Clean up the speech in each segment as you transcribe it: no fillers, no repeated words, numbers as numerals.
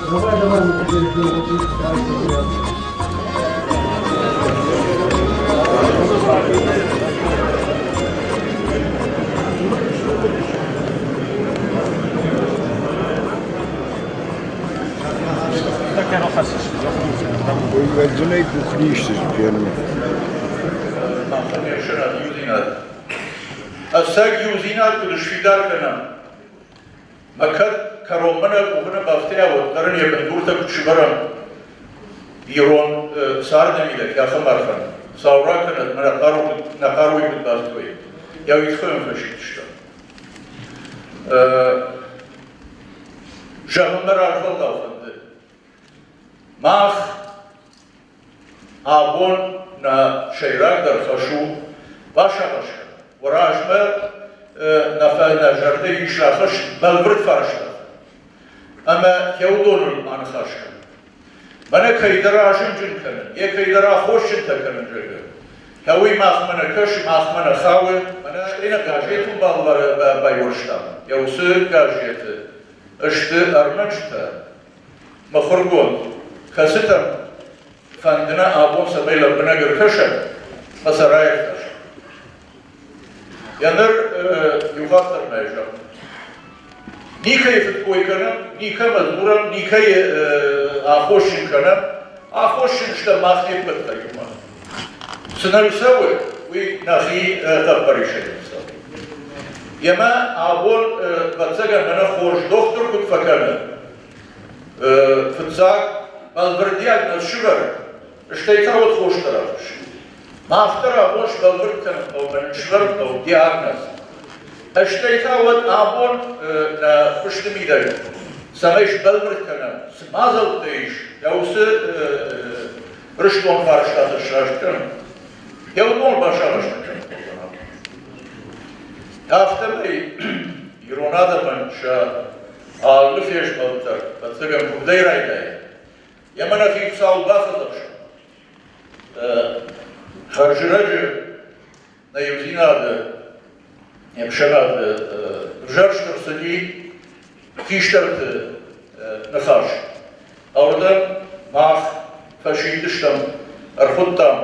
Давай, давай, мы теперь Уӕвдзынӕй кухни исты фенын. Ӕцӕг иудзинад куыд сфидар кӕнӕм, Мӕ кӕд кӕронмӕ нӕ къухы нӕ бафтыйа, уӕддӕр ын йӕ бындуртӕ куыд сывӕрӕм ирон царды мидӕг, ахӕм арфӕн. Сау ракӕнӕд, мӕ нӕ хъаруйы куыд бафтыой, йӕ уый тыххӕй фӕсидтыстӕм. Зӕгъын мӕ развӕлгъау фӕнды. Мах Абон нӕ сӕйрагдӕр хӕс у басагъӕс кӕнын. Уӕ размӕ нӕ нӕ зӕрды ис рахӕсс бӕлвырд фарстатӕ ӕмӕ уыдоныл аныхас кӕнын. Мӕнӕ кӕйдӕр азымджын кӕнын, йе кӕйдӕр аххосджынтӕ кӕнын, зӕгъгӕ, уый махмӕ нӕ кӕсы, махмӕ нӕ хауы. Мӕнӕ стӕй газетыл байуӕрстам. Йӕ уыцы газеты сты ӕрмӕджытӕ, мыхуыргонд, кӕцытӕм фӕнды нӕ абон цӕмӕй лӕмбынӕг ӕркӕсӕм ӕмӕ сӕ раиртасӕм. Йӕ ныр иу хатт дӕр нӕ зӕгъын. Никӕйы фыдкой кӕнӕм, никӕмӕ дзурӕм, никӕйы аххосджын кӕнӕм. Аххосджын стӕм мах не ппӕт дӕр иумӕ. Цы нӕ цӕуы, уый нӕхи хъӕппӕрисӕй цӕуы. Емӕ абон, ӕвӕццӕгӕн, мӕнӕ хорз дохтыр куыд фӕкӕны, фыццаг бӕлвырдиаг нӕ сывӕры, стӕй та уӕд хос дӕр афыссы. Мах дӕр абон сбӕлвырд кӕнын хъӕуы, мӕнӕ сывӕрын хъӕуы диагноз. Стӕй та уӕд абон нӕ куысты мидӕг, цӕмӕй сбӕлвырд кӕнӕм, цы мадзӕлттӕ ис, йӕ уыцы рыстон фарстатӕ сраст кӕнын. Йӕ уыдон басагъӕстӕ кӕнын хъӕудзӕн. Афтӕмӕй ирон адӕмӕн сӕ алы фезмӕлд дӕр, ӕцӕгӕн, куывдӕй райдайы. Йемӕ нӕхи Хуыцауыл бафӕдзӕхсӕм. Хӕрзӕрӕджы нӕ иудзинады, не хсӕнады ӕвзӕрст ӕрцыди хистӕрты ныхас. Ардӕм мах фӕсидтыстӕм, ӕрхуыдтам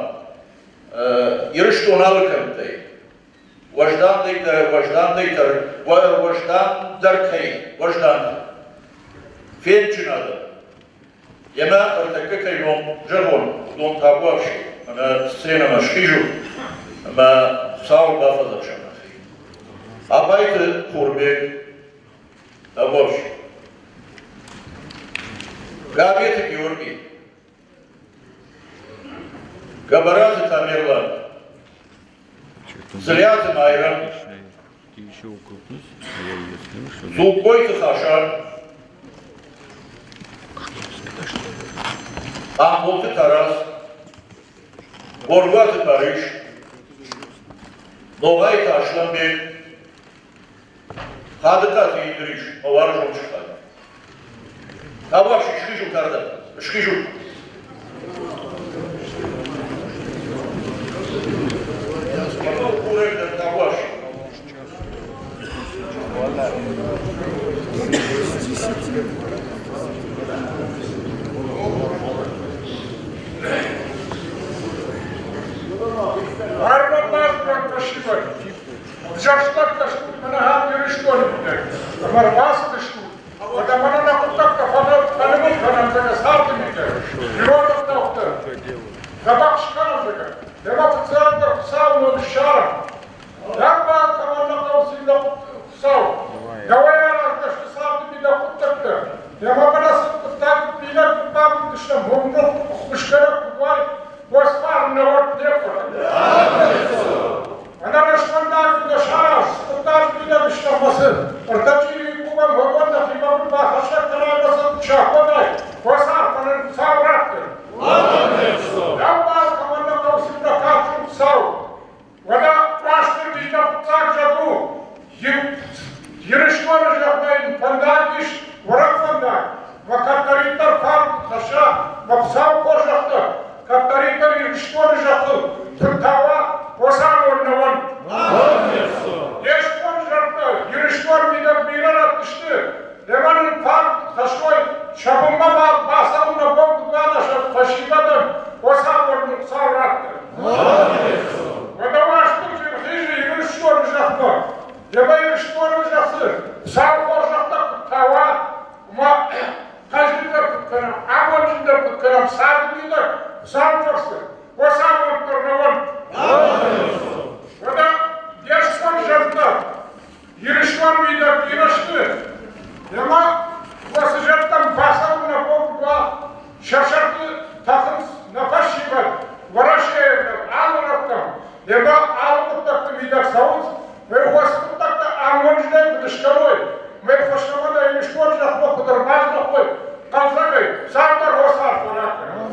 Ирыстон алы кӕмттӕй, уӕздандӕр, уӕздандӕр кӕй, уӕздандӕр. Фендджын адӕм. Емӕ ӕртӕккӕ кӕй ном зӕгъон, уыдон табуафси, мӕнӕ сценӕмӕ схизут ӕмӕ Хуыцауыл бафӕдзӕхсӕм нӕхи. Абайты Хурбег, табуафси. Габеты Георгий, Гӕбӕраты Тамерлан, Дзлиаты Майрӕм, Дзугкойты Хасан, Хъамболты Тарас, Боргуаты Барис, Ногъайты Аслӕнбег, Хадыкъаты Идрис, мӕ уарзон сыхаг. Табуафси, схизут ардӕм, схизут. Курӕг дӕр табуафси. Арвӕмбӕлдтон фӕсивӕд. Ӕвзӕрстӕгтӕ стут мӕнӕ ахӕм Ирыстоны мидӕг, ӕмӕ ӕрбацыдыстут, уӕдӕ мӕнӕ нӕ хъуыддӕгтӕ фӕнывыл кӕнӕм, зӕгъгӕ, царды мидӕг, ирон ӕгъдӕуттӕ дзӕбӕх скӕнӕм, зӕгъгӕ, демӕ фыццагдӕр Хуыцауы ном ссарӕм. Дӕмбал кӕмӕн нӕ хъӕуы цинлӕ Хуыцау, дӕуӕй аразгӕ сты царды мидӕг хъуыддӕгтӕ, демӕ мӕнӕ цы хъуыддаг бинаг куыд бамбырдыстӕм, уым ног ӕххуысгӕнӕг куыд уай, уӕд фарн нӕ уӕд не ппӕт. Ӕнӕрӕстфӕндаг дӕ сараз, хъуыддаг мидӕг стӕм цы, ӕртӕ чъирийы кувӕн вагон дӕхимӕ куыд бахӕссӕг кӕнай ӕмӕ сын сахонай, уӕ цардӕн Хуыцау раттӕд. Дӕу кӕмӕн нӕ хъӕуы цин дӕ кадджын Хуыцау. Уӕдӕ Уастырджи дӕ фыццаг зӕд у. Ирыстоны зӕхмӕ йын фӕндаг ис, уӕрӕх фӕндаг. Мӕ кӕддӕриддӕр фарн хӕсса, мӕ Хуыцауы хорзӕхтӕ, кӕддӕриддӕр Ирыстоны зӕххыл тынтауа, Хуыцауон нӕ уӕнт. Не сконд зӕрдӕ Ирыстон мидӕг бирӕ рӕтты сты, ӕмӕ нын фарн хӕссой сӕ бынмӕ. Ирыстоны зӕххы сау хорзӕхтӕ куыд тауа, уымӕ хъӕздыгдӕр куыд кӕнӕм, амондджындӕр куыд кӕнӕм царды мидӕг, Хуыцауы фӕрцы, уӕ цавӕрддӕр нӕ уӕнт. Уӕдӕ де стыр зӕдтӕ Ирыстоны мидӕг бирӕ сты, ӕмӕ уӕ цы зӕдтӕм бацӕуын нӕ бон куыд уа, сӕ сӕрты тӕхынц нӕ фӕсивӕд Уӕрӕсейы дӕр алы рӕттӕм, ӕмӕ алы хъуыддӕгты мидӕг цӕуынц, мӕ уӕ цы хъуыддӕгтӕ амондджынӕй куыд скӕной, мӕ фӕстӕмӕ нӕ Ирыстоны зӕхмӕ куыд ӕрбаздӕхой, хъӕлдзӕгӕй, царддӕр уӕ цард фӕракӕнӕд.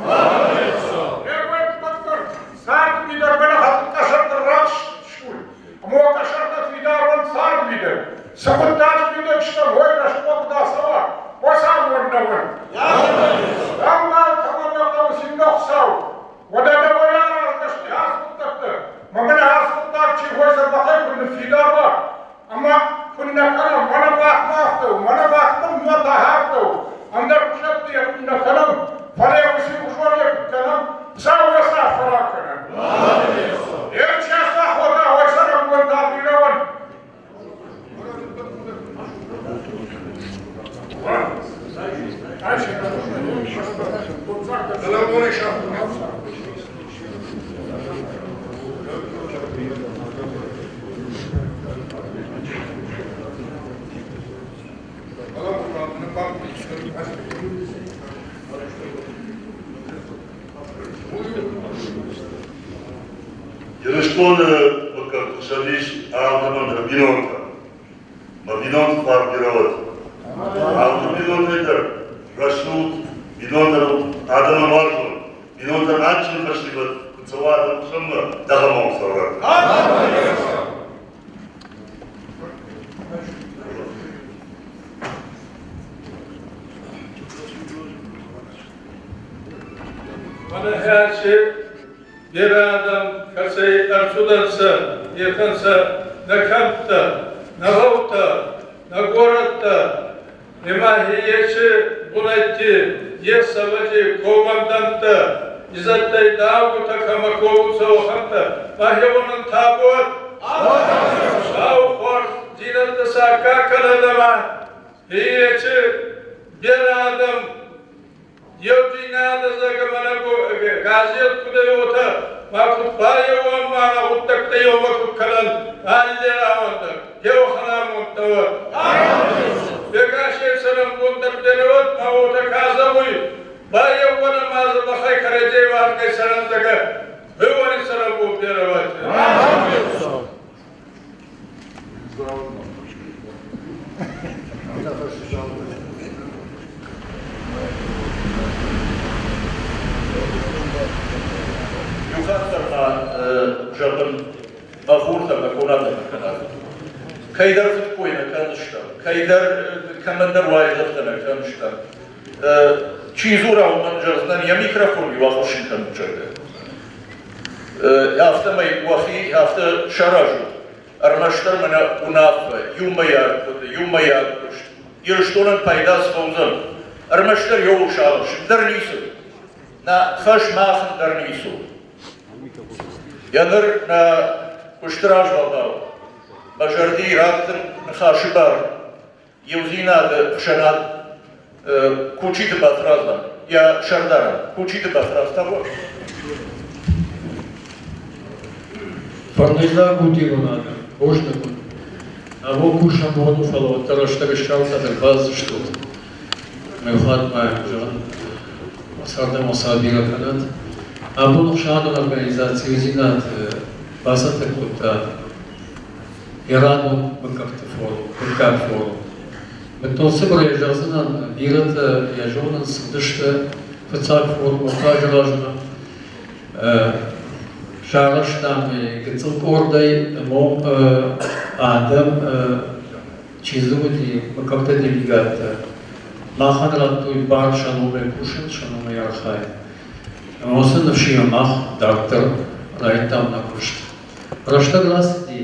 Цард мидӕг мӕнӕ къӕсӕрты рахстут, ӕмӕ уӕ къӕсӕртӕ фидарон цард мидӕг. Цы хъуыддаджы мидӕг стӕм, уый рӕстмӕ куыд ацӕуа, уӕ цард нӕ уӕнт. Ӕмбал кӕмӕн нӕ хъӕуы цин нӕ Хуыцау, уӕдӕ дӕуӕй аразгӕ сты ацы хъуыддӕгтӕ, мӕ мын ацы хъуыддаг чи хойдзӕн, махӕй куы ныффидар уа, ӕмӕ куыннӕ кӕнӕм, мӕнӕ махмӕ афтӕ у, мӕнӕ махмӕ мӕ та афтӕ у, ӕндӕр хуызӕтты йӕ куыннӕ кӕнӕм, фӕлӕ уыцы иухуызон йӕ куыд кӕнӕм, Хуыцау уӕ цы арфӕ ракӕнӕд. Ӕрчӕсӕ хотӕ уӕ цӕрӕнбонтӕ бирӕ уӕнт. Ирыстоны мыггӕгты хсӕн ис адӕмӕн дӕр бинонтӕ. Мӕ бинонты фарн бирӕ уӕд. Алы бинонтӕй дӕр рӕсугъд, бинонтӕн адӕмӕн уарзон, бинонтӕн адджын фӕсивӕд куы цӕуа адӕмы хсӕнмӕ, дӕгъӕмон цӕуӕд. Мӕнӕ аци берӕ адӕм кӕцӕй ӕрцудӕнцӕ, етӕ нцӕ нӕ кӕмттӕ, нӕ гъӕутӕ, нӕ горӕттӕ, ӕма еци бунӕтти ес ӕвӕдзи командӕнттӕ, изӕдтӕй давгутӕ кӕмӕ ковунцӕ, уӕхӕнттӕ. Ма хеуонӕн табу уӕд! Сау хуарздзийнӕдтӕ сӕ аккаг кӕнӕд ӕма еци берӕ адӕм еудзийнадӕ зӕгъгӕ мӕнӕ газет куд ӕй, уотӕ ма куд байеуӕн ма нӕ гъуддӕгтӕ еумӕ куд кӕнӕн, алли рауӕн дӕр еуӕхӕн амондтӕ уӕд. Бегашев цӕрӕнбон дӕр берӕ уӕд, ма уотӕ ка зӕгъуй, байеуӕн ӕма дзӕбӕхӕй кӕрӕдзей уарзгӕй цӕрӕн, зӕгъгӕ, уони цӕрӕнбон берӕ уӕд. Иу хатт дӕр ма зӕгъын, мӕ хуртӕ, мӕ къонатӕ кӕнат. Кӕйдӕр фыдкой нӕ кӕндзыстӕм, кӕйдӕр кӕмӕндӕр уайдзӕфтӕ нӕ кӕндзыстӕм. Чи дзура, уымӕн зӕгъдзынӕн, йӕ микрофон-иу ахуыссын кӕнут, зӕгъгӕ. Афтӕмӕй уӕхи афтӕ саразут, ӕрмӕстдӕр мӕнӕ уынаффӕ, иумӕйаг хъуыды, иумӕйаг куыст Ирыстонӕн пайда цы фӕуыдзӕн, ӕрмӕстдӕр еу сагъӕс, ӕндӕр ницы. Нӕ хӕс мах ӕндӕр ницы у. Йӕ ныр нӕ куысты развӕлгъау мӕ зӕрди раттын ныхасы бар Иудзинады ӕхсӕнад Кучиты Батрадзӕн, йӕ сӕрдарӕн. Кучиты Батрадз та Фӕрнӕйдзаг ут ирон адӕм, бузныг уын. Абон кусӕн бон у, фӕлӕ уӕддӕр рӕстӕг ссардта дӕр бадзыстут. Мӕ хатт ма зӕгъын, цардӕмӕ сӕ бирӕ кӕнӕд. Абон ӕхсӕнадон организаци Иудзинад бацӕттӕ кодта йӕ радон мыггӕгты форум, мыггаг форум. Бынтон цыбырӕй зӕгъдзынӕн, бирӕтӕ йӕ зонынц, уыдысты фыццаг форум ӕртӕ размӕ. Сарӕзтам гыццыл къордӕй ӕмӕ адӕм, чи дзы уыди, мыггӕгты делегаттӕ, махӕн радтой бар сӕ номӕй кусын, сӕ номӕй архайын. Ӕмӕ уыцы ныфсимӕ мах дарддӕр райдыдтам нӕ куыст. Рӕстӕг рацыди,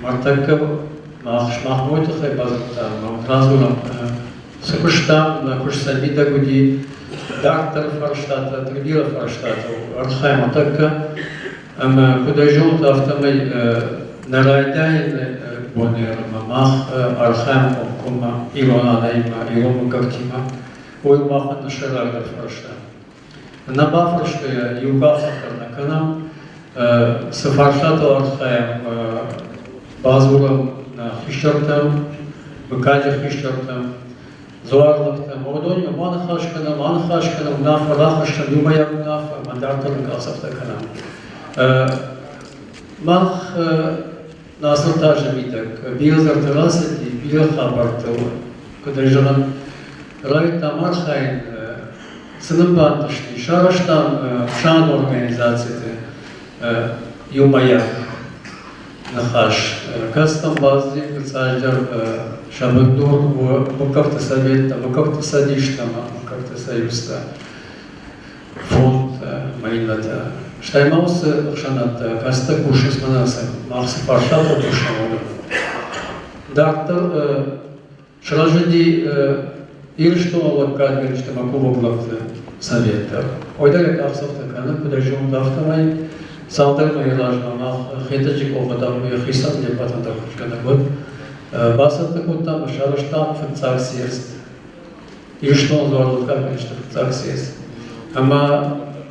мӕрдтӕггӕ мах сымах уый тыххӕй бадзырдтам, ӕмӕ радзурӕм, цы куыстам, нӕ куыст цӕй мидӕг уыди, дарддӕры фарстатӕ, тынг бирӕ фарстатӕ архайӕм ныртӕккӕ. Ӕмӕ куыд ӕй зонут, афтӕмӕй нӕ райдайӕны бонӕй мах архайӕм комкоммӕ ирон адӕмимӕ, ирон мыггӕгтимӕ. Уый махӕн нӕ сӕйрагдӕр фарста. Нӕ бафарстайӕ иу къахдзӕф дӕр нӕ кӕнӕм. Цы фарстатыл архайӕм, бадзурӕм нӕ хистӕртӕм, мыггаджы хистӕртӕм, дзуарлӕгтӕм. Уыдонимӕ ма ныхас кӕнӕм, ма ныхас кӕнӕм, уынаффӕ рахӕссӕм, иумӕйаг уынаффӕ ӕмӕ дарддӕр къахдзӕфтӕ кӕнӕм. Мах нӕ цыртазы мидӕг бирӕ зӕрдӕ рацыди, бирӕ хабӕрттыл, куыд ӕй зӕгъын, райдыдтам архайын, цы нын бантысти, сарӕзтам ӕхсӕнадон организациты иумӕйаг ныхас. Кӕцытӕм бацыди фыццаджыдӕр сӕ бындур мыггӕгты советтӕ, мыггӕгты цӕдистӕ ӕмӕ мыггӕгты союзтӕ, фондтӕ ӕмӕ иннӕтӕ. Стӕй ма уыцы ӕхсӕнадтӕ, кӕцытӕ кусынц мӕнӕ сӕ мах цы фарстатыл кусӕм, уыдон. Дарддӕр сырӕзыди Ирыстоны лӕггадгӕнджыты ӕмӕ кувӕг лӕгты совет дӕр. Уый дӕр йӕ къахдзӕфтӕ кӕны, куыд ӕй зонут, афтӕмӕй цалдӕр мӕйы размӕ мах Хетӕджы къохы дӕр йӕхицӕн не ппӕтӕн дӕр куыстгӕнӕг уыд. Бацӕттӕ кодтам ӕмӕ сарӕзтам фыццаг съезд. Ирыстоны дзуарлӕггадгӕнджыты фыццаг съезд. Ӕмӕ,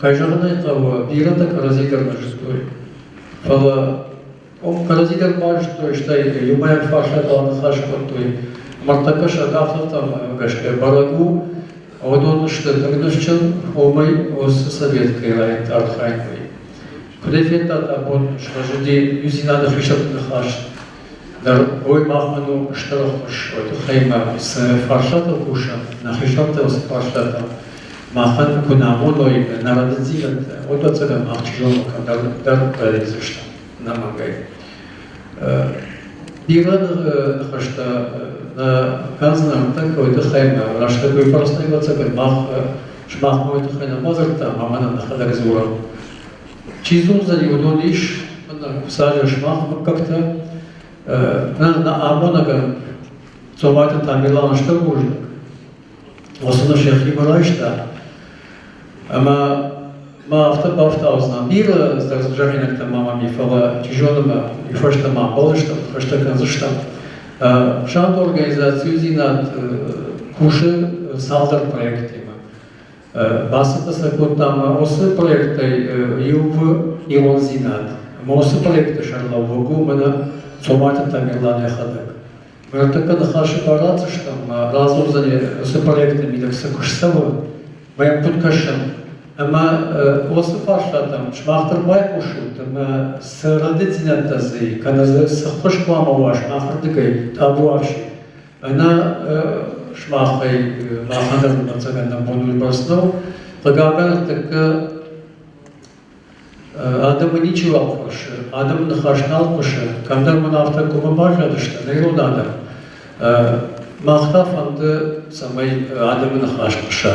кӕй зӕгъын ӕй хъӕуы, бирӕтӕ кӕрӕдзи дӕр нӕ зыдтой. Фӕлӕ Кӕрӕдзи дӕр базыдтой, стӕй иумӕйаг фарстатыл ныхас кодтой. Мӕрдтӕггӕ сӕ къахдзӕфтӕм гӕсгӕ бӕрӕг у, уыдон сты тынг ныфсджын, уымӕй уыцы совет кӕй райдыдта архайын, уый. Куыдӕй федтат, абон сырӕзыди иудзинады хистӕрты ныхас дӕр, уый махӕн у стыр ӕххуыс. Уый тыххӕй ма цы фарстатыл кусӕм, нӕ хистӕртӕ цы фарстатӕ махӕн куы нӕ амоной нӕ рӕдыддзинӕдтӕ, уӕд ӕцӕгӕн мах чи зоны кӕмдӕр дӕр ралидздзыстӕм. Нӕмӕнгӕй. Бирӕ ныхӕстӕ нӕ кӕндзынӕн ныртӕккӕ уый тыххӕй ӕмӕ рӕстӕг уый фӕрцы ӕвӕццӕгӕн мах сымахмӕ уый тыххӕй нӕ бадзырдтам ӕмӕ нӕ нӕхӕдӕг дзурӕм. Чи дзурдзӕни, уыдон ис, Хуыцауы сымах мыггӕгтӕ. Нӕ амонӕгӕн Цомайты Тамерлан стыр бузныг. Уыцы ныфс йӕхимӕ райста ӕмӕ ма афтӕ бафтаудзынӕн, бирӕ зӕгъинӕгтӕ ма мӕм и, фӕлӕ чи зоны мӕ уый фӕстӕ ма амбӕлдзыстӕм, фӕстӕ кӕндзыстӕм. Ӕхсӕнады организацидзинад кусы цалдӕр проектимӕ. Бацӕттӕ сӕ кодтам уыцы проекттӕй иу ирондзинад. Ӕмӕ уыцы проекты сӕргълӕууӕг у мӕнӕ Цомайты Тамерлан йӕхӕдӕг. Ныртӕккӕ ныхасы бар ратдзыстӕм, радзурдзӕни уыцы проекты мидӕг цы куыст цӕуы, мӕ йӕм куыд кӕсӕм. Ӕмӕ уыцы фарстатӕм сымах дӕр байхъусут ӕмӕ цы рӕдыддзинӕдтӕ дзы и, кӕнӕ дзы цы ххуыс хъуамӕ уа сымахырдыгӕй, табуафси. Ӕнӕ сымахӕй махӕн дӕр ӕвӕццӕгӕн нӕ бон уыйбӕрц нӕу. Хъыгагӕн, ныртӕккӕ Адӕмы ничиуал фӕрсы, адӕмы ныхас нал хъуысы, кӕмдӕр мын афтӕ куы баззадысты нӕ ирон адӕм. Мах та фӕнды, цӕмӕй адӕмы ныхас хъуыса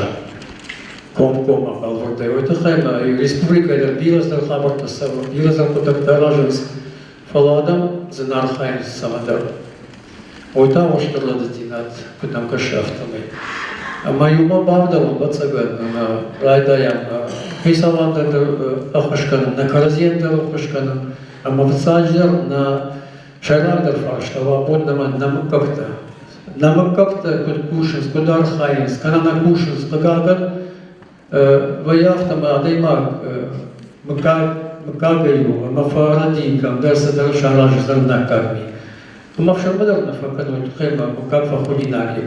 комкоммӕ бӕлвырдӕй. Уый тыххӕй ма республикӕйы дӕр бирӕ цыдӕр хабӕрттӕ цӕуы, бирӕ цыдӕр хъуыддӕгтӕ аразынц, фӕлӕ адӕм дзы нӕ архайынц цӕмӕдӕр. Уый та у стыр рӕдыддзинад, куыд нӕм кӕсы, афтӕмӕй. Ӕмӕ иумӕ бавдӕлӕм, ӕвӕццӕгӕн, ӕмӕ райдайӕм хицауадӕн дӕр ӕххуыс кӕнын, нӕ кӕрӕдзийӕн дӕр ӕххуыс кӕнын, ӕмӕ фыццаджыдӕр нӕ сӕйрагдӕр фарста у абон нӕ нӕ мыггӕгтӕ. Нӕ мыггӕгтӕ куыд кусынц, куыд архайынц, кӕнӕ нӕ кусынц, хъыгагӕн, вӕййы афтӕ, ӕмӕ адӕймаг мыггаг мыггагӕй у ӕмӕ фӕрӕдийы кӕмдӕр цыдӕр саразы зӕрдӕккаг ми. Ӕмӕ ӕфсӕрмы дӕр нӕ фӕкӕны, уый тыххӕй ӕмӕ мыггаг фӕхудинаг и.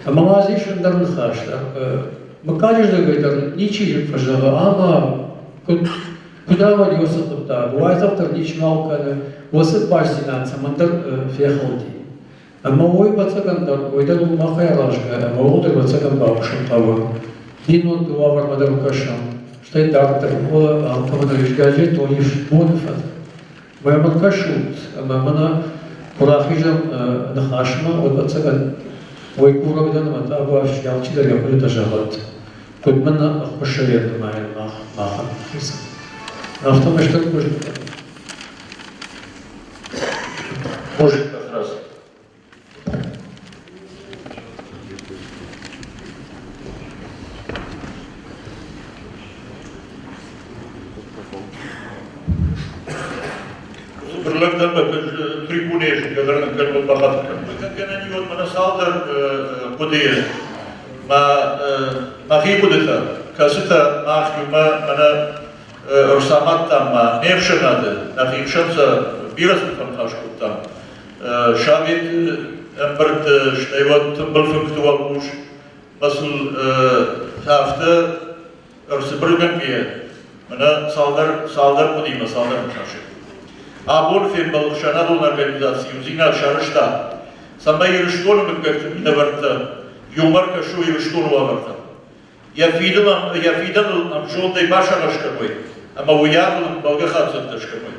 Ӕмӕ ма дзы ис ӕндӕр ныхас дӕр. Мыггаджы рдыгӕй дӕр ничи фӕзӕгъы, ӕмӕ куыд куыд ауади уыцы хъуыддаг, уайдзӕф дӕр ничи нал кӕны, уыцы бастдзинад цӕмӕндӕр фехӕлди. Ӕмӕ уый ӕвӕццӕгӕн дӕр, уый дӕр у махӕй аразгӕ ӕмӕ ууыл дӕр ӕвӕццӕгӕн бакусын хъӕуы. Бинонты уавӕрмӕ дӕр кӕсӕм, стӕй дарддӕр алкӕмӕн дӕр ис газетон, ис боны фӕтк. Мӕ кӕсут, ӕмӕ мӕнӕ куы рахизӕм ныхасмӕ, уӕд ӕвӕццӕгӕн уый курӕг дӕн ӕмӕ та алчидӕр йӕ хъуыдытӕ зӕгъӕд. Куыд мын ӕххуысӕй нымайын махӕн хицӕн. Афтӕмӕй стыр куыст. Может, как раз. Трибуне кӕнут, бахатыр кӕнут. Гӕнӕн мӕнӕ цалдӕр хъуыдыйы, мӕ мӕхи хъуыдытӕ, кӕцытӕ мах иумӕ мӕнӕ ӕрцамадтам ма не хсӕнады, нӕхи хсӕн сӕ бирӕ цы фӕныхас кодтам. Советы ӕмбырдты, стӕй уӕд тымбыл фынгты уӕлхъус, мӕ сыл афтӕ ӕрцыбыргӕнгӕйӕ мӕнӕ цалдӕр, цалдӕр хъуыдыимӕ цалдӕр ныхасы. Абон фембӕлд ӕхсӕнадон организаци Иудзинад сарӕзта, цӕмӕй Ирыстоны мыггӕгты минӕвӕрттӕ иумӕ ӕркӕсой Ирыстоны уавӕртӕм. Йӕ фидӕныл, йӕ фидӕныл ӕмзондӕй басагъӕс кӕной ӕмӕ уыйадыл ӕмбӕлгӕ хатдзӕгтӕ скӕной.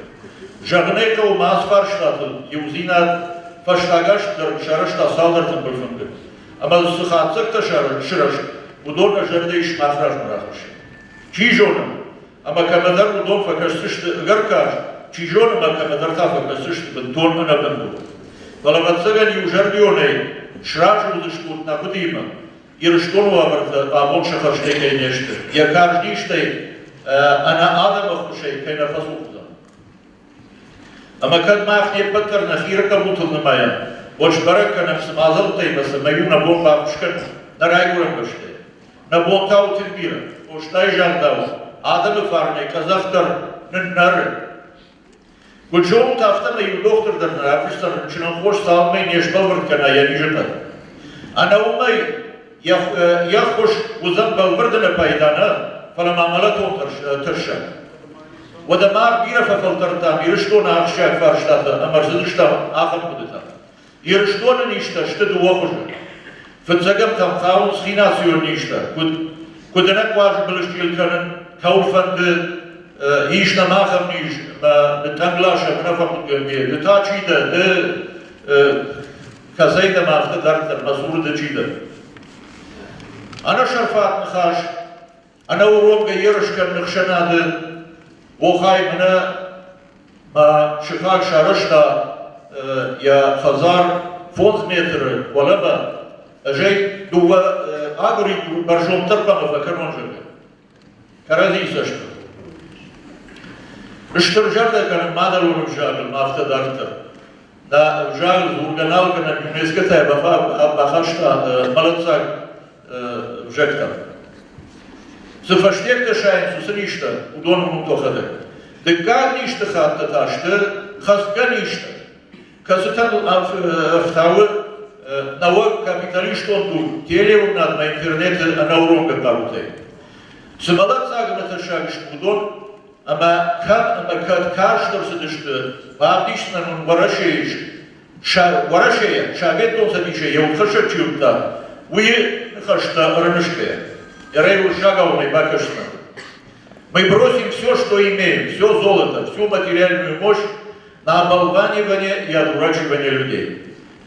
Зӕгъын ӕй хъӕуы, ма ацы фарстатыл иудзинад фӕстаг азты дӕр сарӕзта цалдӕр тымбыл фынгы. Ӕмӕ цы хатдзӕгтӕ сырӕзт, уыдон нӕ зӕрдӕ ис мах размӕ рахӕссын. Чи зоны, ӕмӕ кӕмӕдӕр уыдон фӕкӕсдзысты ӕгӕр карз, чи зоны, ӕмӕ кӕмӕдӕр та фӕкӕсдзысты бынтон ӕнӕбындур. Фӕлӕ, ӕвӕццӕгӕн, иузӕрдионӕй сразы уыдзыстут нӕ хъуыдыимӕ, Ирыстоны уавӕртӕ абон сӕ хӕрзтӕй кӕй не сты, йӕ карз низтӕй ӕнӕ адӕмы ӕххуысӕй кӕй нӕ фӕцух уыдзӕн. Ӕмӕ кӕд мах не ппӕт дӕр нӕхи ракъабутыл нымайӕм, уӕд сбӕрӕг кӕнӕм, цы мадзӕлттӕй ӕмӕ цӕмӕй у нӕ бон баххуыс кӕнын нӕ райгуырӕн бӕстӕйы. Нӕ бон та у тынг бирӕ. Къостайы загъдау, адӕмы фарнӕй къӕдзӕх дӕр ныннӕры. Куыд зонут, афтӕмӕй иу дохтыр дӕр нӕ рафысдзӕн рынчынӕн хос, цалынмӕ йын не сбӕлвырд кӕна йӕ низы хъӕд. Ӕнӕ уымӕй йӕ ххуыс уыдзӕн бӕлвырд ӕнӕпайда нӕ, фӕлӕ ма мӕлӕтон тӕссаг. Уӕдӕ мах бирӕ фӕфӕлтӕрдтам Ирыстоны ахсджиаг фарстатӕ ӕмӕ ӕрцыдыстӕм ахӕм хъуыдытӕм. Ирыстоны низтӕ сты дыууӕ хуызы. Фыццӕгӕмтӕм хауынц хинацион низтӕ, куыд, куыд ӕнӕхъуаджы былысчъил кӕнын, кӕуыл фӕнды, ис нӕм ахӕм низ, ӕмӕ нытътъанг ласӕм ӕнӕфӕхъуыдгӕнгӕ, ды та чи дӕ, ды кӕцӕй дӕм афтӕ дарддӕр, мӕ цуры ды чи дӕ? Ӕнӕсӕрфат ныхас ӕнӕуромгӕ ерыс кӕныны ӕхсӕнады охай мӕнӕ мӕ сыхаг сарӕзта йӕ хӕдзар 5 метры уӕлӕмӕ, ӕз ӕй дыууӕ агуыридур бӕрзонддӕр хъуамӕ фӕкӕнон, зӕгъгӕ. Кӕрӕдзийы цӕстмӕ. Стыр зӕрдӕ кӕнын мадӕлон ӕвзагыл, афтӕ дарддӕр. Нӕ ӕвзагыл дзургӕ нал кӕнӕм, ЮНЕСКО-тӕ бахаста мӕлӕтдзаг ӕвзӕгтӕм. Цы фӕстиӕгтӕ сайынц уыцы низтӕ, уыдон уынут уӕхӕдӕг. Дыккаг низты хаттытӕ та сты хӕцгӕ низтӕ, кӕцытӕн ӕфтауы нӕуӕг капиталистон дуг телеуынадмӕ интернеты ӕнӕуромгӕ хъарутӕй. Цы мӕлӕтдзаг ӕмӕ тӕссаг сты уыдон, ӕмӕ кӕм ӕмӕ кӕд карст ӕрцыдысты, бавдисдзынӕн уын Уӕрӕсейы Уӕрӕсейӕ, Советон Цӕдисӕй йӕ удхӕссӕг чи уыдта, уый ныхӕстӕ ӕрымысгӕйӕ. Йӕ уырыссагау бакӕсдзынӕн. Мы бросим все, что имеем, все золото, всю материальную мощь на оболванивание и одурачивание людей.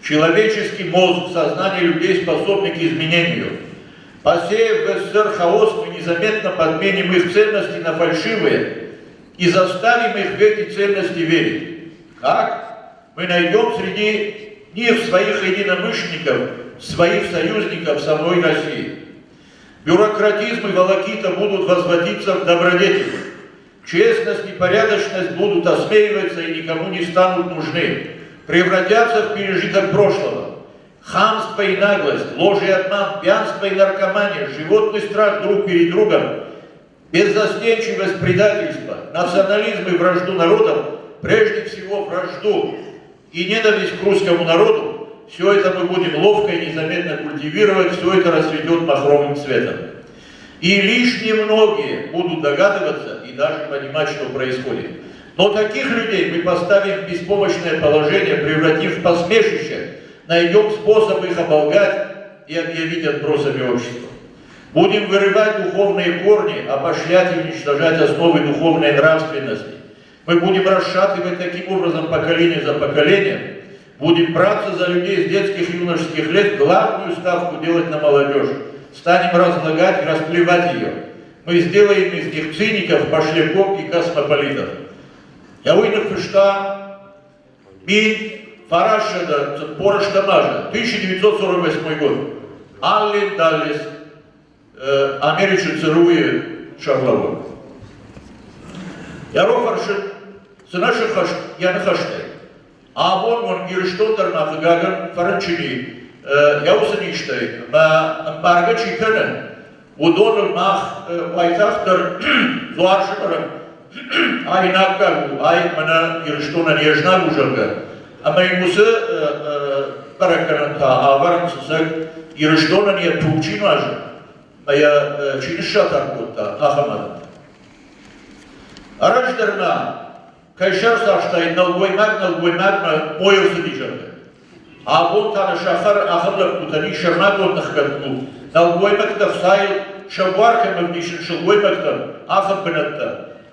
Человеческий мозг, сознание людей способны к изменению. Посеяв в СССР хаос, мы незаметно подменим их ценности на фальшивые и заставим их в эти ценности верить. Как? Мы найдем среди них своих единомышленников, своих союзников самой России. Бюрократизм и волокита будут возводиться в добродетели. Честность и порядочность будут осмеиваться и никому не станут нужны, превратятся в пережиток прошлого. Хамство и наглость, ложь и обман, пьянство и наркомания, животный страх друг перед другом, беззастенчивость, предательство, национализм и вражду народов, прежде всего вражду и ненависть к русскому народу, все это мы будем ловко и незаметно культивировать, все это расцветет махровым цветом. И лишь немногие будут догадываться и даже понимать, что происходит. Но таких людей мы поставим в беспомощное положение, превратив в посмешище, найдем способ их оболгать и объявить отбросами общества. Будем вырывать духовные корни, опошлять и уничтожать основы духовной нравственности. Мы будем расшатывать таким образом поколение за поколением, будем браться за людей с детских и юношеских лет, главную ставку делать на молодежь. Станем разлагать и расплевать ее. Мы сделаем из них циников, пошляков и космополитов. Я уый ныффыста 1948 азы, 1948 год. Аллен Даллес, Америчы ЦРУ-йы сӕргълӕууӕг. Йӕ рох ӕрцыд, цы нӕ сыххӕст йӕ ныхӕстӕй. Абон уын Ирыстон дӕр ма, хъыгагӕн, фӕрынчын и йӕ уыцы низтӕй, ӕмӕ ӕмбаргӕ чи кӕны, уыдоныл мах уайтагъддӕр дзуар сӕвӕрӕм, ай наккаг у, ай мӕнӕ Ирыстонӕн йе знаг у, зӕгъгӕ. Ӕмӕ йын уыцы бӕрӕггӕнӕнтӕ ӕвӕрынц ӕцӕг Ирыстонӕн йӕ туг чи нуазы ӕмӕ йӕ чи ныссатар кодта, ахӕм адӕмтӕ. Ӕрӕджы ма кӕй сӕрсастай нӕлгоймаг нӕлгоймагмӕ мой ӕрцыди, зӕгъгӕ. Абон та нӕ сахары ахӕм лӕппутӕн ис сӕрмагонд ӕхгӕд клуб, нӕлгоймӕгтӕ ӕхцайыл сӕ буар кӕм ӕвдисын сылгоймӕгтӕн, ахӕм бынӕттӕ.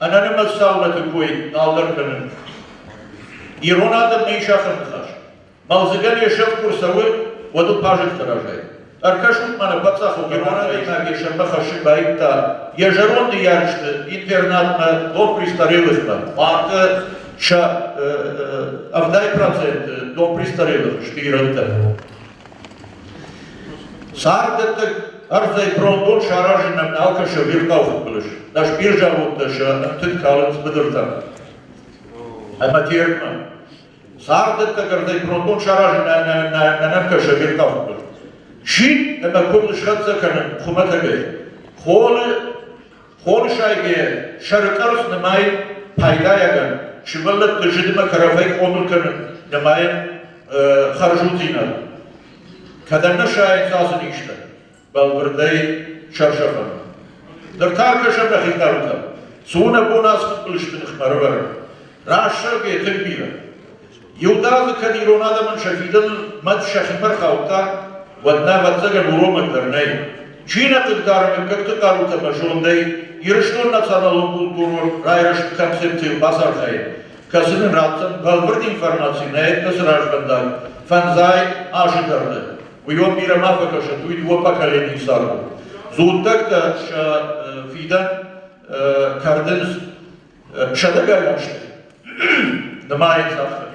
Ӕнӕнымӕц саунӕты кой нал дӕр кӕнын. Ирон адӕммӕ ис ахӕм ныхас. Мӕлдзыгӕн йе сӕфт куы рцӕуы, уӕд ыл пазӕгтӕ разайы. Ӕркӕсут ма нӕ паддзахыл ирон адӕймаг йӕ сӕрмӕ хӕссын байдыдта йӕ зӕронд ныййарджыты интернатмӕ, дом престарелыхмӕ. Уаты сӕ 70% дом престарелых сты ирӕттӕ. Царддӕттӕг ӕрдзӕй брондон саразынӕн нал кӕсы ӕвирхъау фыдбылыз. Нӕ спирзаводтӕ сӕ ӕфтыд калынц быдыртӕм ӕмӕ Теркмӕ. Царддӕттӕг ӕрдзӕй брондон саразын нӕ нӕм кӕсы ӕвирхъау фыдбылыз. Сид ӕмӕ куывд схӕццӕ кӕнын хуымӕтӕгӕй. Холы Холы сайгӕ сӕрыкъӕрц нымайын пайдайагӕн, сывӕллӕтты зыдмӕ кӕрӕфӕй хъомыл кӕнын нымайын хӕрзуддзинад. Кӕдӕм нӕ сайынц ацы низтӕ, бӕлвырдӕй сӕрсӕфӕн. Ныр та ӕркӕсӕм нӕхи хъарутӕм. Цы у нӕ бон ацы фыдбылызты ныхмӕ ӕрӕвӕрын? Раст зӕгъгӕйӕ, тынг бирӕ. Иудадзыг кӕд ирон адӕмӕн сӕ фидӕныл мӕт сӕхимӕ рхаудта, уӕд нӕ, ӕвӕццӕгӕн, уромӕг дӕр нӕй. Чи нӕ хъыгдары мыггӕгты хъарутӕ ӕмӕ зондӕй Ирыстон националон-культурон райрӕзты концепцийыл бацархайын, кӕцы нын ратдзӕн бӕлвырд информаци нӕ этносы развӕндаг фӕндзай азы дӕргъы. Уыйон бирӕ ма фӕкӕсӕт, уый дыууӕ поколенийы цард у. Дзуттӕгтӕ сӕ фидӕн кӕрдынц сӕдӕгай азты. Нымайынц афтӕ.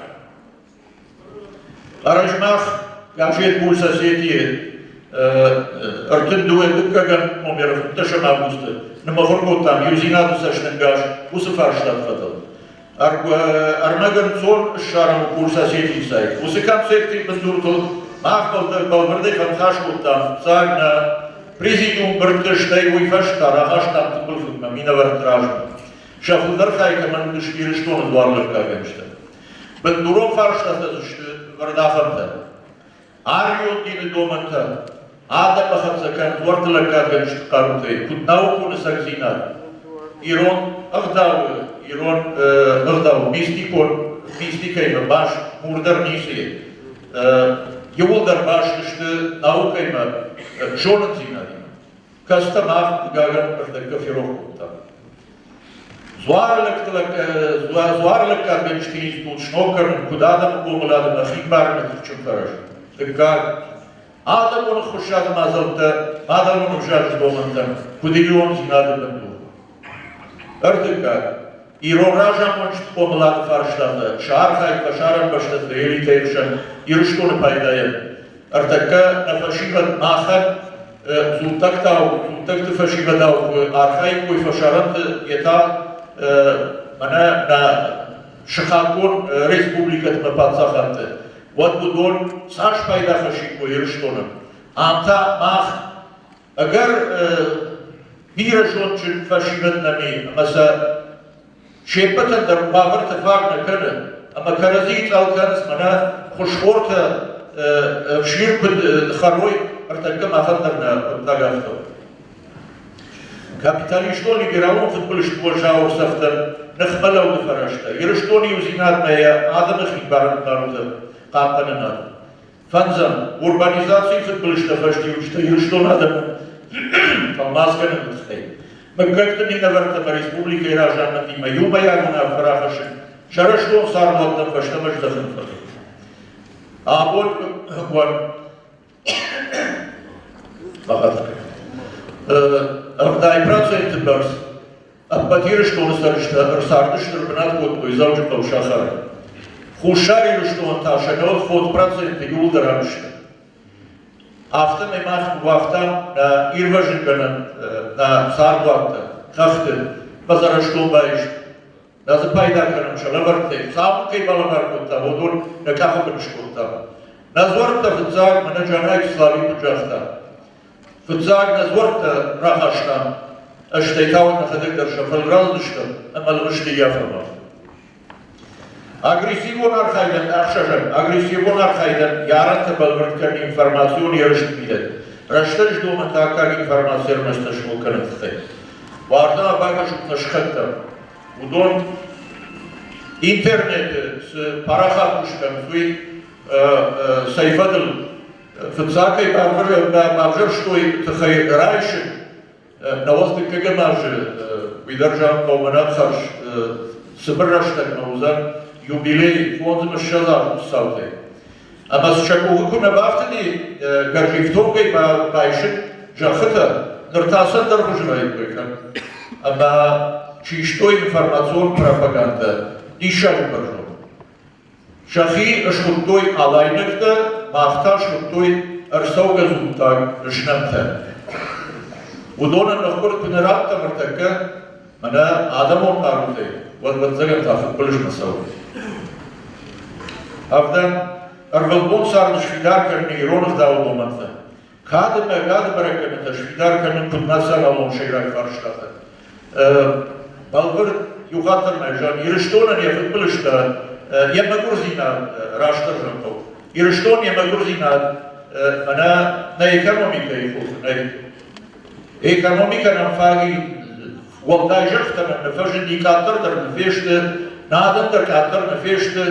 Ӕрӕджмах газет Пульс Осетии 32 дыккӕгӕм номеры 15 августы нымыхуыр кодтам иудзинады цӕстӕнгас уыцы фарстаты фӕдыл. Ӕрмӕг ӕнцон ссарӕн у Пульс Осетии сайт. Уыцы концепцийы бындуртыл мах бӕлвырдӕй фӕныхас кодтам фыццаг нӕ президиум бырдты, стӕй уый фӕстӕ рахастам тымбыл фынгмӕ минӕвӕртты размӕ. Сӕ фылдӕр хай кӕмӕн уыдысты Ирыстоны дуарлӕггадгӕнджытӕ. Бындурон фарстатӕ дзы сты вӕрдӕфӕнтӕ, арион дины домӕнтӕ, адӕмы хӕццӕ кӕн дуӕртты лӕггадгӕнджыты хъарутӕй, куыд наукон ӕцӕгдзинад, ирон ӕгъдауы, ирон ӕгъдауы мистикон мистикӕимӕ баст мурдӕр ницы и. Иууылдӕр баст сты наукӕимӕ, зонындзинадимӕ. Кӕцытӕ мах, хъыгагӕн, ӕртӕккӕ ферох кодтам. Дзуарлӕггадгӕнджыты институт сног кӕнын куыд адӕмы хъомылады нӕхи барыны тыхджын фӕрӕз. Дыккаг, адӕмон ӕххуысады мадзӕлттӕ мадӕлон ӕвзаджы домӕнтӕм куыд ирондзинады бындур. Ӕртыккаг, ирон разамонджыты хъомылады фарстатӕ сӕ архайд фӕсарӕн бӕстӕты элитӕйы хсӕн Ирыстоны пайдайӕн. Ӕртӕккӕ нӕ фӕсивӕд махӕн дзуттӕгтау, дзуттӕгты фӕсивӕдау куы архаиккой фӕсарӕнты, йе та мӕнӕ нӕ сыхагон республикӕтмӕ паддзахадты, уӕд уыдон цас пайда хӕссиккой Ирыстонӕн. Ам та мах ӕгӕр бирӕ зондджын фӕсивӕд нӕм и, ӕмӕ сӕ се ппӕтӕн дӕр уавӕртӕ фаг нӕ кӕны, ӕмӕ кӕрӕдзийы цъӕл кӕнынц, мӕнӕ хуысхортӕ ӕфсир куыд хӕрой, ӕртӕккӕ махӕн дӕр нӕ хъуыддаг афтӕ у. Капиталистон либералон фыдбылызты уӕззау цӕфтӕн ныхмӕлӕуды фӕрӕзтӕ, Ирыстоны иудзинадмӕ йӕ адӕмы хибарын хъаруты хъахъхъӕнынад. Фӕндзӕм, урбанизацийы фыдбылызтӕ фӕстиуджытӕ Ирыстоны адӕмӕн фӕлмас кӕныны тыххӕй. Мыггӕгты минӕвӕрттӕ ӕмӕ республикӕйы разамындимӕ иумӕйаг уынаффӕ рахӕссын сӕ рӕстон цардуӕттӕм фӕстӕмӕ здӕхын фӕдыл. Абон 70% бӕрц ӕппӕт Ирыстоны цӕрджытӕ ӕрцардысты, ӕрбынат кодтой Дзӕуджыхъӕуы сахары. Хуссар Ирыстоны та сӕ 95% иууылдӕр ам сты. Афтӕмӕй мах ныууагътам нӕ ирвӕзынгӕнӕн нӕ цардуӕттӕ, хӕхты, базарӕзтон баист. Нӕ дзы пайда кӕнӕм сӕ лӕвӕрттӕй, Хуыцау кӕй балӕвар кодта, уыдон нӕ къахы бын скодтам. Нӕ дзуӕрттӕ фыццаг мӕнӕ Джанайты Славик куыд загъта, фыццаг нӕ дзуӕрттӕ рахастам, стӕй та уӕд нӕхӕдӕг дӕр сӕ фӕлгъаудзыстӕм ӕмӕ лгъысты ййафӕм. Агрессивон архайдӕн ӕхсӕзӕм агрессивон архайдӕн йӕ арӕнтӕ бӕлвырд кӕны информацион ерысты мидӕг. Рӕстӕджы домӕнтӕ аккаг информаци ӕрмӕст сног кӕныны тыххӕй. Уарзта бакӕсут нӕ сыхӕгтӕм. Уыдон интернеты цы парахат куыст кӕнынц, уый цӕй фӕдыл фыццаг кӕй бавзӕрстой тыхӕй райсын, Науӕдз дыккӕгӕм азы уый дӕр зӕгъын хъӕуы мӕнӕн хӕрз цыбыр рӕстӕгмӕ уыдзӕн юбилей 25 азы цаутӕй. Ӕмӕ сӕ къухы куы нӕ бафтыди гӕрзифтонгӕй байсын зӕххытӕ, ныр та сӕ ӕндӕр хуызы райдыдтой кӕнын. Ӕмӕ систой информацион пропагандӕ диссаджы бӕрзонд. Сӕхи схуыдтой алайнӕгтӕ, мах та схуыдтой ӕрцӕугӕ дзуттаг знӕмтӕ. Уыдонӕн ныхкъуырд куы нӕ радтӕм ӕртӕккӕ, мӕнӕ адӕмон хъарутӕй, уӕд ӕвӕццӕгӕн та фыдбылызмӕ цӕуы. Ӕвдӕм, ӕрвылбон царды сфидар кӕныны ирон ӕгъдауы домӕнтӕ. Кад ӕмӕ кады бӕрӕггӕнӕнтӕ сфидар кӕнын куыд националон сӕйраг фарстатӕ. Бӕлвырд, иу хатт дӕр ма зӕгъын, Ирыстонӕн йӕ фыдбылызтӕ, йӕ мӕгуырдзинад растдӕр зӕгъын хъӕуы. Ирыстон йӕ мӕгуырдзинад мӕнӕ нӕ экономикӕйы хурхы нӕй. Экономикӕ нӕм фаг уӕлдай зӕххытӕ нӕм нӕ фӕзынди, къаддӕр дӕр нӕ фесты, нӕ адӕм дӕр къаддӕр нӕ фесты,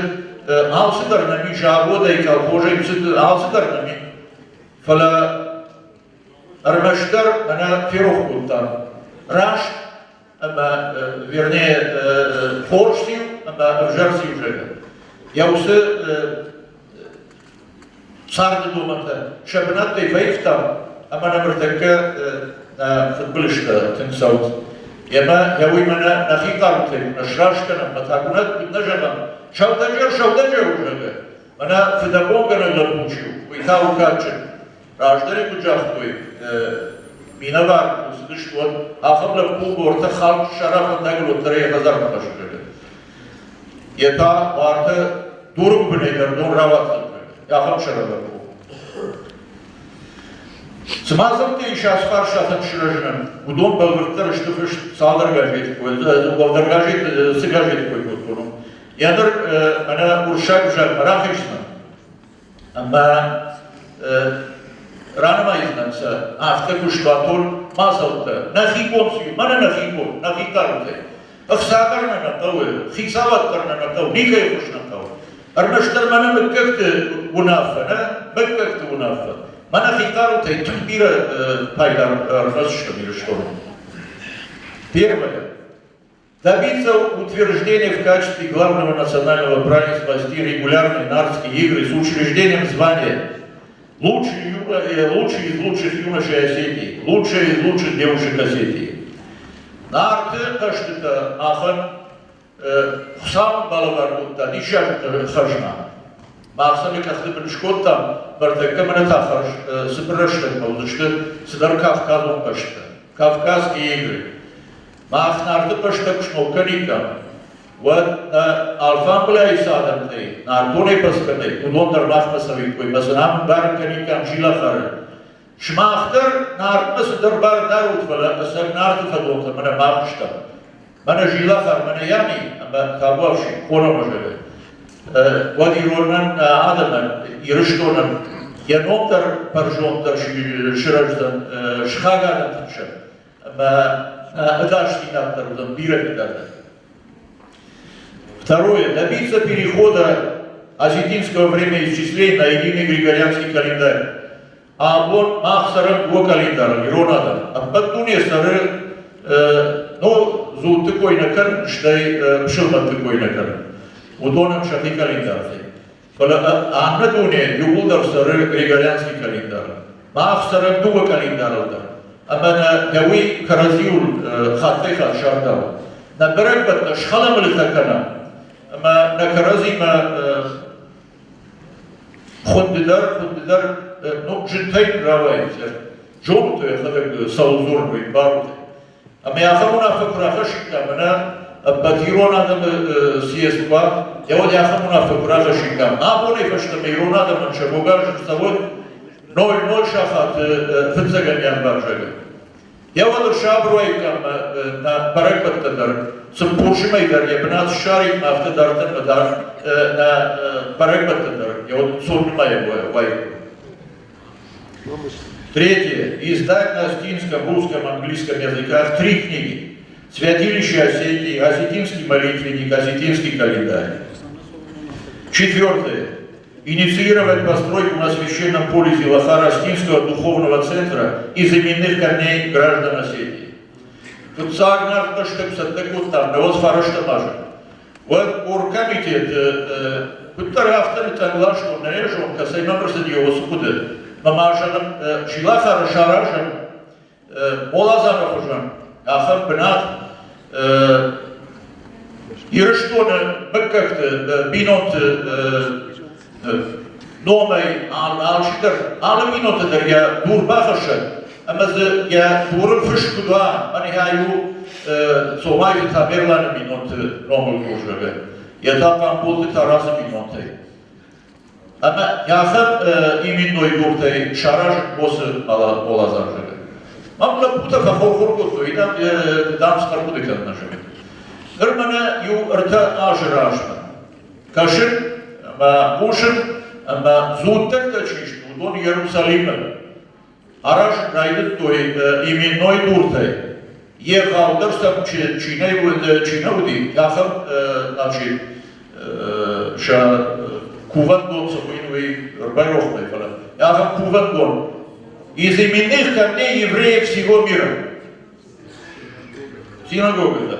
алцыдӕр нӕм ис заводӕй, колхозӕй, алцыдӕр нӕм и. Фӕлӕ ӕрмӕстдӕр мӕнӕ ферох кодтам раст ӕмӕ, вернее, хорз циу ӕмӕ ӕвзӕр циу, зӕгъгӕ. Йӕ уыцы царды домӕнтӕ сӕ бынӕттӕй фӕивтам ӕмӕ нӕм ӕртӕккӕ нӕ фыдбылызтӕ тынг цӕуынц. Ӕмӕ йӕ уый мӕнӕ нӕхи хъарутӕй куы нӕ сраст кӕнӕм, ӕмӕ та куы нӕ зӕгъӕм, сӕудӕджер сӕудӕджер у, зӕгъгӕ, Мӕнӕ фыдӕбонгӕнӕг лӕппу чи у, уый та у кадджын. Раздӕр куыд загътой, минӕвар куы цыдысты, уӕд ахӕм лӕппу горты хал сӕра фӕндагыл уӕддӕр йӕ хӕдзармӕ хӕссы. Йе та уартӕ дуры гуыбынӕй дӕр дон рауадздзӕн, ахӕм сӕра лӕппу. Цы мадзӕлттӕ ис ацы фарстатӕн сырӕзынӕн, уыдон бӕлвырддӕр сты фыст цалдӕр газеты, уӕлдӕр газет, цы газеты кой кодтон, Йӕ ныр мӕнӕ уырыссаг ӕвзагмӕ рахиздзынӕн ӕмӕ ранымайдзынӕн сӕ афтӕ куыстуатон мадзӕлттӕ. Нӕхи бон цы у, мӕнӕ нӕхи бон, нӕхи хъарутӕй. Ӕхца дӕр нӕ нӕ хъӕуы, хицауад дӕр нӕ нӕ хъӕуы, никӕй хуыз нӕ хъӕуы. Ӕрмӕстдӕр мӕнӕ мыггӕгты уынаффӕ, нӕ мыггӕгты уынаффӕ. Мӕнӕ хи хъарутӕй тынг бирӕ пайда ӕрхӕсдзыстӕм Ирыстонӕн. Первое. Добиться утверждения в качестве главного национального празднества регулярные нартские игры с учреждением звания лучший, лучший из лучших юношей Осетии, лучшая из лучших девушек Осетии. Нарты хъӕзтытӕ махӕн Хуыцауы балӕвар кодта диссаджы хӕзна. Мах сӕ нӕ къӕхты бын скодтам, ныртӕккӕ мӕнӕ та хӕрз цыбыр рӕстӕгмӕ уыдысты цыдӕр кавказон хъӕзтытӕ, Кавказские игры. Мах Нарты бӕстӕ куы сног кӕниккам, уӕд нӕ алфамбылайы цы адӕмтӕй, нӕртонӕй пӕскӕнӕй, уыдон дӕр махмӕ цӕуиккой ӕмӕ сын ам ӕмбарын кӕниккам Зилахары. Сымах дӕр Нартмӕ цыдӕр бар дарут, фӕлӕ ӕцӕг Нарты фӕдонтӕ мӕнӕ мах стӕм. Мӕнӕ Зилахар, мӕнӕ Ями ӕмӕ табуафси, хонӕмӕ зӕгъы. Уӕд иронӕн адӕмӕн, Ирыстонӕн йӕ ном дӕр бӕрзонддӕр сырӕздзӕн сыхаг адӕмты хсӕн. Ӕмӕ ӕдасдзинад дӕр уыдзӕн бирӕ фидардӕр. Второе. Добиться перехода осетинского времяисчисления на единый григорианский календарь. Абон мах цӕрӕм дыууӕ календарыл, ирон адӕм. Ӕппӕт дуне цӕры, ну, дзутты кой нӕ кӕнын, стӕй пысылмӕтты кой нӕ кӕнын. Уыдонӕн сӕхи календартӕ. Фӕлӕ аннӕ дуне иууылдӕр цӕры григорианский календар. Мах цӕрӕм дыууӕ календарыл дӕр. Ӕмӕ нӕ уый кӕрӕдзиуыл хаттӕй-хатт сардауы. Нӕ бӕрӕгбӕттӕ схӕлӕмылытӕ кӕнӕм ӕмӕ нӕ кӕрӕдзимӕ хуынды дӕр, хуынды дӕр, ну, зынтӕй рауайы. Зонут, йӕхӕдӕг цӕуыл дзурын, уый барут. Ӕмӕ ахӕм уынаффӕ куы рахӕссиккам, мӕнӕ Ӕппӕт ирон адӕмы съезд куы уа, уӕд ахӕм уынаффӕ куы рахӕссиккам. Абонӕй фӕстӕмӕ ирон адӕмӕн сӕ богазы цӕуы 00 сахаты фыццӕгӕм январзӕгы. Йӕ уӕд ӕрсабыр уаиккам нӕ бӕрӕгбӕттӕ дӕр, цыппурсымӕй дӕр йӕ бынат ссариккам, афтӕ дарддӕр дӕр нӕ бӕрӕгбӕттӕ дӕр йӕ уӕд ӕнцон нымайӕн уаиккой. Третье. Издать на осетинском, русском, английском языках три книги. «Святилище Осетии», «Осетинский молитвенник», «Осетинский календарь». Четвертое. Инициировать постройку на священном поле Зилахара Осетинского духовного центра из именных камней граждан Осетии. Фыццаг нарт цӕттӕ кодтам, науӕд фарӕстӕм азы. Уӕд оргкомитет куыддӕр афтӕ нытъӕнг ластон, нӕ зон, кӕцӕй мӕм ӕрцыди уыцы хъуыды. Мӕ ма зӕгъын, Зилахары саразӕм моладзаны хуызӕн ахӕм бынат Ирыстоны мыггӕгты бинонты номӕй алчидӕр алы бинонты дӕр йӕ дур бахӕссӕд ӕмӕ дзы йӕ дурыл фыст куыд уа, мӕнӕ у Цомайты Тамерланы бинонты номыл дур, зӕгъы, йӕ та Хъамболты Тарасы бинонтӕй. Ӕмӕ ахӕм именной дуртӕй саразын уыцы моладзан, зӕгъы. Мӕм лӕппутӕ фӕхор-хор кодтой, дам, ӕрхъуыды кӕнын, зӕгъы. Ныр мӕнӕ иу 3 азы размӕ кӕсын ӕмӕ хъусын, ӕмӕ дзуттӕгтӕ чи сты, уыдон Иерусалимы аразын райдыдтой именной дуртӕй. Егъаудӕр сӕм чи нӕ уыди, ахӕм, значит, сӕ кувӕндон цы хуыйны, уый ӕрбайрох мӕ, фӕлӕ ахӕм кувӕндон из именных камней евреев всего мира. Синагога, да.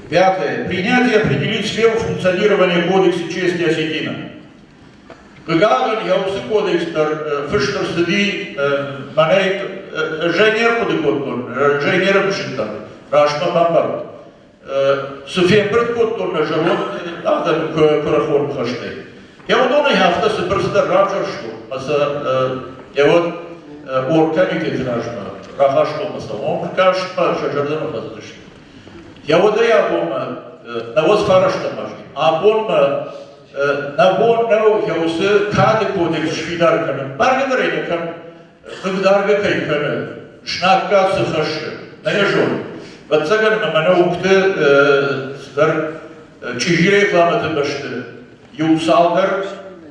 Пятое. Принять и определить сферу функционирования Кодекса чести осетина. Хъыгагӕн, йӕ уыцы кодекс дӕр фыст ӕрцыди мӕнӕй ӕз не рхъуыды кодтон, ӕз не рымысыдтӕн, раст мӕ бамбарут. Цы фембырд кодтон нӕ зӕронд адӕмы куырыхон ныхӕстӕй, йӕ уыдонӕй афтӕ цыбыр цыдӕр равзӕрстон ӕмӕ сӕ йӕ уӕд оргкомитеты размӕ рахастон ӕмӕ сӕ онг кастмӕ сӕ зӕрдӕмӕ фӕцыдысты. Йӕ уӕдӕй абонмӕ 99 азы абонмӕ нӕ бон нӕу йӕ уыцы кады кодекс сфидар кӕнын. Бӕргӕ дӕр ӕй нӕ кӕн, хъыгдаргӕ кӕй кӕны, знаггад цы хӕссы, нӕ йӕ зонын. Ӕвӕццӕгӕн ӕмӕ мӕнӕ уынгты цыдӕр чъизи рекламӕты бӕсты иу цалдӕр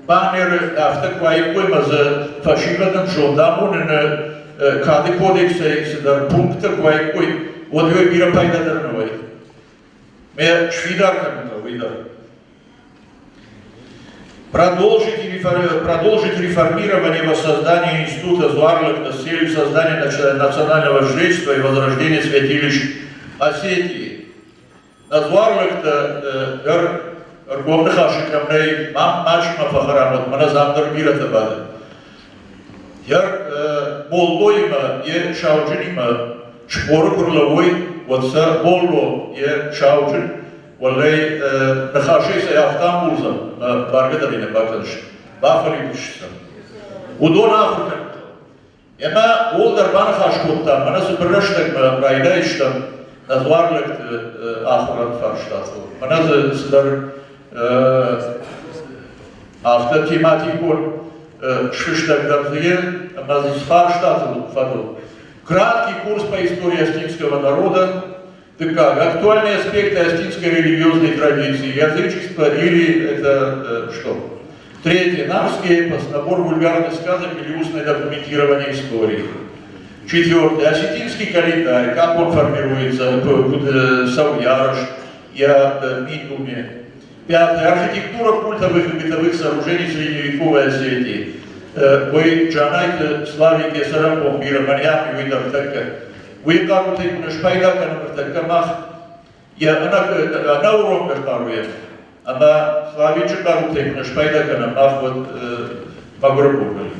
баннеры афтӕ куы уаиккой ӕмӕ дзы фӕсивӕдӕн зондамоныны кады кодексӕй цыдӕр пункттӕ куы уаиккой, уӕд уый бирӕ пайдадӕр нӕ уаид. Мӕ сфидар кӕнын уый дӕр. Продолжить реформирование воссоздания института Дзуарлӕгтӕ с целью создания национального жречества и возрождения святилищ Осетии. Нӕ дзуарлӕгтӕ дӕр ӕргом ныхасы кӕм нӕй, мам мачи ма фӕхӕрам уӕд, мӕнӕ дзы ам дӕр бирӕтӕ бады. Йӕ моллоимӕ, йӕ сауджынимӕ споры куы рлӕууой, уӕд сӕ молло, йӕ сауджын, уӕллӕй, ныхасӕй сӕ афтӕ амбулдзӕн, бӕргӕ дӕр ӕй нӕ бакӕндзысты, бафӕливдзысты. Уыдон ахуыр кӕнын. Ӕмӕ ууыл дӕр баныхас кодтам, мӕнӕ цыбыр рӕстӕгмӕ райдайыстӕм нӕ дзуарлӕгты ахуырады фарстатыл. Мӕнӕ дзы цыдӕр афтӕ тематикон сфыстӕг дӕр дзы и, ӕмӕ дзы фарстатыл фӕдыл. Краткий курс по истории осетинского народа. Дыккаг, актуальные аспекты осетинской религиозной традиции, язычество или это что? Третье, нартский эпос, набор вульгарных сказок или устное документирование истории. Четвертое, осетинский календарь, как он формируется, Сауярош, я Митуме. Пятое, архитектура культовых и бытовых сооружений средневековой Осетии. Уый Джанайты Славик йӕ бирӕ Мариам уый дӕр тӕккӕ. Уый хъарутӕй куы нӕ спайда кӕнӕм ныртӕккӕ мах, йӕ ӕнӕуромгӕ хъаруйӕ, ӕмӕ Славичы хъарутӕй куы нӕ спайда кӕнӕм, мах уӕд мӕгуыры бон вӕййы.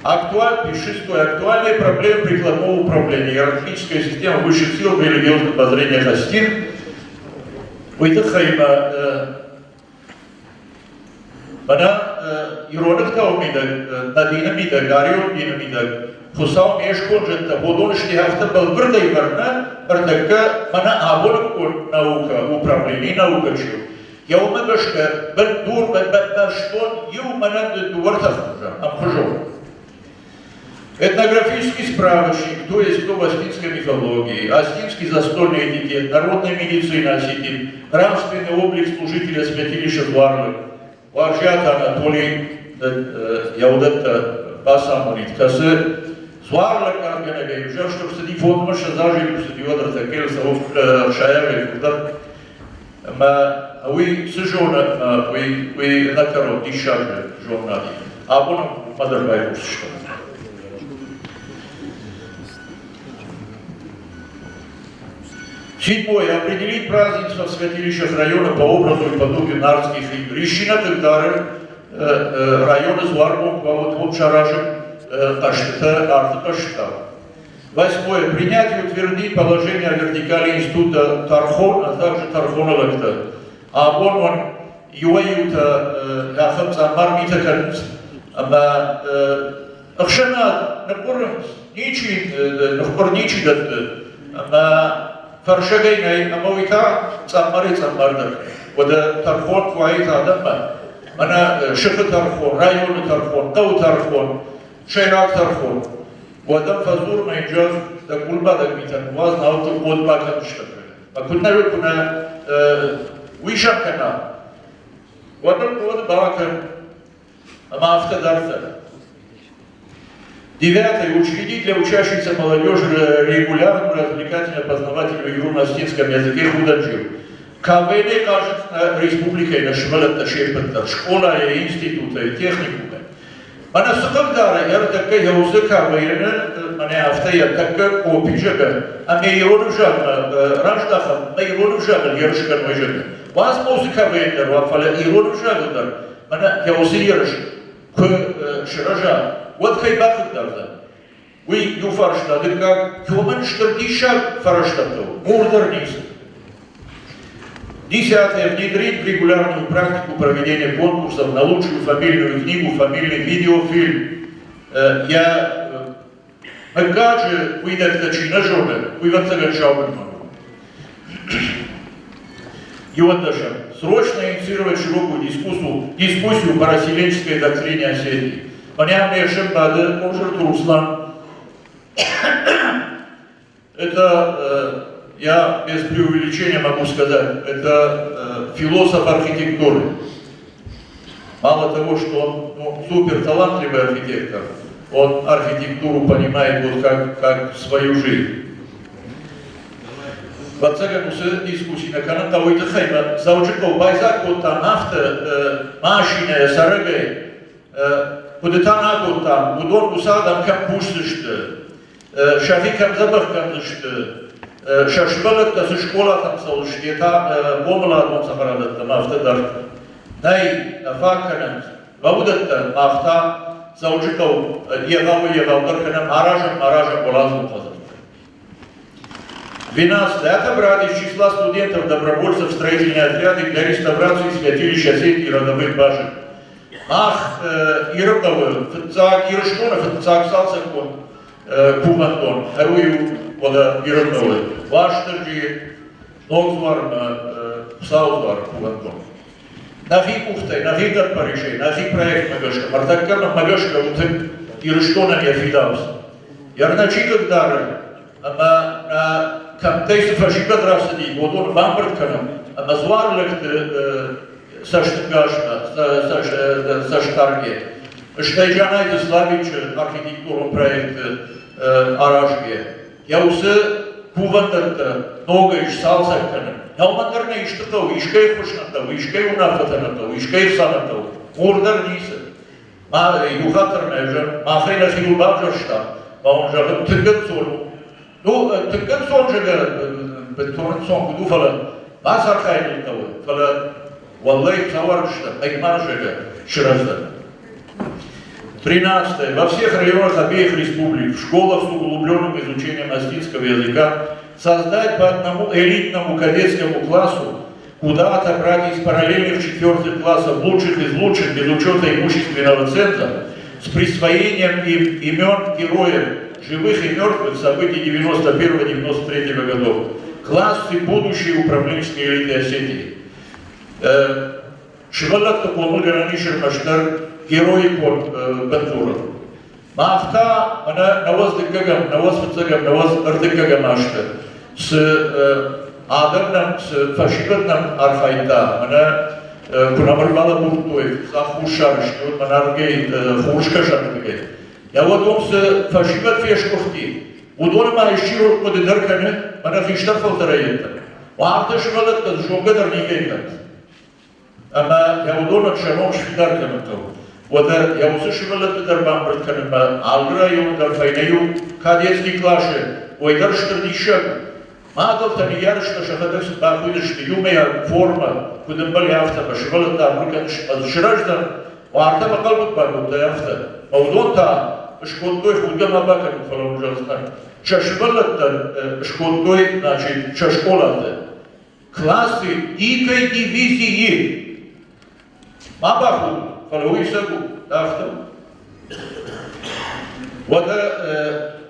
Актуаль, шестой. Актуальные проблемы прикладного управления. Иерархическая система высших сил в религиозных воззрениях осетин. Уый тыххӕй ма мӕнӕ ирон ӕгъдауы мидӕг, нӕ дины мидӕг, арион дины мидӕг Хуыцау ме сконд зӕдтӕ, уыдон сты афтӕ бӕлвырдӕй вӕрнӕ, ӕртӕккӕ мӕнӕ абоныккон наукӕ, управленийы наукӕ чи у, йӕ уымӕ гӕсгӕ бындур бӕстон иу мӕнӕн дыууӕртӕ ӕмхуызон. Этнографический справочник, то есть кто в астинской мифологии, астинский застольный этикет, народная медицина осетин, нравственный облик служителя святилища Зуарлы, Уарзиаты Анатолий йӕ уыдӕттӕ бацамонид, кӕцы дзуарлӕггадгӕнӕгӕй ӕвзӕрст ӕрцыди 25 азы куы цыди, уӕд ӕртӕккӕйыл цӕуы ӕхсайӕгӕй фылдӕр. Ӕмӕ уый цы зоны, уый, уый ӕнӕкӕрон диссаджы зонынад. Абон уымӕ дӕр байхъусдзыстӕм. Седьмое. Определить празднества в святилищах района по образу и подобию нартских игр. Ищина Тыгдары районы Зуаргом вот шаражым хъӕзтытӕ, Нарты хъӕзтытӕ. Восьмое. Принять и утвердить положение о вертикали института Тархон, а также Тархоновекта. Абон он иуӕй-иутӕ ахӕм цъаммар митӕ кӕнынц, ӕмӕ ӕхсӕнад ныхъхъуырынц, ничи ныхкъуыр ничи дӕтты, ӕмӕ фӕрсӕгӕй нӕй, ӕмӕ уый та цъаммарӕй цъаммардӕр. Уӕдӕ тӕрхон куы уаид адӕммӕ, мӕнӕ сыхы тӕрхон, районы тӕрхон, хъӕуы тӕрхон, сӕйраг тӕрхон, уӕд ӕм фӕдзур мӕ йын зӕгъ, дӕ къулбадӕг митӕн уадз, науӕд дыл хъод бакӕндзыстӕм. Куыд нӕ куы нӕ уый сӕм кӕна, уӕд ыл хъод бакӕн, ӕмӕ афтӕ дарддӕр. Девятое. Учредить для учащихся молодежи регулярную развлекательно-познавательную игру на осетинском языке «Худаджил». КВН кажет республикӕйы нӕ сывӕллӕттӕ се ппӕт дӕр, скъолайы, институты, техникумы. Мӕнӕ цы хъыгдары, ӕртӕккӕ йӕ уыцы КВН-ы мӕнӕ афтӕ йӕ тӕккӕ къопи зӕгъы, ӕмӕ ирон ӕвзагмӕ раздахӕм, мӕ ирон ӕвзагыл ерыс кӕной зӕгъы. Уадз ма уыцы КВН дӕр уа, фӕлӕ ирон ӕвзагыл дӕр мӕнӕ йӕ уыцы ерыс куы сырӕза, уӕд кӕй бахъыгдардзӕн? Уый иу фарста, дыккаг, уымӕн стыр диссаг фӕрӕзтӕ мур дӕр ницы. Десятое. Внедрить в регулярную практику проведения конкурсов на лучшую фамильную книгу, фамильный видеофильм. Я мыггаджы уидӕгтӕ чи нӕ зоны, уый ӕвӕццӕгӕн сауын Иуӕндӕсӕм. Срочно инициировать широкую дискуссию по расселенческой доктрине Осетии. Мӕнӕ ме бады Кожырты Руслан. Это, я без преувеличения могу сказать, это философ архитектуры. Мало того, что он, ну, супер талантливый архитектор, он архитектуру понимает вот как свою жизнь. Ӕвӕццӕгӕн уыцы дискусси нӕ кӕнын хъӕуы уый тыххӕй ӕмӕ Дзӕуджыхъӕу байдзаг кодта афтӕ машинӕйӕ, цӕрӕгӕй, хъуыдытӕ нӕ кодтам, уыдон уыцы адӕм кӕм кусдзысты, сӕхи кӕм дзӕбӕх кӕндзысты, сӕ сывӕллӕттӕ цы скъолатӕм цӕудзысты, йе та хъомыладон цӕхӕрадӕттӕм, афтӕ дарддӕр. Нӕй, нӕ фаг кӕнынц. Мӕ уыдӕттӕ мах та Дзӕуджыхъӕу егъауӕй-егъаудӕр кӕнӕм, аразӕм, аразӕм уӕладзон хӕдзӕрттӕ. 12. Отобрать из числа студентов-добровольцев строительные отряды для реставрации святилища Осетии и родовых башен. Мах Ирыхъӕуы фыццаг, Ирыстоны фыццаг цалцӕггонд кувӕндон ӕруый у уӕлӕ Ирыхъӕуы Уастырджийы ног дзуармӕ Хуыцауы дзуар кувӕндон. Нӕхи къухтӕй, нӕхи хъӕппӕрисӕй, нӕхи проектмӕ гӕсгӕ, ӕртӕккӕ мӕнмӕ гӕсгӕ у тынг Ирыстонӕн йӕ фидауц. Йӕ нӕ чи хъыгдары ӕмӕ нӕ кӕмттӕй цы фӕсивӕд рацыди, уыдон бамбырд кӕнӕм ӕмӕ дзуарлӕгты цӕстынгасмӕ цӕстдаргӕ. Стӕй Джанайты Славичы архитектурон проекты аразгӕ. Йӕ уыцы кувӕндӕттӕ ногӕй сцалцӕг кӕнын. Нӕумӕн дӕр нӕ исты хъӕуы, искӕй ххуыс нӕ хъӕуы, искӕй уынаффӕтӕ нӕ хъӕуы, искӕй ӕхца нӕ хъӕуы. Мур дӕр ницы. Ма иу хатт дӕр мӕ махӕй нӕхиуыл бавзӕрстам, ма уын зӕгъын, тынг ӕнцон у. Ну, тынг ӕнцон зӕгъы, бынтон ӕнцон куыд у, фӕлӕ бацархайын хъӕуы, фӕлӕ уӕллӕй цауарджытӕ, ӕгмар зӕгъы, сырӕздзӕн. 13. Во всех районах обеих республик, в школах с углубленным изучением осетинского языка создать по одному элитному кадетскому классу, куда отобрать из параллельных четвертых классов лучших из лучших без учета имущественного ценза, с присвоением им имен героев живых и мертвых событий 91-93 годов. Классы будущей управленческой элиты Осетии. Сывӕллӕтты хъомылгӕнӕн ис ӕрмӕстдӕр героикон бындурыл. Мах та мӕнӕ нӕуӕдз дыккӕгӕм, нӕуӕдз фыццӕгӕм, нӕуӕдз ӕртыккӕгӕм азты цы адӕм нӕм, цы фӕсивӕд нӕм архайдта, мӕнӕ куы нӕм ӕрбалӕбурдтой цъӕх хуссары сты, уӕд мӕнӕ ардыгӕй хурскӕсӕнырдыгӕй. Йӕ уӕд уым цы фӕсивӕд фесгуыхти, уыдоны ма исчи хъуыды дӕр кӕны, мӕнӕ хистӕр фӕлтӕрӕй йеддӕмӕ. Уартӕ сывӕллӕттӕ зонгӕ дӕр никӕй кӕнынц. Ӕмӕ йӕ уыдонӕн сӕ ном сфидар кӕнын хъӕуы. Уӕдӕ йӕ уыцы сывӕллӕтты дӕр бамбырд кӕнынмӕ алы районы дӕр фӕйнӕ иу кадетский къласы, уый дӕр стыр диссаг у. Мадӕлтӕ ныййарджытӕ сӕхӕдӕг сын бахуыйдысты иумӕйаг формӕ, куыд ӕмбӕлы, афтӕ, ӕмӕ сывӕллӕттӕ ахуыр кӕнын сырӕздӕн, уартӕ мӕ хъӕлбыд бакодтай, афтӕ. Ӕмӕ уыдон та скодтой худгӕ ма бакӕнут, фӕлӕ уын зӕгъдзынӕн, сӕ сывӕллӕттӕн скодтой, значит, сӕ скъолаты классы дикой дивизийы. Ма бахуд, фӕлӕ уый сӕг у, афтӕ. Уӕдӕ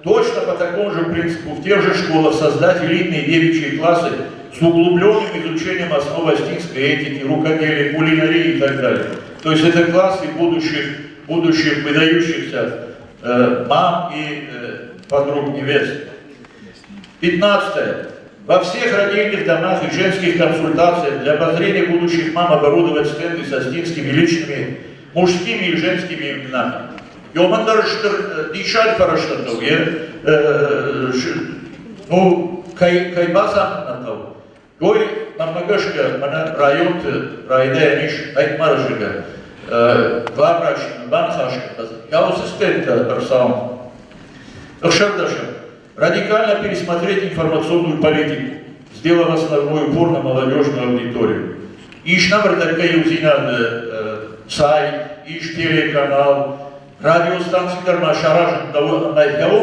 точно по такому же принципу в тех же школах создать элитные девичьи классы с углубленным изучением основ астинской этики, рукоделия, кулинарии и так далее. То есть это классы будущих выдающихся мам и подруг невест. 15. Во всех родильных домах и женских консультациях для обозрения будущих мам оборудовать стенды с астинскими личными, мужскими и женскими именами. Йомандар дишаль фараштатау, ну, кай бацамындатау. Гой мӕнмӕ гӕсгӕ, мӕнӕ районты райдайӕн ис ӕйтмарзӕгӕ, главврачимӕ баныхас кодта, уыцы стендтӕ ӕрцауын. Ӕхсӕрдӕсӕм. Радикально пересмотреть информационную политику, сделав основной упор на молодежную аудиторию. Ис нӕм ӕртӕккӕ иудзинады сайт, ис телеканал, радиостанци дӕр ма саразын хъӕуы ӕмӕ хъӕуы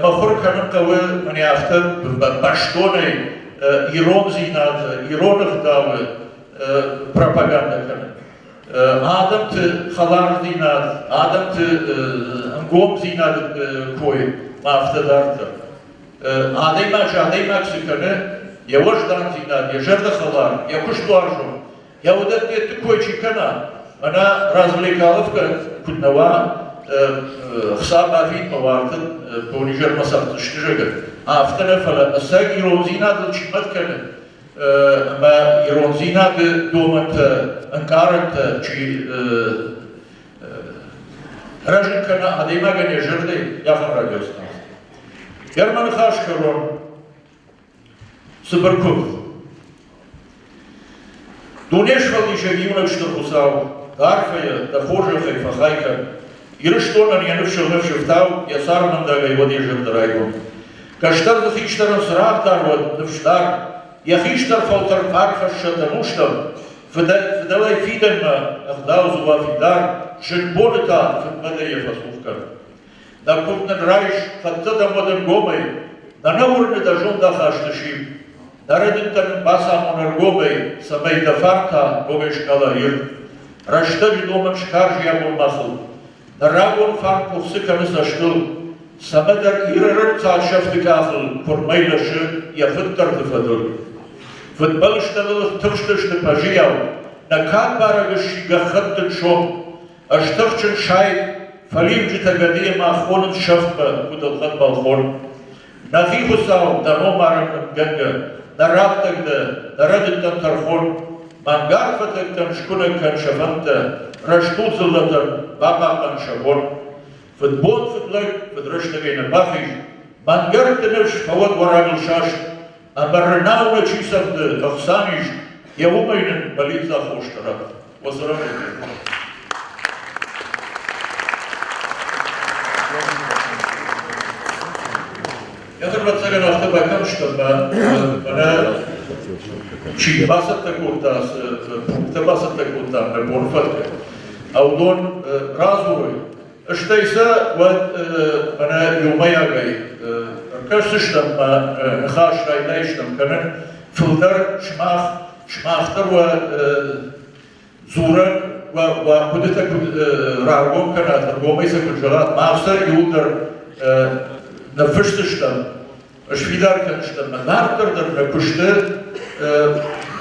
мыхуыр кӕнын хъӕуы мӕнӕ афтӕ бӕстонӕй ирондзинады, ирон ӕгъдауы пропагандӕ кӕнын. Адӕмты хӕлардзинад, адӕмты ӕнгомдзинады кой ма афтӕ дарддӕр. Адӕймаджы адӕймаг цы кӕны, йӕ уӕздандзинад, йӕ зӕрдӕхӕлар, йӕ куыстуарзон, йӕ уыдӕтты кой чи кӕна, мӕнӕ развлекаловкӕ куыд нӕ уа, хца бафидмӕ уартын бонизӕрмӕ цӕгъддзысты, зӕгъы. Афтӕ нӕ, фӕлӕ ӕцӕг ирондзинадыл чи мӕт кӕны, ӕмӕ ирондзинады домӕнтӕ, ӕнкъарӕнтӕ чи рӕзын кӕна адӕймагӕн йӕ зӕрдӕйы, ахӕм радиостанци. Германы ныхас кӕрон цыбыр куывд. Дунесфӕлдисӕг иунӕг стыр Хуыцау, арфӕйӕ дӕ хорзӕхӕй фӕхай кӕн. Ирыстонӕн йӕ ныфсыл ныфс ӕфтау, йӕ цармӕндагӕй уӕд йӕ зӕрдӕ райгонд. Кӕстӕр дзы хистӕрӕн цырагъдар уӕд, ныфсдар, йӕ хистӕр фӕлтӕр фархӕссӕд ӕнустӕм, фыдӕлӕй фидӕнмӕ ӕгъдау дзы уа фидар, зынбоны та фыдмӕдӕй йӕ фӕцух кӕн. Дӕ куывд нын райс, хӕццӕ дӕм уӕд ӕнгомӕй, нӕ нӕ уырны дӕ зондахасты сим. Дӕ рӕдыдтӕ нын бацамон ӕргомӕй, цӕмӕй дӕ фарн та ногӕй скала ирд. Рӕстӕджы домӕн скарз йӕ бон махыл. Нӕ рагон фарн къуыхцы кӕны цӕстыл, цӕмӕдӕр Иры царсӕфты къахыл куырмӕй лӕсы йӕ фыддӕрты фӕдыл. Фыдбылызтӕ ныл тыхстысты пӕзыйау, нӕ кад барӕг сси гӕххӕттын сом. Ӕз тыхджын сайд, фӕливджытӕ гӕдыйы ма хонынц сӕфтмӕ, куыд ӕлхӕд балхон. Нӕхи Хуыцау, дӕ номарӕн ӕмгӕнгӕ, нӕ раттӕг дӕ, нӕ рӕдыдтӕн тӕрхон, мӕнгард фӕтӕгтӕн скуынӕг кӕн сӕ фӕндтӕ, рӕстуд дзыллӕтӕн бахъахъхъӕн сӕ бон. Фыдбон фыдлӕг фыдрӕстӕгӕй нӕ бахиз, мӕнгӕрдты ныфс фӕуӕд уӕрагыл саст, ӕмӕ рынау нӕ чи цӕгъды, ӕхсӕн ис, йӕ уымӕй нын бӕллиццаг хостӕ ратт. Я ӕвӕццӕгӕн афтӕ бакӕнстӕн, мӕнӕ чи бацӕттӕ кодта, пункттӕ бацӕттӕ кодта нӕ боны фӕткы, а уыдон радзурой. Стӕй сӕ уӕд мӕнӕ иумӕйагӕй ӕркӕсдзыстӕм ӕмӕ ныхас райдайдзыстӕм кӕнын. Фылдӕр сымах дӕр уӕ дзурӕн уӕ хъуыдытӕ куыд раргом кӕнат, ӕргомӕй сӕ куыд зӕгъат, мах сӕ иуылдӕр Ныффысдзыстӕм, сфидар кӕндзыстӕм ӕмӕ дарддӕр дӕр нӕ куысты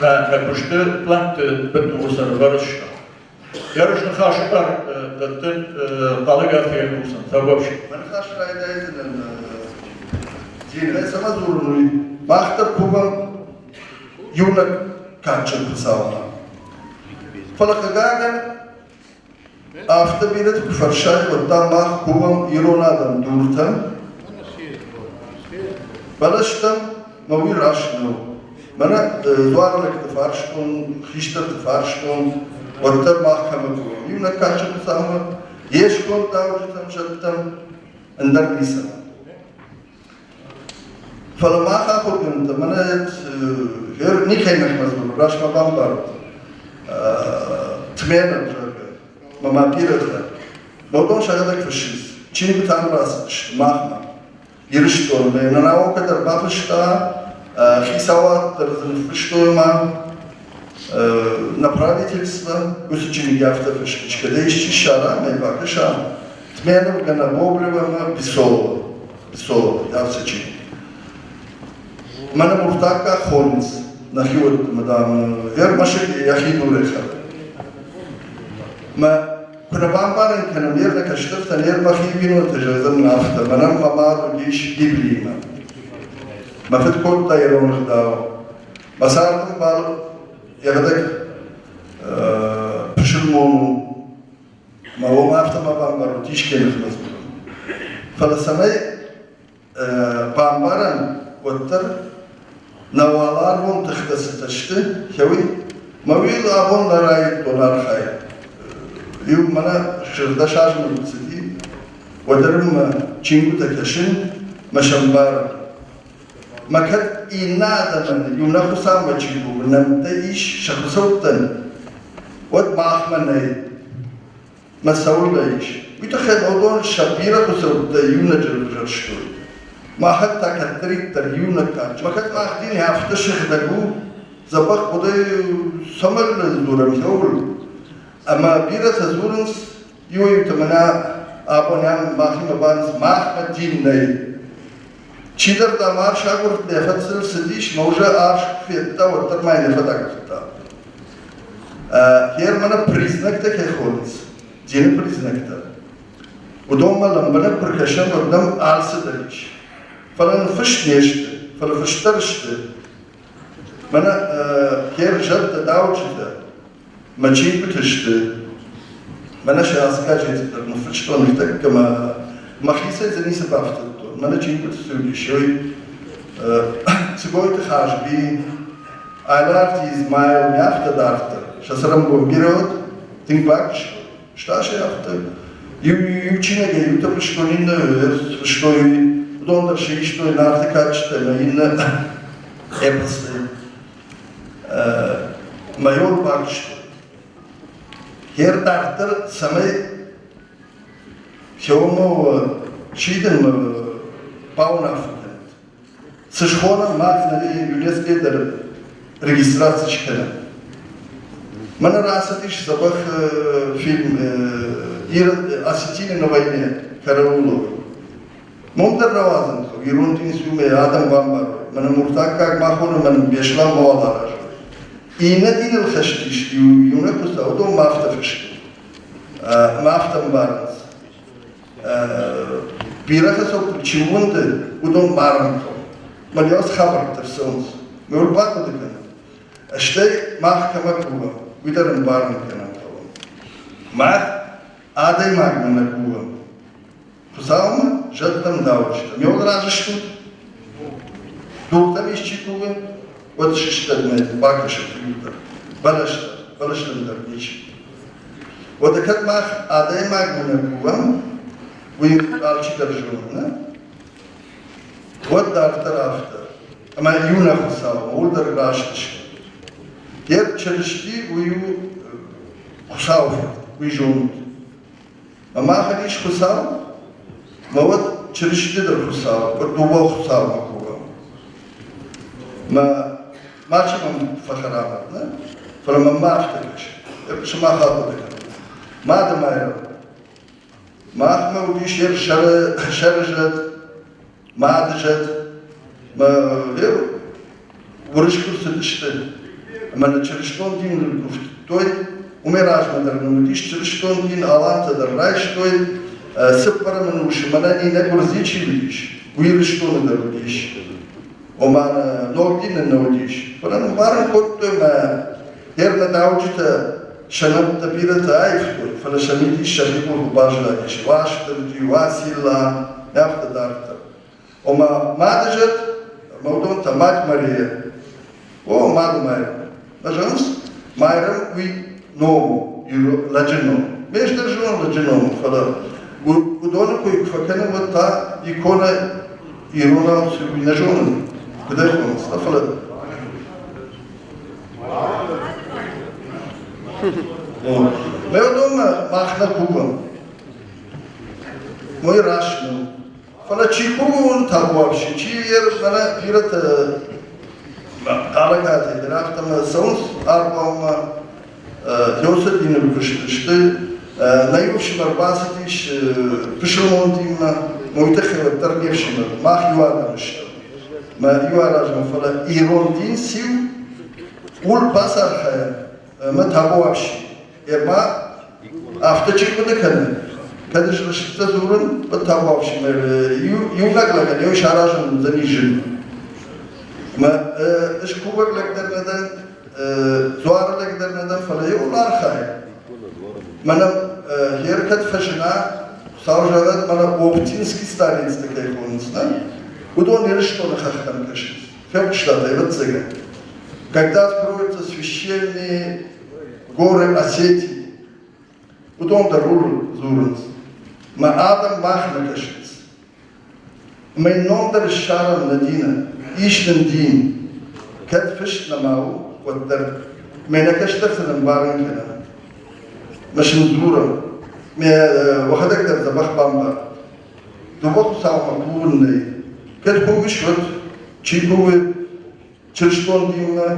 нӕ куысты плӕнтты бындуры сӕрывӕрдзыстӕм. Ерыс ныхасы бар дӕттын Хъалыгаты Эльбрусӕн. Табуафси. Мӕ ныхас райдайдзынӕн динӕй цӕмӕ дзурын, уый. Мах дӕр кувӕм иунӕг кадджын Хуыцаумӕ. Фӕлӕ, хъыгагӕн, афтӕ бирӕты куы фӕрсай, уӕд та мах кувӕм ирон адӕм дуртӕм, бӕлӕстӕм, мӕ уый раст нӕу. Мӕнӕ дзуарылӕгты фарстон, хистӕрты фарстон, уӕддӕр мах кӕмӕ кувӕм? Иунӕг кадджын Хуыцаумӕ, йе сконд дауджытӕм, зӕдтӕм, ӕндӕр ницӕмӕ. Фӕлӕ мах ахуыргӕндтӕ мӕнӕ никӕй ныхмӕ дзурын, раст мӕ бамбарут. Тменов, зӕгъгӕ, мӕ ма бирӕтӕ. Уыдон сӕхӕдӕг фыссынц. Чингуытӕм рацыдысты махмӕ. Ирыстонмӕ. Нӕ наукӕ дӕр бафыста, хицауад дӕр дзы ныффыстой ма на правительство уыцы чиныг афтӕ фыст, кӕдӕй исчи ссара ӕмӕ бакӕса, Тменов, Гонобоблева ӕмӕ Бесолова. Бесолова, ацы чиныг. Мӕнӕ муртаккаг хонынц нӕхиуӕтты, дам, ӕрмӕст йӕхи дурӕй хӕры. Мӕ куы нӕ бамбарын кӕнӕм, йе нӕ кӕстӕртӕн, йе мӕхи бинонтӕ зӕгъдзӕн афтӕ, мӕнӕн мӕ мад уыдис Библиимӕ. Мӕ фыд кодта ирон ӕгъдау. Мӕ цардӕмбал йӕхӕдӕг пысылмон у. Мӕ уым афтӕ ма бамбарут, искӕй ныхмӕ дзурын. Фӕлӕ цӕмӕй бамбарӕм, уӕддӕр нӕ уӕларвон тыхтӕ цытӕ сты, хеуый, мӕ уый абон нӕ райдыдтон архайын. Иу мӕнӕ 16 азмӕ куы цыди, уӕддӕр мӕ чингуытӕ кӕсын, мӕ сӕмбарын. Мӕ кӕд иннӕ адӕмӕн иу нӕ Хуыцаумӕ чи кувы, нӕмттӕ ис сӕ хуыцӕуттӕн, уӕд махмӕ нӕй. Мӕ цӕуылнӕ ис, уый тыххӕй уыдон сӕ бирӕ хуыцӕуттӕ иунӕджы равзӕрстой. Махӕн та кӕддӕриддӕр иунӕг кадджын. Мӕ кӕд мах дин афтӕ сыгъдӕг у, дзӕбӕх хъуыды цӕмӕн дзурӕм цӕуыл? Ӕмӕ бирӕтӕ дзурынц, иуӕй-иутӕ мӕнӕ абон ам махимӕ бадынц, махмӕ дин нӕй. Чидӕр дам арс агуырдта, йӕ фӕдыл цыдис, мӕ уже арс куы федта, уӕддӕр ма йын йӕ фӕд агуырдта. Германы признӕгтӕ кӕй хонынц, дины признӕгтӕ, уыдонмӕ лӕмбынӕг куы ркӕсӕм, уӕд нӕм алцыдӕр ис. Фӕлӕ нын фыст не сты, фӕлӕ фыст дӕр сты. Мӕнӕ Гер зӕдтӕ, дауджытӕ мӕ чингуыты сты. Мӕнӕ сӕ ацы газеты дӕр ныффыстон ныртӕккӕ мӕ мӕхицӕй дзы ницы бафтыдтон. Мӕнӕ чингуыты цы уыдис, уый Цгойты Хазби, Айларти Измаил, не афтӕ дарддӕр. Сӕ цӕрӕнбон бирӕ уыд, тынг бакуыстой. Стасы афтӕ. Иу, иу чиныгӕй иутӕ фыстой, иннӕ фыстой, уыдон дӕр сӕ истой Нарты кадджытӕ ӕмӕ иннӕ эпостӕ. Майор бакуыстой. Гер дарддӕр цӕмӕй хеуонмӕ сидынмӕ бауынаффӕ кӕнӕт. Цы схонӕм мах нӕ ЮНЕСКО дӕр регистраци скӕнӕм. Мӕнӕ рацыдис дзӕбӕх фильм «Осетины на войне» Карауловы. Ном дӕр рауадзын хъӕуы, ирон дин цы адӕм бамбарой. Мӕнӕ муртаккаг ма хоны, мӕн Беслан мауал аразой. Иннӕ диныл хӕст ис, иунӕг Хуыцау, уыдон ма афтӕ фыстой. Ӕмӕ афтӕ ӕмбарынц. Бирӕ хицӕутты чи уынды, уыдон марын хъӕуы. Мӕ хабӕрттӕ рцӕуынц. Мӕ уыл бахъуыды кӕнын. Стӕй мах кӕмӕ кувӕм, уый дӕр ӕмбарын кӕнын хъӕуы. Мах адӕймагмӕ нӕ кувӕм. Хуыцаумӕ зӕдтӕм дауджытӕ. Ме уыл разы стут? Дуртӕм исчи кувы, уӕд сыстӕд мӕ бакӕсӕд иуылдӕр. Бӕлӕстӕ, бӕлӕстӕм дӕр ничи. Уӕдӕ кӕд мах адӕймагмӕ нӕ кувӕм, уый алчидӕр зоны, нӕ? Уӕд дарддӕр афтӕ, ӕмӕ иунӕг Хуыцау, ууыл дӕр раст сты. Йе Чырысти уый у Хуыцауы фырт, уый зонут. Ӕмӕ махӕн ис Хуыцау, мӕ уӕд Чырысти дӕр Хуыцау, уӕд дыууӕ Хуыцаумӕ кувӕм. Мӕ мачи мӕм фӕхӕрам нӕ? Фӕлӕ мӕм ма афтӕ кӕсы. Сымах ахъуыды кӕнут. Мады Майрӕм. Махмӕ уыдис йе сӕрызӕд, мадызӕд, мӕ уырыс куы цыдысты ӕмӕ нӕ чырыстон диныл куы фтыдтой, уымӕй размӕ дӕр нын уыдис чырыстон дин, алантӕ дӕр райстой. Цыппӕрӕм ӕнусы мӕнӕ иннӕ гуырдзыйы чи уыдис, уый Ирыстоны дӕр уыдис. Ома ног дин нын нӕ уыдис. Фӕлӕ нын барын кодтой мӕ йе рнӕ дауджытӕ сӕ нӕмттӕ бирӕтӕ аивтой, фӕлӕ сӕ мидис сӕхи къухы баззадис. Уастырджи, Уацилла, афтӕ дарддӕр. Ома мадызӕд ӕмӕ уыдон та мать Мария. О, мады Майрӕм. Нӕ зӕгъынц, Майрӕм уый ном у, лӕджы ном. Ме стыр зон лӕджы ном у, фӕлӕ уыдоны кой куы фӕкӕнӕм, уӕд та иконӕ иронау цы уый нӕ зонын, куыд ӕй хонынц, нӕ фӕлӕ Мӕ уыдонмӕ мах нӕ кувӕм. Мой раст нӕу. Фӕлӕ чи кувы, табуафси, чи мӕнӕ бирӕтӕ хъалӕгатӕй дӕр афтӕмӕ цӕуынц аргъуанмӕ, Иосы дины куыст сты. Нӕ иу ӕфсымӕр бацыдис пысылмон динмӕ, уый тыххӕй уӕддӕр не фсымӕр, мах иу адӕм стӕм. Мӕ иу аразӕм, фӕлӕ ирон дин циу, ууыл бацархайӕм ӕмӕ табуафси. Ӕмӕ афтӕ чи хъуыды кӕны, кӕд ӕз рӕстытӕ дзурын, уӕд табуафси иунӕг лӕгӕн йӕ саразын уыдзӕни зын. Мӕ ӕз кувӕг лӕг дӕр нӕ дӕн, дзуары лӕг дӕр нӕ дӕн, фӕлӕ иуыл архайын. Мӕнӕ хер кӕд фӕзына, Хуыцау зӕгъӕд, мӕнӕ Оптинский старецтӕ кӕй хонынц, нӕ? Уыдон Ирыстоны хӕхтӕм кӕсынц. Фехъуыстат, ӕвӕццӕгӕн. Когда откроются священные горы Осетии, уыдон дӕр дзурынц. Мӕ адӕм махмӕ кӕсынц. Мӕ ном дӕр ссарӕм нӕ дины, ис нын дин. Кӕд фыст нӕма у, уӕддӕр. Мӕ нӕ кӕстӕртӕн ӕмбарын кӕнӕм. Мӕ сын дзурӕм. Мӕ уӕхӕдӕг дӕр дзӕбӕх бамбар. Дыууӕ Хуыцаумӕ кувын нӕй. Кӕд кувыс, уӕд чи кувы чырыстон динмӕ,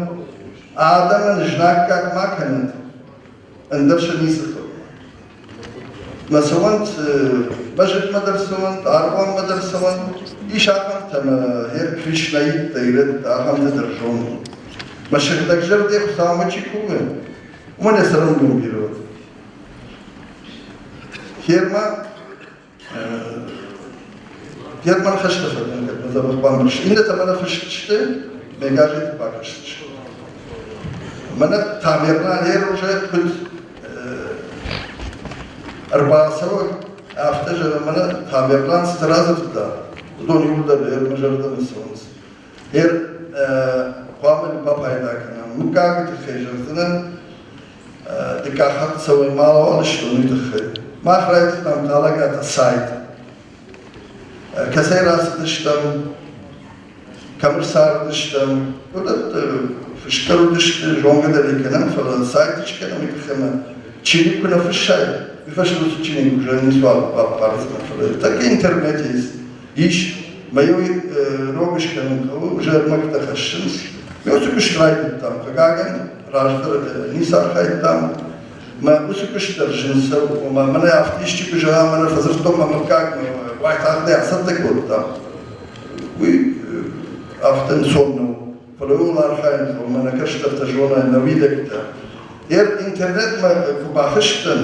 адӕмӕн знаггад ма кӕнӕд, ӕндӕр сӕ ницы хъӕуы. Мӕ цӕуӕнт, мӕзджытмӕ дӕр цӕуӕнт, аргъуанмӕ дӕр цӕуӕнт, ис ахӕмтӕ ӕмӕ ер кришнаиттӕ, ирӕттӕ, ахӕмтӕ дӕр зонын. Мӕ сыгъдӕгзӕрдӕ Хуыцаумӕ чи кувы, уымӕн йӕ цӕрӕнбон бирӕ уыд. Херма Герман хӕсты фӕдыл кӕд дзӕбӕх бамбӕрста. Иннӕтӕ мӕнӕ фыст сты, мӕ газеты бакастысты. Мӕнӕ Тамерлан йе уже куыд ӕрбацӕуӕг, афтӕ зӕгъы, мӕнӕ Тамерлан цытӕ радзырдта, уыдон иууылдӕр мӕ зӕрдӕмӕ цӕуынц. Ер хъуамӕ бапайда кӕнӕм. Мыггаги тыххӕй зӕгъдзынӕн, дыккаг хатт цӕуӕн мауал сты, уый тыххӕй. Мах райдыдтам Хъалӕгаты сайт. Кӕцӕй рацыдыстӕм, кӕм ӕрцардыстӕм, уыдӕттӕ фыстдӕр уыдысты, зонгӕ дӕр ӕй кӕнӕм, фӕлӕ сайт скӕнӕм, уый тыххӕй ӕмӕ чиныг куы нӕ фыссай, уый фӕстӕ уыцы чиныг уже ницуал баппардзынӕ, фӕлӕ тӕккӕ интернете ис, мӕ иу рог скӕнын хъӕуы, уже ӕрмӕгтӕ хӕссынц. Ме уыцы куыст райдыдтам, хъыгагӕн, раздӕр ницы архайдтам. Мӕ уыцы куыст дӕр зын цӕуы, ома мӕнӕ афтӕ исчи куы зӕгъа, мӕнӕ фӕдзырдтон мӕ мыггагмӕ, уайтагъд ӕй ацӕттӕ кодтам. Уый афтӕ ӕнцон нӕу. Фӕлӕ ууыл архайын хъӕуы, мӕнӕ кӕстӕртӕ зонай нӕ уидӕгтӕ. Ер интернетмӕ куы бахызтӕн,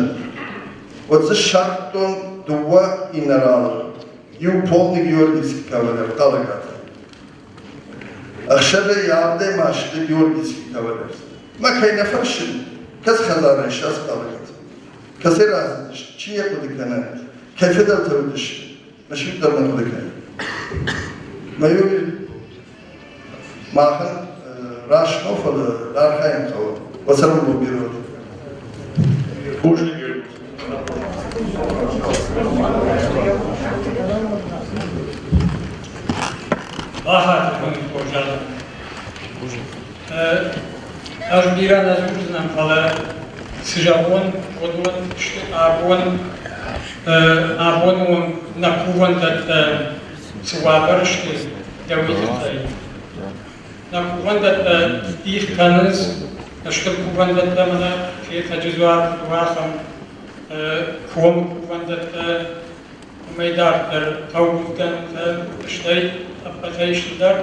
уӕд дзы ссардтон дыууӕ инӕралы. Иу полный Георгиевский кавалер Хъалӕгаты. Ӕхсӕвӕй авдӕй ма сты Георгиевский кавалер. Мӕ кӕй нӕ фӕрсын, кӕцы хӕдзарӕй сӕ Хъалӕгаты. Кӕцӕй рацыдысты, чи йӕ хъуыды кӕны, кӕй фыдӕлтӕ уыдысты, мӕ дӕр нӕ хъуыды кӕны. Мӕ иу махӕн раст нӕу, фӕлӕ архайын хъӕуы. Уӕ цӕрӕнбон бирӕ уӕд. Бузныг. Бахатыр кӕнут, хорз адӕм. Ӕз бирӕ нӕ дзурдзынӕн, фӕлӕ цы зӕгъон, уыдон сты абон, абоны онг нӕ кувӕндӕттӕ цы уавӕры сты, дӕ уый тыххӕй. Нӕ кувӕндӕттӕ дих кӕнынц, стыр кувӕндӕттӕ мӕнӕ Хетӕджы дзуар, ахӕм. Комы кувӕндӕттӕ, уымӕй дарддӕр хъӕугӕнтӕ, стӕй ӕппӕтӕй стырдӕр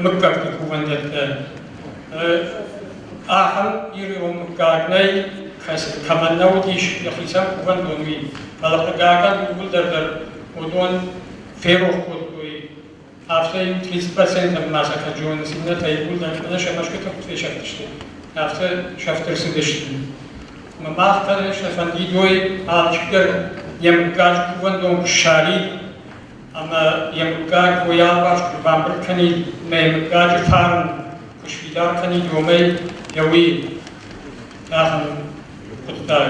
мыггӕгты кувӕндӕттӕ. Ахӕм ирон мыггаг нӕй, кӕмӕн нӕ уыдис йӕхицӕн кувӕндон, уый. Фӕлӕ хъыгагӕн иууылдӕр дӕр уыдон ферох кодтой. Афтӕ иу 30% ма сӕ кӕд зонынц, иннӕтӕ иууылдӕр ӕнӕ сӕ мӕсгуытӕ куыд фесӕфтысты, афтӕ сӕфт ӕрцыдысты. Ӕмӕ мах, конечно, фӕндид уой алчидӕр йӕ мыггаджы кувӕндон куы ссарид ӕмӕ йӕ мыггаг уый алыварс куы бамбырд кӕнид ӕмӕ йӕ мыггаджы фарн куы сфидар кӕнид, уымӕй йӕ уый ахӕм хъуыддаг.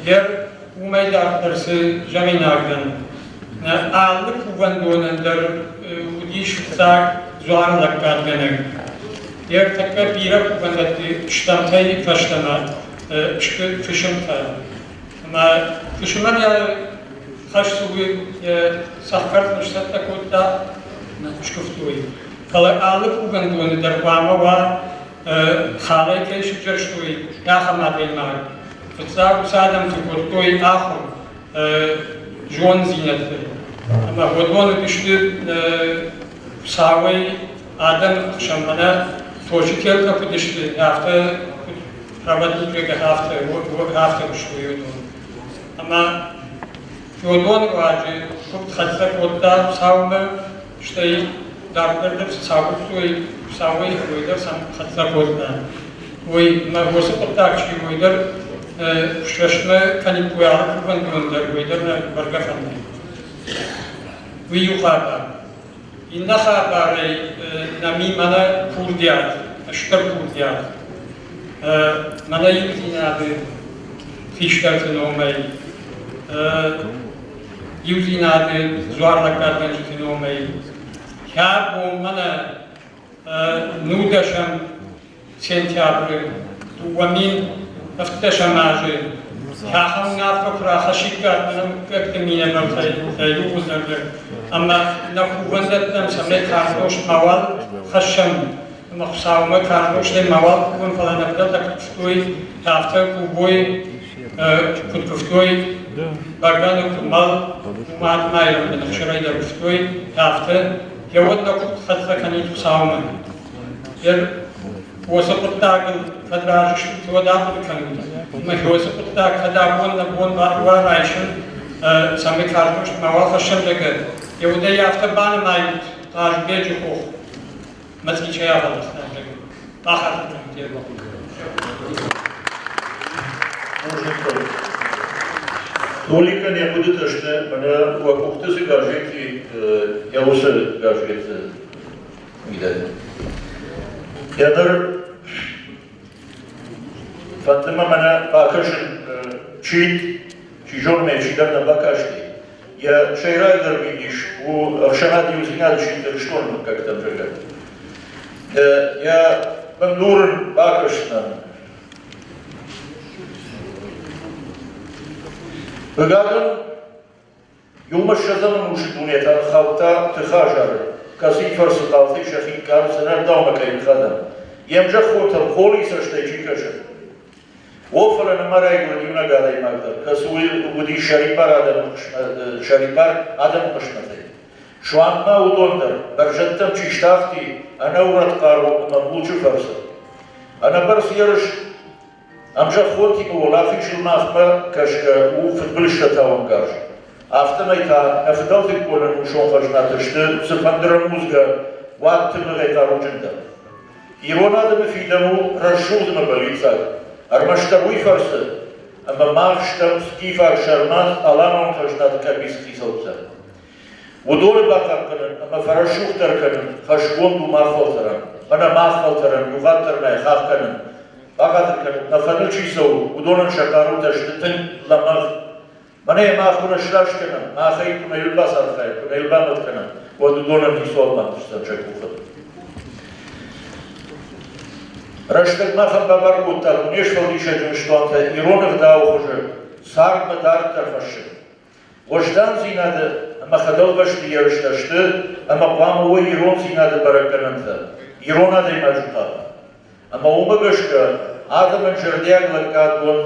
Йӕ уымӕй дарддӕр цы зӕгъинаг дӕн, алы кувӕндонӕн дӕр уыдис фыццаг дзуары лӕггадгӕнӕг. Йӕ тӕккӕ бирӕ кувӕндӕтты стӕмтӕй фӕстӕмӕ сты фысымтӕ. Ӕмӕ фысымӕн йӕ хӕс цы у, йӕ цӕхгӕр сцӕттӕ кодта, скуывтой. Фӕлӕ алы кувӕндоны дӕр хъуамӕ уа халӕй кӕй сывзӕрстой, ахӕм адӕймаг. Фыццаг уыцы адӕмты кодтой ахуыр зонддзинӕдты. Ӕмӕ уыдон уыдысты Хуыцауӕй адӕмы хсӕн мӕнӕ точы телтӕ куыд сты, афтӕ куыд проводникӕ, афтӕ, афтӕ куыстой уыдон. Ӕмӕ уыдон руаджы куывд хӕццӕ кодта Хуыцаумӕ, стӕй дарддӕр дӕр цы цагуырдтой, Хуыцауӕй уый дӕр сӕм хӕццӕ кодта. Уый мӕ уыцы хъуыддаг чи уый дӕр срӕстмӕ кӕниккой алы кувӕндон дӕр, уый дӕр нӕ бӕргӕ фӕнды. Уый иу хабар. Иннӕ хабарӕй нӕм и мӕнӕ курдиат, стыр курдиат. Мӕнӕ иудзинады хистӕрты номӕй, иудзинады дзуарлӕггадгӕнджыты номӕй, хӕ бон мӕнӕ нудӕсӕм сентябры 2015 азы ахӕм уынаффӕ куы рахӕссиккат нӕ мыггӕгты минӕвӕрттӕй иууылдӕр дӕр ӕмӕ нӕ кувӕндӕттӕм цӕмӕй карз мауал хӕссӕм ӕмӕ Хуыцаумӕ карз нозтӕй мауал кувӕм, фӕлӕ нӕ фыдӕлтӕ куыд куывтой, афтӕ кувой, куыд куывтой, бӕгӕны, къуымӕл, уымӕ майрӕмы ӕхсырӕй дӕр куывтой, афтӕ йӕ уӕд нӕ куыд хӕццӕ кӕнид Хуыцаумӕ. Уыцы хъуыддагыл кӕд разы стут, уӕд ахъуыды кӕнут. Ӕмӕ уыцы хъуыддаг кӕд абон нӕ бон уа райсын, цӕмӕй карз мауал хӕссӕм, зӕгъгӕ, йӕ удӕй афтӕ банымайут Хъазбеджы хох мӕцъичӕй афӕлдӕхта, зӕгъгӕ. Бахатыр кӕнут йе Толикӕн йӕ хъуыдытӕ сты, мӕнӕ уӕ къухты цы газет и, йӕ уыцы газеты мидӕг. Йӕ дӕр фӕнды мӕ мӕнӕ бакӕсын чит, чи зоны мӕ чидӕр нӕ бакасти. Йӕ сӕйрагдӕр мидис у ӕхсӕнад иудзинады сидт Ирыстоны мыггӕгтӕм, зӕгъгӕ. Йӕ бындур ын бакӕсынӕн Хъыгагӕн, иумӕ ссӕдзӕм ӕнусы дунетӕ ӕрхаудта тыхы азары, кӕцыйы фӕрцы хъалтӕй сӕхи нкъарынц ӕнӕгъдаумӕ къӕйныхадӕн, йе мзӕххонтӕм холыйы цӕстӕй чи кӕсы. О, фӕлӕ нӕма райгуырд иунӕг адӕймаг дӕр, кӕцы уыди сӕрибар адӕмы хъысмӕтӕй. Суанг ма уыдон дӕр, бӕрзӕндтӕм чи стахти, ӕнӕурӕд хъару ӕмӕ мулчы фӕрцы. Ӕнӕбӕрц ерыс ӕмзӕххонтимӕ уӕлахизыл махмӕ кӕсгӕ у фыдбылызтӕ тауӕнгарз. Афтӕмӕй та нӕ фыдӕлтыккон ӕнусон хӕзнатӕ сты цыфӕнды рӕмудзгӕ уадтымыгъӕй хъаруджындӕр. Ирон адӕмы фидӕн у рӕсугъд ӕмӕ бӕллиццаг. Ӕрмӕстдӕр уый фӕрцы, ӕмӕ мах стӕм скифаг сӕрмӕт аланон хӕзнаты къӕбицы хицӕуттӕ. Уыдоны бахъахъхъӕнын ӕмӕ фӕрӕсугъддӕр кӕнын хӕсгонд у мах фӕлтӕрӕн. Мӕнӕ мах фӕлтӕрӕн иухатт дӕр нӕй хахх кӕнын, бахатыр кӕнын, нӕ фӕдыл чи цӕуы, уыдонӕн сӕ хъарутӕ сты тынг лӕмӕгъ. Мӕнӕ мах куы нӕ сраст кӕнӕм, махӕй куы нӕ йыл бацархайӕм, куы нӕ йыл бамӕт кӕнӕм, уӕд уыдонӕн ницуал бантысдзӕн сӕ къухы. Рӕстӕг махӕн бабар кодта дуне сфӕлдисӕджы ныстуантӕ ирон ӕгъдауы хуызы цардмӕ дарддӕр хӕссын. Уӕздандзинады ӕмӕ хӕдӕлвӕсты ерыстӕ сты ӕмӕ хъуамӕ уой ирондзинады бӕрӕггӕнӕнтӕ, ирон адӕймаджы хъӕд. Ӕмӕ уымӕ гӕсгӕ адӕмӕн зӕрдиаг лӕггадгонд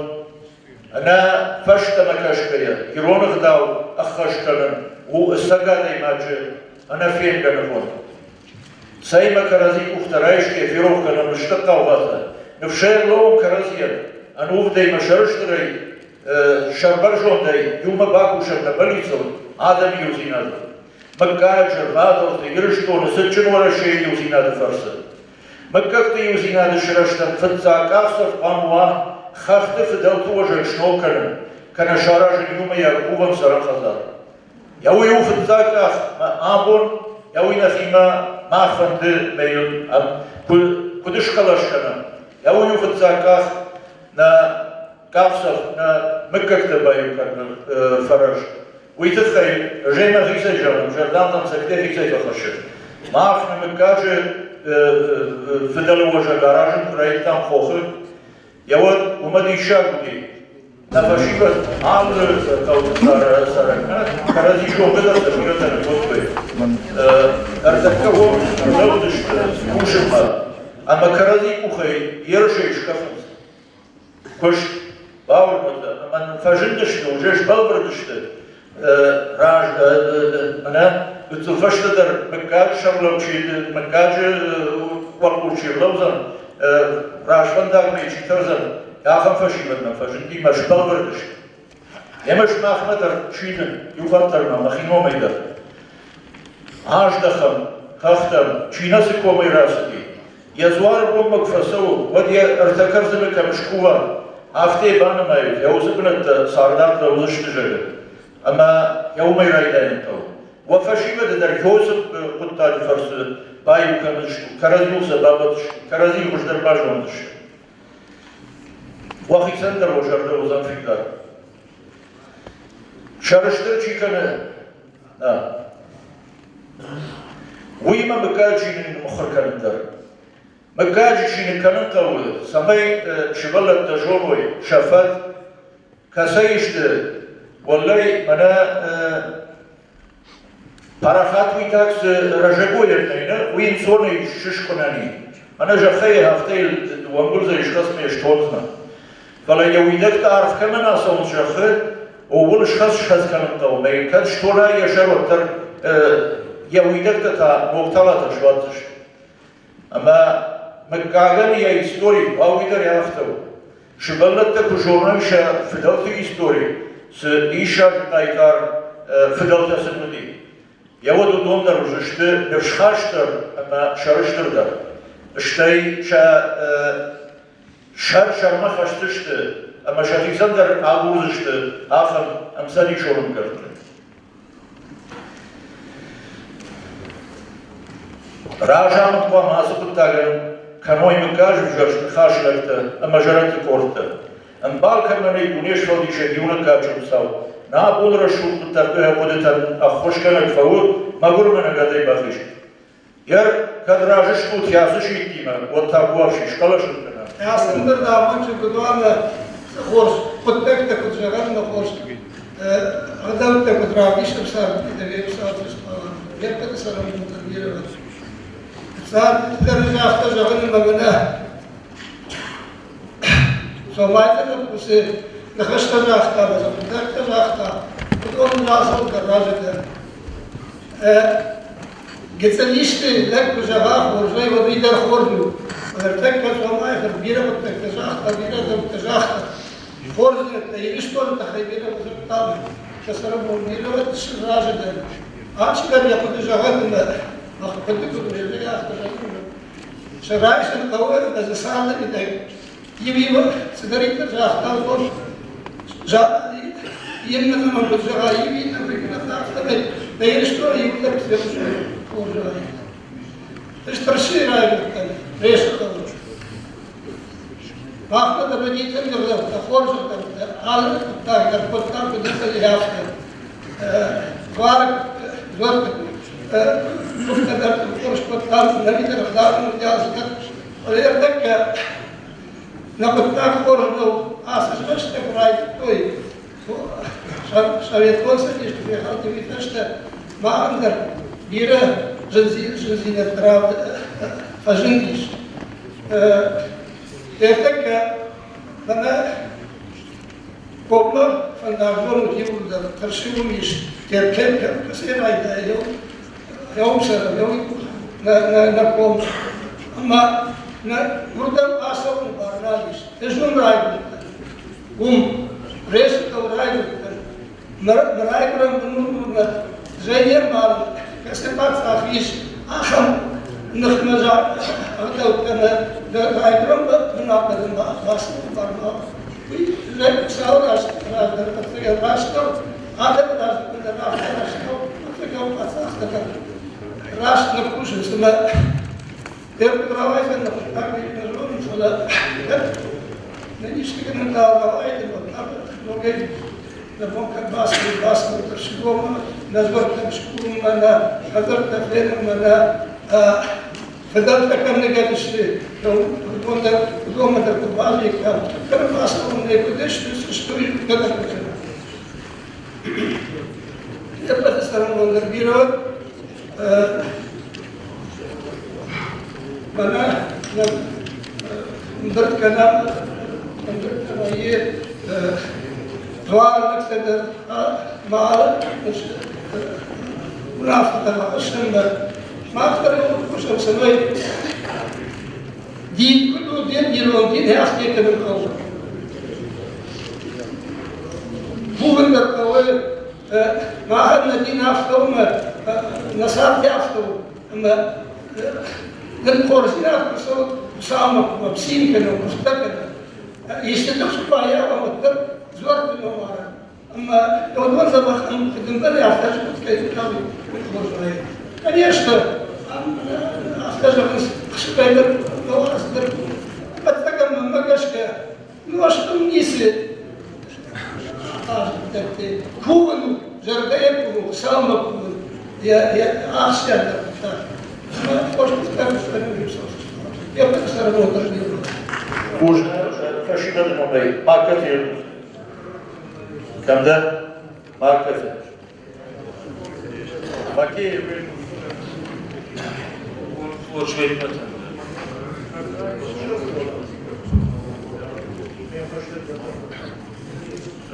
Ӕнӕ фӕстӕмӕ кӕсгӕйӕ, ирон ӕгъдау ӕххӕст кӕнын у ӕцӕг адӕймаджы ӕнӕфенгӕ нывонд. Цӕймӕ кӕрӕдзи къухтӕ райсгӕ ферох кӕнӕм стыр хъаугъатӕ, ныфсӕй ӕрлӕууӕм кӕрӕдзийӕн, ӕнувыдӕй ӕмӕ сӕрыстырӕй, сӕрбӕрзондӕй иумӕ бакусӕм нӕ бӕллицыл, адӕмы иудзинадыл. Мыггаджы, рвадӕлты, Ирыстоны цытджын Уӕрӕсейы иудзинады фӕрцы. Мыггӕгты иудзинады сырӕзтӕн фыццаг къахдзӕф хъуамӕ уа хӕхты фыдӕлты уӕзӕг сног кӕнын, кӕнӕ саразын иумӕйаг кувӕн цӕрӕн хӕдзар. Йӕ уый у фыццаг къах, мӕ абон йӕ уый нӕхимӕ мах фӕнды мӕ йыл куыд схъӕлӕс кӕнӕм. Йӕ уый у фыццаг къах нӕ къахдзӕф, нӕ мыггӕгтӕ баиу кӕныны фӕрӕз. Уый тыххӕй ӕз мӕхицӕй зӕгъын, зӕрдӕм цӕгтӕ хицӕй фӕхӕссы. Мах нӕ мыггаджы фыдӕлы уӕзӕг аразын куы райдыдтам хохы, йӕ уӕд уымӕ диссаг уыди. Нӕ фӕсивӕд алы хъӕуты цӕрӕг кӕрӕдзи зонгӕ дӕр сӕ бирӕтӕ нӕ кодтой. Ӕртӕккӕ уым ӕрлӕууыдысты кусынмӕ ӕмӕ кӕрӕдзи къухӕй ерысӕй скафынц. Куыст бауырныдта ӕмӕ нын фӕзындысты, уже сбӕлвырд сты мӕнӕ гыццыл фӕстӕдӕр мыггаджы сӕрлӕуд чи мыггаджы уӕлхъус чи рлӕудзӕн, развӕндагмӕ чи тӕрдзӕн, ахӕм фӕсивӕд нӕм фӕзынди мӕ сбӕлвырд сты. Ӕмӕ сымахмӕ дӕр сидын, иу хатт дӕр ма мӕхи номӕй дӕр. Аздӕхӕм хӕхтӕм, чи нӕ цы комӕй рацыди, Йӕ дзуары бонмӕ куы фӕцӕуы, уӕд йӕ ӕртӕ кӕрдзыны кӕм скува, афтӕ йӕ банымайут, йӕ уыцы бынӕттӕ цардард лӕудзысты, зӕгъы. Ӕмӕ йӕ уымӕй райдайын хъӕуы. Уӕ фӕсивӕды дӕр Иосиф хъуыддаджы фӕрцы баиу кӕндзыстут, кӕрӕдзиуыл сӕ бабӕтдзыстут, кӕрӕдзийы хуыздӕр базондзысты. Уӕхицӕн дӕр уӕ зӕрдӕ уыдзӕн фидар. Сӕрыстыр чи кӕны, нӕ. Уыимӕ мыггаджы чиныг ныммыхуыр кӕнын дӕр. Мыггаджы чиныг кӕнын хъӕуы, цӕмӕй сывӕллӕттӕ зоной сӕ фӕд, кӕцӕй сты, уӕллӕй, мӕнӕ парахат уидаг цы рӕзӕгойӕн нӕй, нӕ, уый ӕнцонӕй сыскъуынӕн и. Мӕнӕ зӕххӕй афтӕ уӕнгуылдзӕй схӕцмӕ стондзынӕ. Фӕлӕ йӕ уидӕгтӕ арф кӕмӕн ацӕуынц зӕххы, ууыл схӕц-схӕц кӕнын хъӕуы, ӕмӕ йын кӕд стона йӕ сӕр, уӕддӕр йӕ уидӕгтӕ та ног талатӕ суадздзысты. Ӕмӕ мыггагӕн йӕ истори уый дӕр афтӕ у. Сывӕллӕттӕ куы зоной сӕ фыдӕлты истори, цы диссаджы хъайтар фыдӕлтӕ сын уыди, йӕ уӕд уыдон дӕр уыдзысты ныфсхастдӕр ӕмӕ сӕрыстырдӕр. Стӕй сӕ сӕр сӕрмӕ хӕсдзысты ӕмӕ сӕхицӕн дӕр агурдзысты ахӕм ӕмцӕдисон ӕмгӕртты. Разамынд хъуамӕ ацы хъуыддагӕн кӕной мыггаджы взӕрст ныхаслӕгтӕ ӕмӕ зӕрӕдты къордтӕ. Ӕмбал кӕмӕн нӕй дунесфӕлдисӕг иунӕггаджы Хуыцау, нӕ абоны рӕсугъд хъуыдытӕн ӕххуысгӕнӕг фӕуы, мӕгуыр мӕнӕгадӕй бахиз. Йер кӕд разы стут ацы сидтимӕ, уӕд та буафси схъӕлӕс кӕнӕм. Ацы ӕмбырд амонджын куыд уа ӕмӕ хорз хъуыддӕгтӕ куыд зӕгъӕм ӕмӕ хорз ӕгъдӕуттӕ куыд равдисӕм царды йе ппӕты цӕрӕнбонтӕн бирӕ Цард дӕр ын афтӕ зӕгъын ӕмӕ мӕнӕ Цомайты лӕппу цы ныхӕстӕ загъта ӕмӕ цы хъуыддӕгтӕ загъта, уыдон ын алцӕуыл дӕр разы дӕн. Гыццыл исты лӕг куы зӕгъа хорзӕй, уӕд уый дӕр хорз у. Ӕртӕккӕ Цомайы-фырт бирӕ хъуыддӕгтӕ загъта, бирӕ дзырдтӕ загъта. Хорз дзырдтӕ Ирыстоны тыххӕй бирӕ дзырдта, сӕ цӕрӕнбон бирӕ разы дӕн. Алчидӕр йӕ хъуыды зӕгъӕд ӕмӕ мӕ хъуыды куыд у, афтӕ зӕгъын. Сӕ райсын хъӕуы ӕмӕ дзы царды мидӕг иу-иу цыдӕриддӕр загъта, уыдон иннӕ ӕмӕ куыд зӕгъа, иу иннӕ афтӕмӕй нӕ Ирыстоны иуылдӕр фехъуыстой хорз Ӕз Тырсыйы райгуырдтӕн Ресы хъӕуы. Махмӕ дӕр уыди тынг ӕгъдӕуттӕ, хорз ӕгъдӕуттӕ, алы хъуыддаг дӕр кодтам куыд ӕмбӕлы, афтӕ. Дзуары дзуӕртты куывдтӕ дӕр хорз кодтам, ныридӕр ӕгъдауы уыди алцыдӕр. Фӕлӕ ӕртӕккӕ нӕ хъуыддаг хорз нӕу. Ацы змӕстытӕ куы райдыдтой, Советон Цӕдисы фехӕлды уый фӕстӕ ма ӕндӕр бирӕ зындзинӕдтӕ фӕзындис. Ӕртӕккӕ мӕнӕ Коммӕ фӕндаггон иууылдӕр тӕрсы уым ис, Теркӕй кӕцӕй райдайы, еумсӕрӕн, еу нӕ ком. Ӕмӕ нӕ уырдӕм ацӕуыны бар нал ис. Ӕз уым райгуырдтӕн. Уым Ресыкъыл райгуырдтӕн. Мӕ райгуырӕн бынурмӕ зӕй не мбарын, кӕцы паддзах ис, ахӕм ныхмӕ ӕгъдӕуттӕ нӕ райгуырӕн бынатмӕ дын бацӕуыны бар нал. Уый Хуыцауы раз раздӕр ӕцӕгӕй раст нӕу, адӕмы раз дӕр афтӕ раст нӕу, ӕцӕгӕй паддзӕхтӕ дӕр раст нӕ кусынц ӕмӕ дӕр куыд рауайдзӕн нӕ хъуыддаг, уый нӕ зонын, фӕлӕ нӕ исты гӕнӕн рауайдзӕн, уӕд та ногӕй нӕ бон кӕд бацӕуы, бацӕуы Тырсыгоммӕ, нӕ дзуӕрттӕм скувынмӕ, нӕ хӕдзӕрттӕ фенынмӕ, нӕ фыдӕлтӕ кӕм ныгӕд сты, уыдон дӕр уыдонмӕ дӕр куыд баззайккам, кӕм бацӕуын нӕ куыд сты, цы сты, уый гӕнӕн кӕнӕм. Ӕппӕты цӕрӕнбон дӕр бирӕ уыд. Мӕнӕ ӕмбырд кӕнӕм, ӕмбырд вӕййы дзуарылӕгтӕ дӕр ма уынаффӕтӕ хӕссӕм дӕр. Мах дӕр кусӕм, цӕмӕй дин куыд у, дин ирон дин хӕхте кӕнын хъӕуы. Кувын дӕр хъӕуы, махӕн нӕ дин афтӕ у ӕмӕ нӕ цард афтӕ у, ӕмӕ нын хорздзинад куы цӕуы, Хуыцаумӕ куы цин кӕнӕм, куывдтӕ кӕнӕм, исты тыхст куы баййафӕм, уӕддӕр дзуӕртты ном арӕм. Ӕмӕ уыдон дзӕбӕх фыдымбӕлы афтӕ скъуыд кӕй кӕны, уый хорз вӕййы. Конечно, афтӕ зӕгъынц, хсыгӕй дӕр дӕр ӕвӕццӕгӕн, мӕнмӕ гӕсгӕ, нуӕзтыл ницы дӕтты. Кувын у, зӕрдӕйӕ кувын, Хуыцаумӕ кувын, йӕ ахсджиагдӕр хъуыддаг. Ӕмӕ хорз хъуыддаг йӕ фыды сӕргълӕууӕг дӕр Бузныг фӕсивӕды номӕй Магкаты Кӕм дӕ? Магкаты. Бакеев.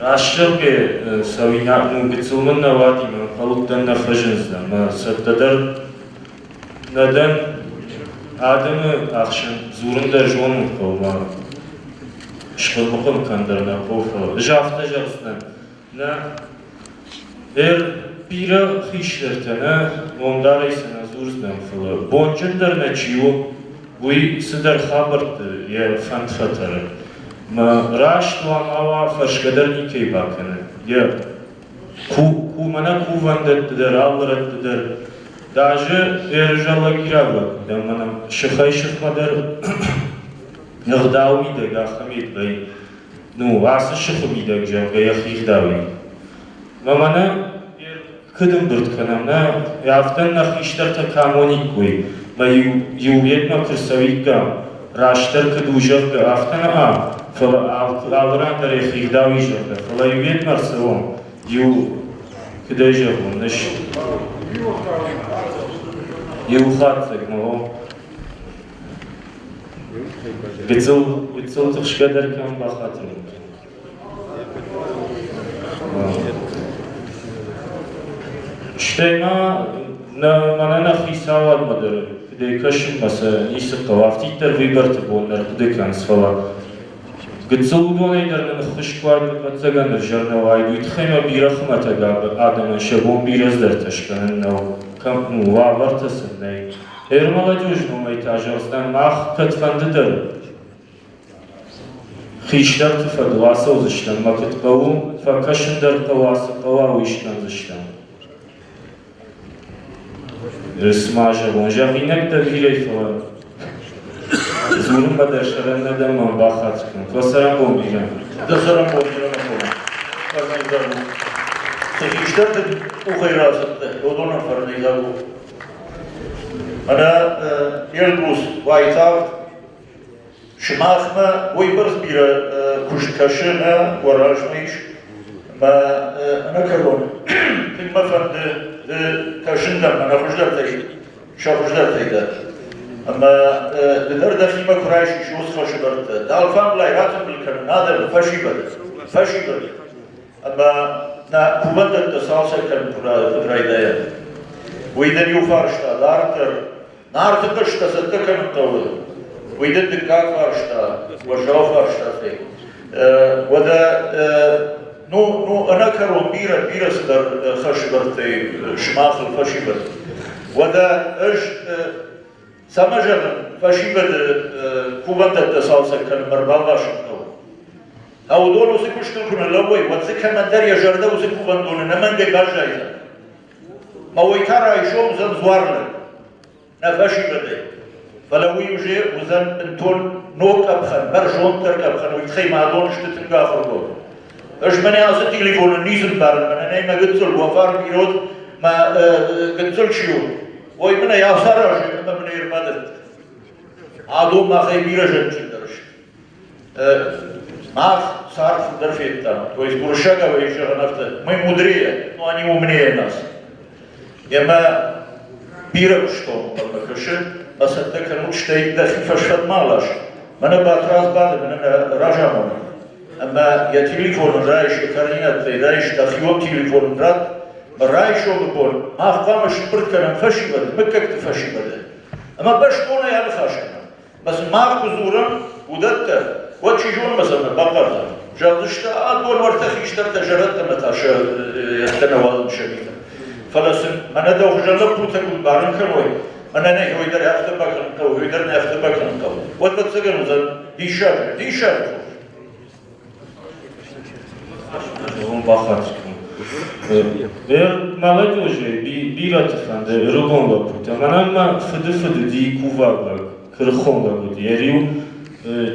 Раст зӕгъгӕ, цӕуинаг ну гыццыл мын нӕ уади, мӕ ӕнхъӕлдтӕн нӕ фӕзындзынӕн, мӕ цӕттӕ дӕр нӕ дӕн. Адӕмы ӕхсӕн дзурын дӕр зонын хъӕуы ма схъуыр-мыхъуыр кӕн дӕр нӕ хъӕуы, фӕлӕ ӕз афтӕ зӕгъдзынӕн, нӕ эр бирӕ хистӕртӕ нӕ номдарӕй цы нӕ дзурдзынӕн, фӕлӕ бонджындӕр нӕ чи у, уый цыдӕр хабӕртты йӕ фӕнд фӕтӕры. Мӕ раст уа ма уа, фӕрсгӕ дӕр никӕй бакӕны. Йӕ мӕнӕ кувӕндӕтты дӕр, алы рӕтты дӕр даже ӕрызӕлӕг ираг дӕ мӕнӕ сыхӕй-сыхмӕ дӕр ӕгъдау мидӕг ахӕм ӕй, ну, ацы сыхы мидӕг, зӕгъгӕ, йӕхи гъдауи. Мӕ мӕнӕ куыд ӕмбырд кӕнӕм, нӕ, афтӕ нӕ хистӕртӕ кӕм уониккой, мӕ иу йедмӕ куы рцӕуиккам, растдӕр куыд у, зӕгъгӕ, афтӕ нӕ, фӕлӕ алы ран дӕр йӕхи гъдауи, зӕгъгӕ, фӕлӕ иу йедмӕ ӕрцӕуӕм, иу, куыдӕй зӕгъон, ныш иу хатдзӕгмӕ, о. Гыццыл, гыццыл тыхсгӕ дӕр кӕм бахатыр. Стӕй ма нӕ мӕнӕ нӕ хицауадмӕ дӕр куыдӕй кӕсынмӕ сӕ ницы хъӕуы, афтиддӕр выборты бон дӕр хъуыды кӕнынц, фӕлӕ гыццыл уыдонӕй дӕр нын ӕххуыс куы уаид, ӕвӕццӕгӕн, ӕвзӕр нӕ уаид. Уый тыххӕй ма бирӕ хуымӕтӕг адӕмӕн сӕ бон бирӕ цыдӕртӕ скӕнын нӕу, кӕм уавӕртӕ сын нӕй. Эр-молодежь номӕй та зӕгъдзынӕн, мах кӕдфӕнды дӕр хистӕрты фӕдыл ацӕудзыстӕм мӕ куыд хъӕуы, фӕкӕсын дӕр хъӕуа, цы хъӕуа, уый скӕндзыстӕм. Цыма зӕгъон, зӕгъинӕгтӕ бирӕ, фӕлӕ дзурынмӕ дӕр сӕрӕн нӕ дӕн, мӕн бахатыр кӕн. Фӕлӕ цӕрӕнбон бирӕ. Дӕ цӕрӕнбон бирӕ мӕ хъӕуы. Фӕрнӕйдзаг у. Цы хистӕрты къухӕй рацыдтӕ, уыдонӕн фӕрнӕйдзаг у. Мӕнӕ Эльбрус уайтагъд сымахмӕ уыйбӕрц бирӕ куыст кӕсы нӕ уӕ размӕ ис ӕмӕ ӕнӕкӕрон тынг мӕ фӕнды ды кӕсын дӕм мӕнӕ хуыздӕртӕй сӕ хуыздӕртӕй дӕ. Ӕмӕ ды дӕр дӕхимӕ куы райсис уыцы хӕсыбӕрттӕ, дӕ алфамблай ратымбыл кӕнын адӕмы, фӕсивӕды, фӕсивӕды. Ӕмӕ нӕ кувӕндӕттӕ цалцӕг кӕнын куы райдайӕм, уый дын иу фарста дарддӕр Нарты хъызтӕ цӕттӕ кӕнын хъӕуы. Уый дын дыккаг фарста, уӕззау фарстатӕй. Уӕдӕ ну, ну ӕнӕкӕрон бирӕ, бирӕ цыдӕр хӕсвӕрдтӕй сымахыл фӕсивӕд. Уӕдӕ ӕз цӕмӕ зӕгъын, фӕсивӕды кувӕндӕттӕ цалцӕг кӕнынмӕ ӕрбалвасын хъӕуы. А уыдон уыцы куыстыл куы ныллӕууой, уӕд дзы кӕмӕндӕр йӕ зӕрдӕ уыцы кувӕндоны нӕмӕнгӕй баззайдзӕн. Мӕ уый та райсом уыдзӕн дзуарлӕг, нӕ фӕсивӕдӕй. Фӕлӕ уый уже уыдзӕн бынтон ног къӕпхӕн, бӕрзонддӕр къӕпхӕн, уый тыххӕй ма адон сты тынг ахуыргонд. Ӕз мӕнӕ ацы телефоны ницы мбарын, мӕнӕ нӕй мӕ гыццыл уафар пирот, мӕ гыццыл чи у, ой мын ӕй ацаразы ӕмӕ мын ӕй ӕрбадӕтты. Адон махӕй бирӕ зӕнджындӕр сты. Мах цард фылдӕр федтам. То есть уырыссагау ӕй зӕгъын афтӕ, мы мудрее, но они умнее нас. Ӕмӕ бирӕ куыстон ӕмӕ кӕсы, мӕ цӕттӕ кӕнут, стӕй дӕхи фӕсфӕдмӕ алас. Мӕнӕ Батрадз бады, мӕнӕ нӕ разамонӕг. Ӕмӕ йӕ телефонын райс, йӕ координаттӕй райс, дӕхион телефонын ратт. Райсомы бон мах хъуамӕ сымбырд кӕнӕм фӕсивӕды, мыггӕгты фӕсивӕды. Ӕмӕ бӕстонӕй аныхас кӕнӕм. Мӕ сын мах куы дзурӕм уыдӕттӕ, уӕд чи зоны мӕ сӕм нӕ бахъардзӕн. Зӕгъдзысты, адон уӕртӕ хистӕртӕ зӕрӕдтӕ мӕ та сӕ йӕхтӕ нӕ уадзын сӕ митӕ. Фӕлӕ сын мӕнӕ дӕу хуызӕн лӕппутӕ куыд барын кӕной, мӕнӕ нӕ уый дӕр афтӕ бакӕнын хъӕуы, уый дӕр нӕ афтӕ бакӕнын хъӕуы, уӕд ӕвӕццӕгӕн уыдзӕн диссаджы, диссаджы хорз. Зӕгъон бахатыр кӕн. Молодежи бирӕты фӕнды ӕрыгон лӕппутӕ. Мӕнӕн мӕ фыды фыд уыди кувӕг лӕг, куырыхон лӕг уыди. Йӕ риу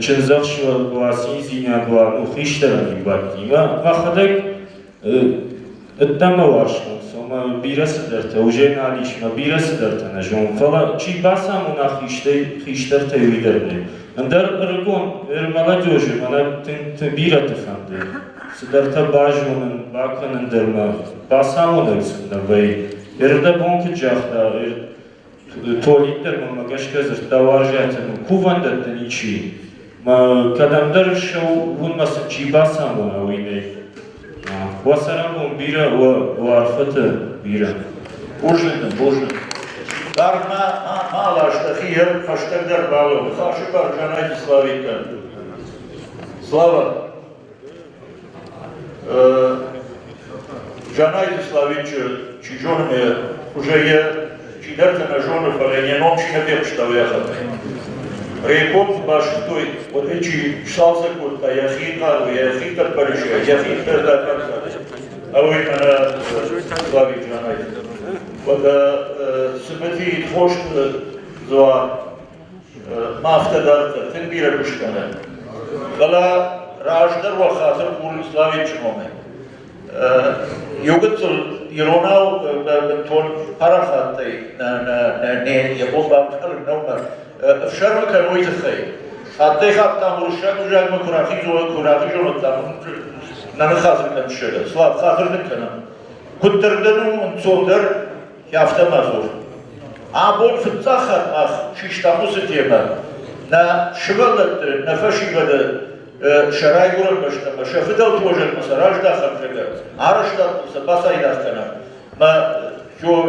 чындзӕхсӕв уа, циндзинад уа, ну, хистӕрӕн-иу бадти. Мӕхӕдӕг ӕддӕмӕ уарзтон, цомӕ бирӕ цыдӕртӕ уже нал ис, мӕ бирӕ цыдӕртӕ нӕ зонын. Фӕлӕ чи бацамона хистӕртӕй, уый дӕр нӕй. Ӕндӕр ӕрыгон молодежи мӕнӕ тынг бирӕты фӕнды цыдӕртӕ базонын, бакӕнын дӕр мӕ бацамонӕг сын нӕ вӕййы. Ӕрдӕбон куыд загъта, Толик дӕр мӕнмӕ гӕсгӕ дзырдта уарзӕтӕн, кувӕндӕтты ничи. Мӕ кӕдӕмдӕр ссӕуынмӕ сын чи бацамона, уый нӕй. Уӕ цӕрӕнбон бирӕ, уӕ арфӕтӕ бирӕ. Бузныг дын, бузныг. Дард ма ма алас дӕхи хӕстӕгдӕр балӕуу. Ныхасы бар Джанайты Славикӕн. Слава! Джанайты Славичы чи зоны мӕ уже йӕ чидӕртӕ нӕ зоны, фӕлӕ йӕ ном чи нӕ фехъуыста, уый ахӕм. Реком куы басыгътой, уӕд ӕй чи сцалцӕг кодта йӕхи хъару, йӕхи хъӕппӕрисӕй, йӕхи зӕрдӕхъӕрзадӕй. Ӕуый мӕнӕ Славик Джанайты. Уӕдӕ Цымыти Тхосты дзуар ма афтӕ дарддӕр тынг бирӕ куыст кӕны. Фӕлӕ раздӕр уӕ хатыр курын Славичы номӕй. Иу гыццыл иронау бынтон парахаттӕй нӕ йӕ бон бамбарын нӕу мӕ ӕфсӕрмы кӕн уый тыххӕй. Хаттӕй-хатт дам уырыссаг ӕвзагмӕ куы рахизон, куы рахизон, дам нӕ ныххатыр кӕн Слав, хатыр дын кӕнӕм. Куыддӕр дын у ӕнцондӕр, афтӕ ма дзур. Абон фыццаг хатт мах систам уыцы темӕ. Нӕ сывӕллӕтты, нӕ фӕсивӕды сӕ райгуырӕн бӕстӕмӕ, сӕ фыдӕлты уӕзӕгмӕ сӕ раздахӕм, зӕгъгӕ, арӕзтадыл сӕ бацайдагъ кӕнӕм. Мӕ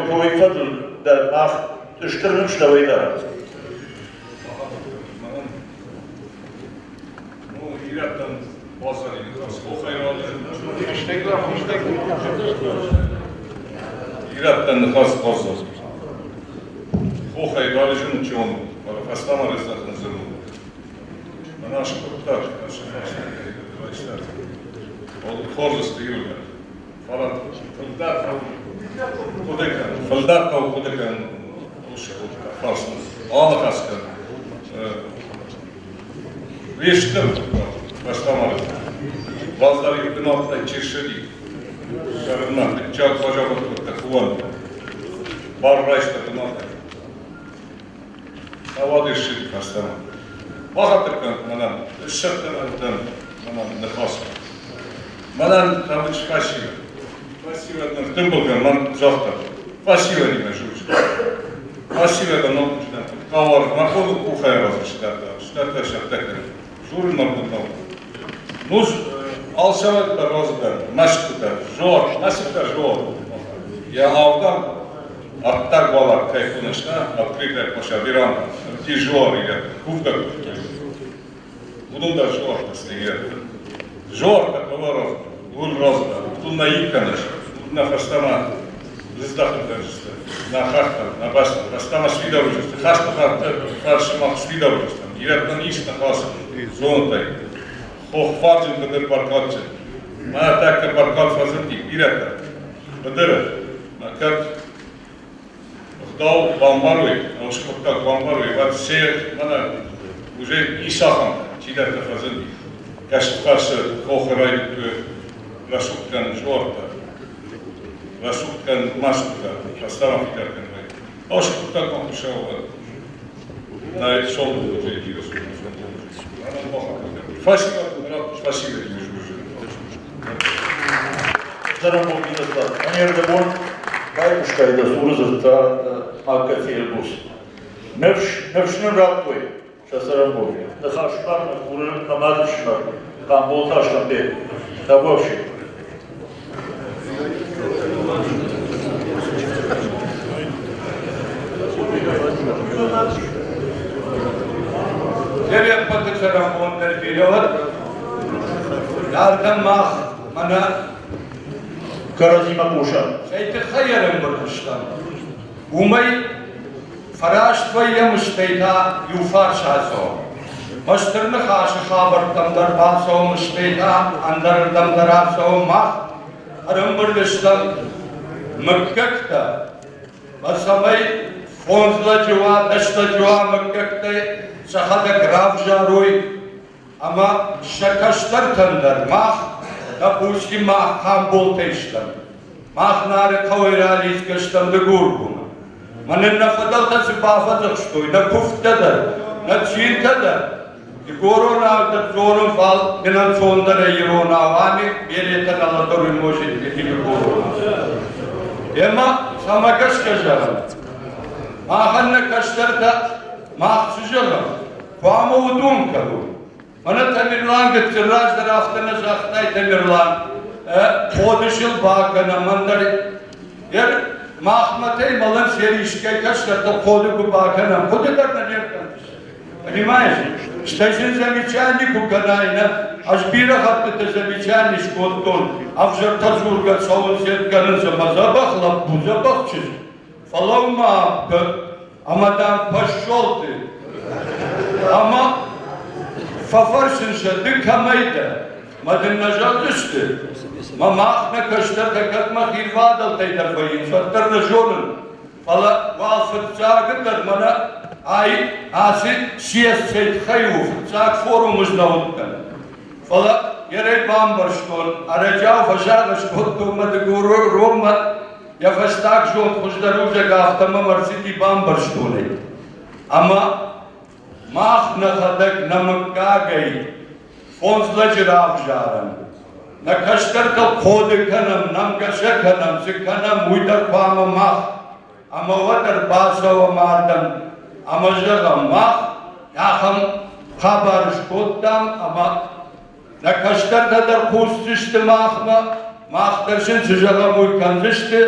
хойы фӕдыл дӕр мах стыр ныфс дӕуӕй дарӕм. Ирӕттӕн базари ныхас Ирӕттӕн ныхас базар. Хохӕй ралӕджын чон, фӕлӕ фӕстӕмӕ раздӕхын зын у. Мӕнӕ скъуыддаг, ацы фарстатӕй райстат. Хорз сты иуылдӕр. Фӕлӕ фылдӕр хъуыды кӕн, фылдӕр хъӕуы хъуыды кӕнын уыцы фарстыл. Аныхас кӕн. Не стыр фӕстӕмӕ базари бынӕттӕй чи ссыди, сӕрынмӕ дыккаг базарад кодта кувӕндон. Бар райста бынатӕй. Ауади ссыди фӕстӕмӕ. Бахатыр кӕнут мӕнӕн, ссӕттӕн дӕн мӕнӕн ныхас. Мӕнӕн табыч фӕсивӕд. Фӕсивӕд ныр тымбыл кӕн, мӕн загъта. Фӕсивӕдимӕ зурджытӕ. Фӕсивӕдӕн нал хъӕуар мӕ хоны къухӕй разы стӕртӕ, стӕртӕ сӕттӕ кӕны. Дзурын мӕ бон нӕу. Нуз Алцӕмӕн дӕр раздӕр, Мӕскуы дӕр, Жор, Мӕсыг дӕр Жор. Йӕ авдӕм ӕддаг уӕларв кӕй хоныс, нӕ, открытая площадь веранда, Жор или кувгӕ кодтой. Уыдон дӕр Жортӕ сты ирӕттӕ. Жортӕ хъӕуы уын раздӕр, уыдон нӕ иу кӕныс, уыдон нӕ фӕстӕмӕ рыздӕхын кӕндзысты нӕ хӕхтӕм, нӕ бӕстӕм, фӕстӕмӕ сфидар уыдзысты, хӕсты фӕрсы мах сфидар уыдзыстӕм. Ирӕттӕн ис ныхас зонтӕй. Хохфарджын быдыр бӕркадджын. Мӕнӕ тӕккӕ бӕркад фӕзынди бирӕтӕ быдыры. Мӕ кӕд ӕгъдау бамбарой, уыцы хъуыддаг бамбарой, уӕд се мӕнӕ уже ис ахӕм чидӕртӕ фӕзынди. Кӕсыфарсы хохы райдыдтой рӕсугъд кӕнын дзуӕрттӕ, рӕсугъд кӕнын мӕсгуытӕ, фӕстӕмӕ фидар кӕнын. Уыцы хъуыддаг ма Хуыцау уӕд. Спасибо. Цӕрӕнбон ӕнӕрдӕбон байхъуыстай дӕ цуры дзырдта Аккаты Эльбрус. Ныфс, ныфс нын радтой сӕ цӕрӕнбон. Ныхасмӕ нӕ хуры нӕ мады фсымӕр Хъамболты Аслӕнбег. Табуафси. Тереппӕты цӕрӕнбонтӕй бирӕ уӕд, ардӕм мах мӕнӕ кӕрӕдзимӕ хъусӕм. Цӕй тыххӕй ӕрӕмбырд стӕм, уымӕй фӕраст вӕййӕм, стӕй та иу фарс ацӕуӕм. Мӕ стыр ныхасы хабӕрттӕм дӕр бацӕуӕм, стӕй та ӕндӕрырдӕм дӕр ацӕуӕм. Мах ӕрӕмбырд стӕм мыггӕгтӕ, мӕ цӕмӕй фондз лӕджы уа, 10 лӕджы уа мыггӕгтӕй сӕхӕдӕг равзарой ӕмӕ сӕ кӕстӕртӕн дӕр мах, допустим, мах Хъамболтӕй стӕм. Мах Нары хъӕуӕй ралидзгӕ стӕм Дыгургомы. Мӕнӕн нӕ фыдӕлтӕ цы бафӕдзӕхстой, нӕ куывдтӕ дӕр, нӕ цинтӕ дӕр, Дыгоронау дӕр дзорун, фал мин ӕнцондӕр ӕй иронау, ами беретӕ нӕ лӕдӕруй может дыгоронау. Ӕма цӕмӕ гӕсгӕ зӕгъӕн? Махӕн нӕ кӕстӕртӕ мах цы зӕгъӕм, хъуамӕ уыдон кӕной. Мӕнӕ Тамерлан гыццыл раздӕр афтӕ нӕ загътай, Тамерлан, ходысыл бакӕнӕм, ӕндӕр махмӕтӕй мӕлӕн сер искӕй кӕстӕртӕ ходы куы бакӕнӕм, хъуыды дӕр нӕ не ркӕндзысты. Понимаешь? Стӕй сын замечание куы кӕнай, нӕ, ӕз бирӕ хӕттыты замечание скодтон, ӕвзӕртӕ дзургӕ цӕуынц, кӕнынц ӕмӕ дзӕбӕх лӕппу, дзӕбӕх чызг. Фӕлӕуу-ма, ӕмӕ дам пошел ты. Ӕмӕ фӕфӕрсын сӕ, ды кӕмӕй дӕ? Мӕ дын нӕ зӕгъдзысты? Мӕ мах нӕ кӕстӕртӕ кӕд мӕ хирвадӕлтӕй дӕр вӕййынц, уӕддӕр нӕ зонын. Фӕлӕ уал фыццагы дӕр мӕнӕ ай ацы съезд цӕй тыххӕй у, фыццаг форумы нӕ уыдтӕн. Фӕлӕ ерӕй бамбӕрстон, ӕрӕджиау фӕсагъӕс кодтон мӕ Дыгуры йӕ фӕстаг зонд хуыздӕр узӕг афтӕ мӕм ӕрцыди бамбӕрстон ӕй. Ӕмӕ мах нӕхӕдӕг нӕ мыггагӕй фондз лӕджы равзарӕм. Нӕ кӕстӕртыл хъоды кӕнӕм, нӕмгӕ сӕ кӕнӕм, цы кӕнӕм, уый дӕр хъуамӕ мах. Ӕмӕ уӕд ӕрбацӕуӕм ардӕм ӕмӕ зӕгъӕм, мах ахӕм хабар скодтам ӕмӕ нӕ кӕстӕртӕ дӕр хъусдзысты махмӕ, мах дӕр сын цы зӕгъӕм, уый кӕндзысты,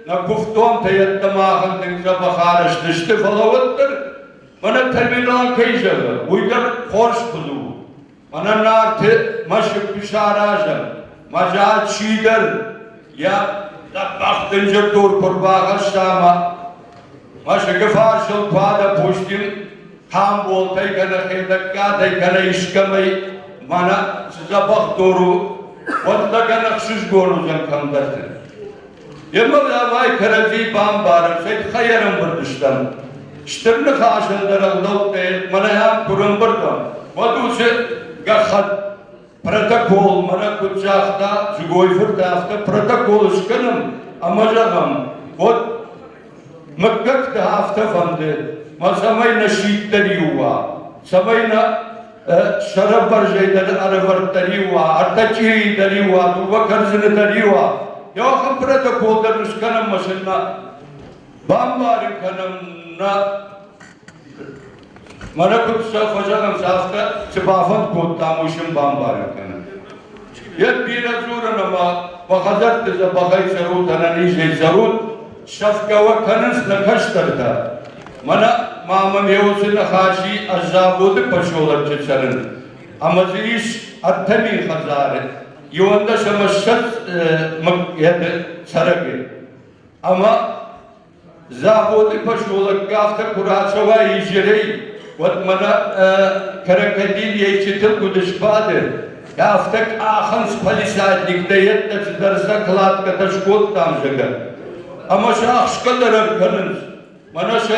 нӕ куывддонтӕ йеддӕмӕ ахӕм тынг дзӕбӕх арӕзт сты, фӕлӕ уӕддӕр мӕнӕ Тамерлан кӕй зӕгъы, уый дӕр хорз куыд у. Мӕнӕ Нарты мӕсыг куы саразӕм, мӕ чидӕр йӕ дзӕбӕх дынджыр дур куы рбахӕсса ӕмӕ мӕсыгы фарсыл куы адӕпустин, Хъамболтӕй кӕнӕ Хетӕгкатӕй кӕнӕ искӕмӕй мӕнӕ цы дзӕбӕх дур у, уӕд лӕгӕн ӕхсызгон уыдзӕн кӕмдӕрты. Емӕ давай кӕрӕдзи бамбарӕм, цӕй тыххӕй ӕрӕмбырд стӕм. Стыр ныхасӕн дӕр ӕгъдӕуттӕ мӕнӕ ам куы рӕмбырд уӕм, уӕд уыцы гӕххӕтт протокол мӕнӕ куыд загъта Дзугой-фырт, афтӕ протокол скӕнӕм ӕмӕ зӕгъӕм, уӕд мыггӕгты афтӕ фӕнды, мӕ цӕмӕй нӕ сидт дӕр иу уа, цӕмӕй нӕ сӕрӕбӕрзӕй дӕр ӕрӕвӕрд дӕр иу уа, ӕртӕ чъирийы дӕр иу уа, дыууӕ кӕрдзыны дӕр иу уа. Ахӕм протокол дӕр скӕнӕм мӕ сын нӕ бамбарын кӕнӕм нӕ Мӕнӕ куыд сӕ фӕзӕгъынц, афтӕ цы бафӕнд кодтам, уый сын бамбарын кӕнын. Йӕ бирӕ дзурын ӕмӕ уӕ хӕдзӕртты дзӕбӕхӕй цӕрут, ӕнӕнизӕй цӕрут, сӕфгӕ уӕ кӕнынц нӕ кӕстӕртӕ. Мӕнӕ ма мӕм йӕ уыцы ныхаси ӕз заводы поселоччы цӕрын, ӕмӕ дзы ис 3000 хӕдзары, 21 20 цӕрӕгы. Ӕмӕ заводы поселоккы афтӕ куы рацӕуай изӕрӕй, уӕд мӕнӕ крокодил ӕйчытыл куыд сбады, афтӕ къахынц палисадниктӕ йедтӕ цыдӕр закладкӕтӕ скодтам, зӕгъгӕ. Ӕмӕ сӕ ахсгӕ дӕр ӕркӕнынц. Мӕнӕ сӕ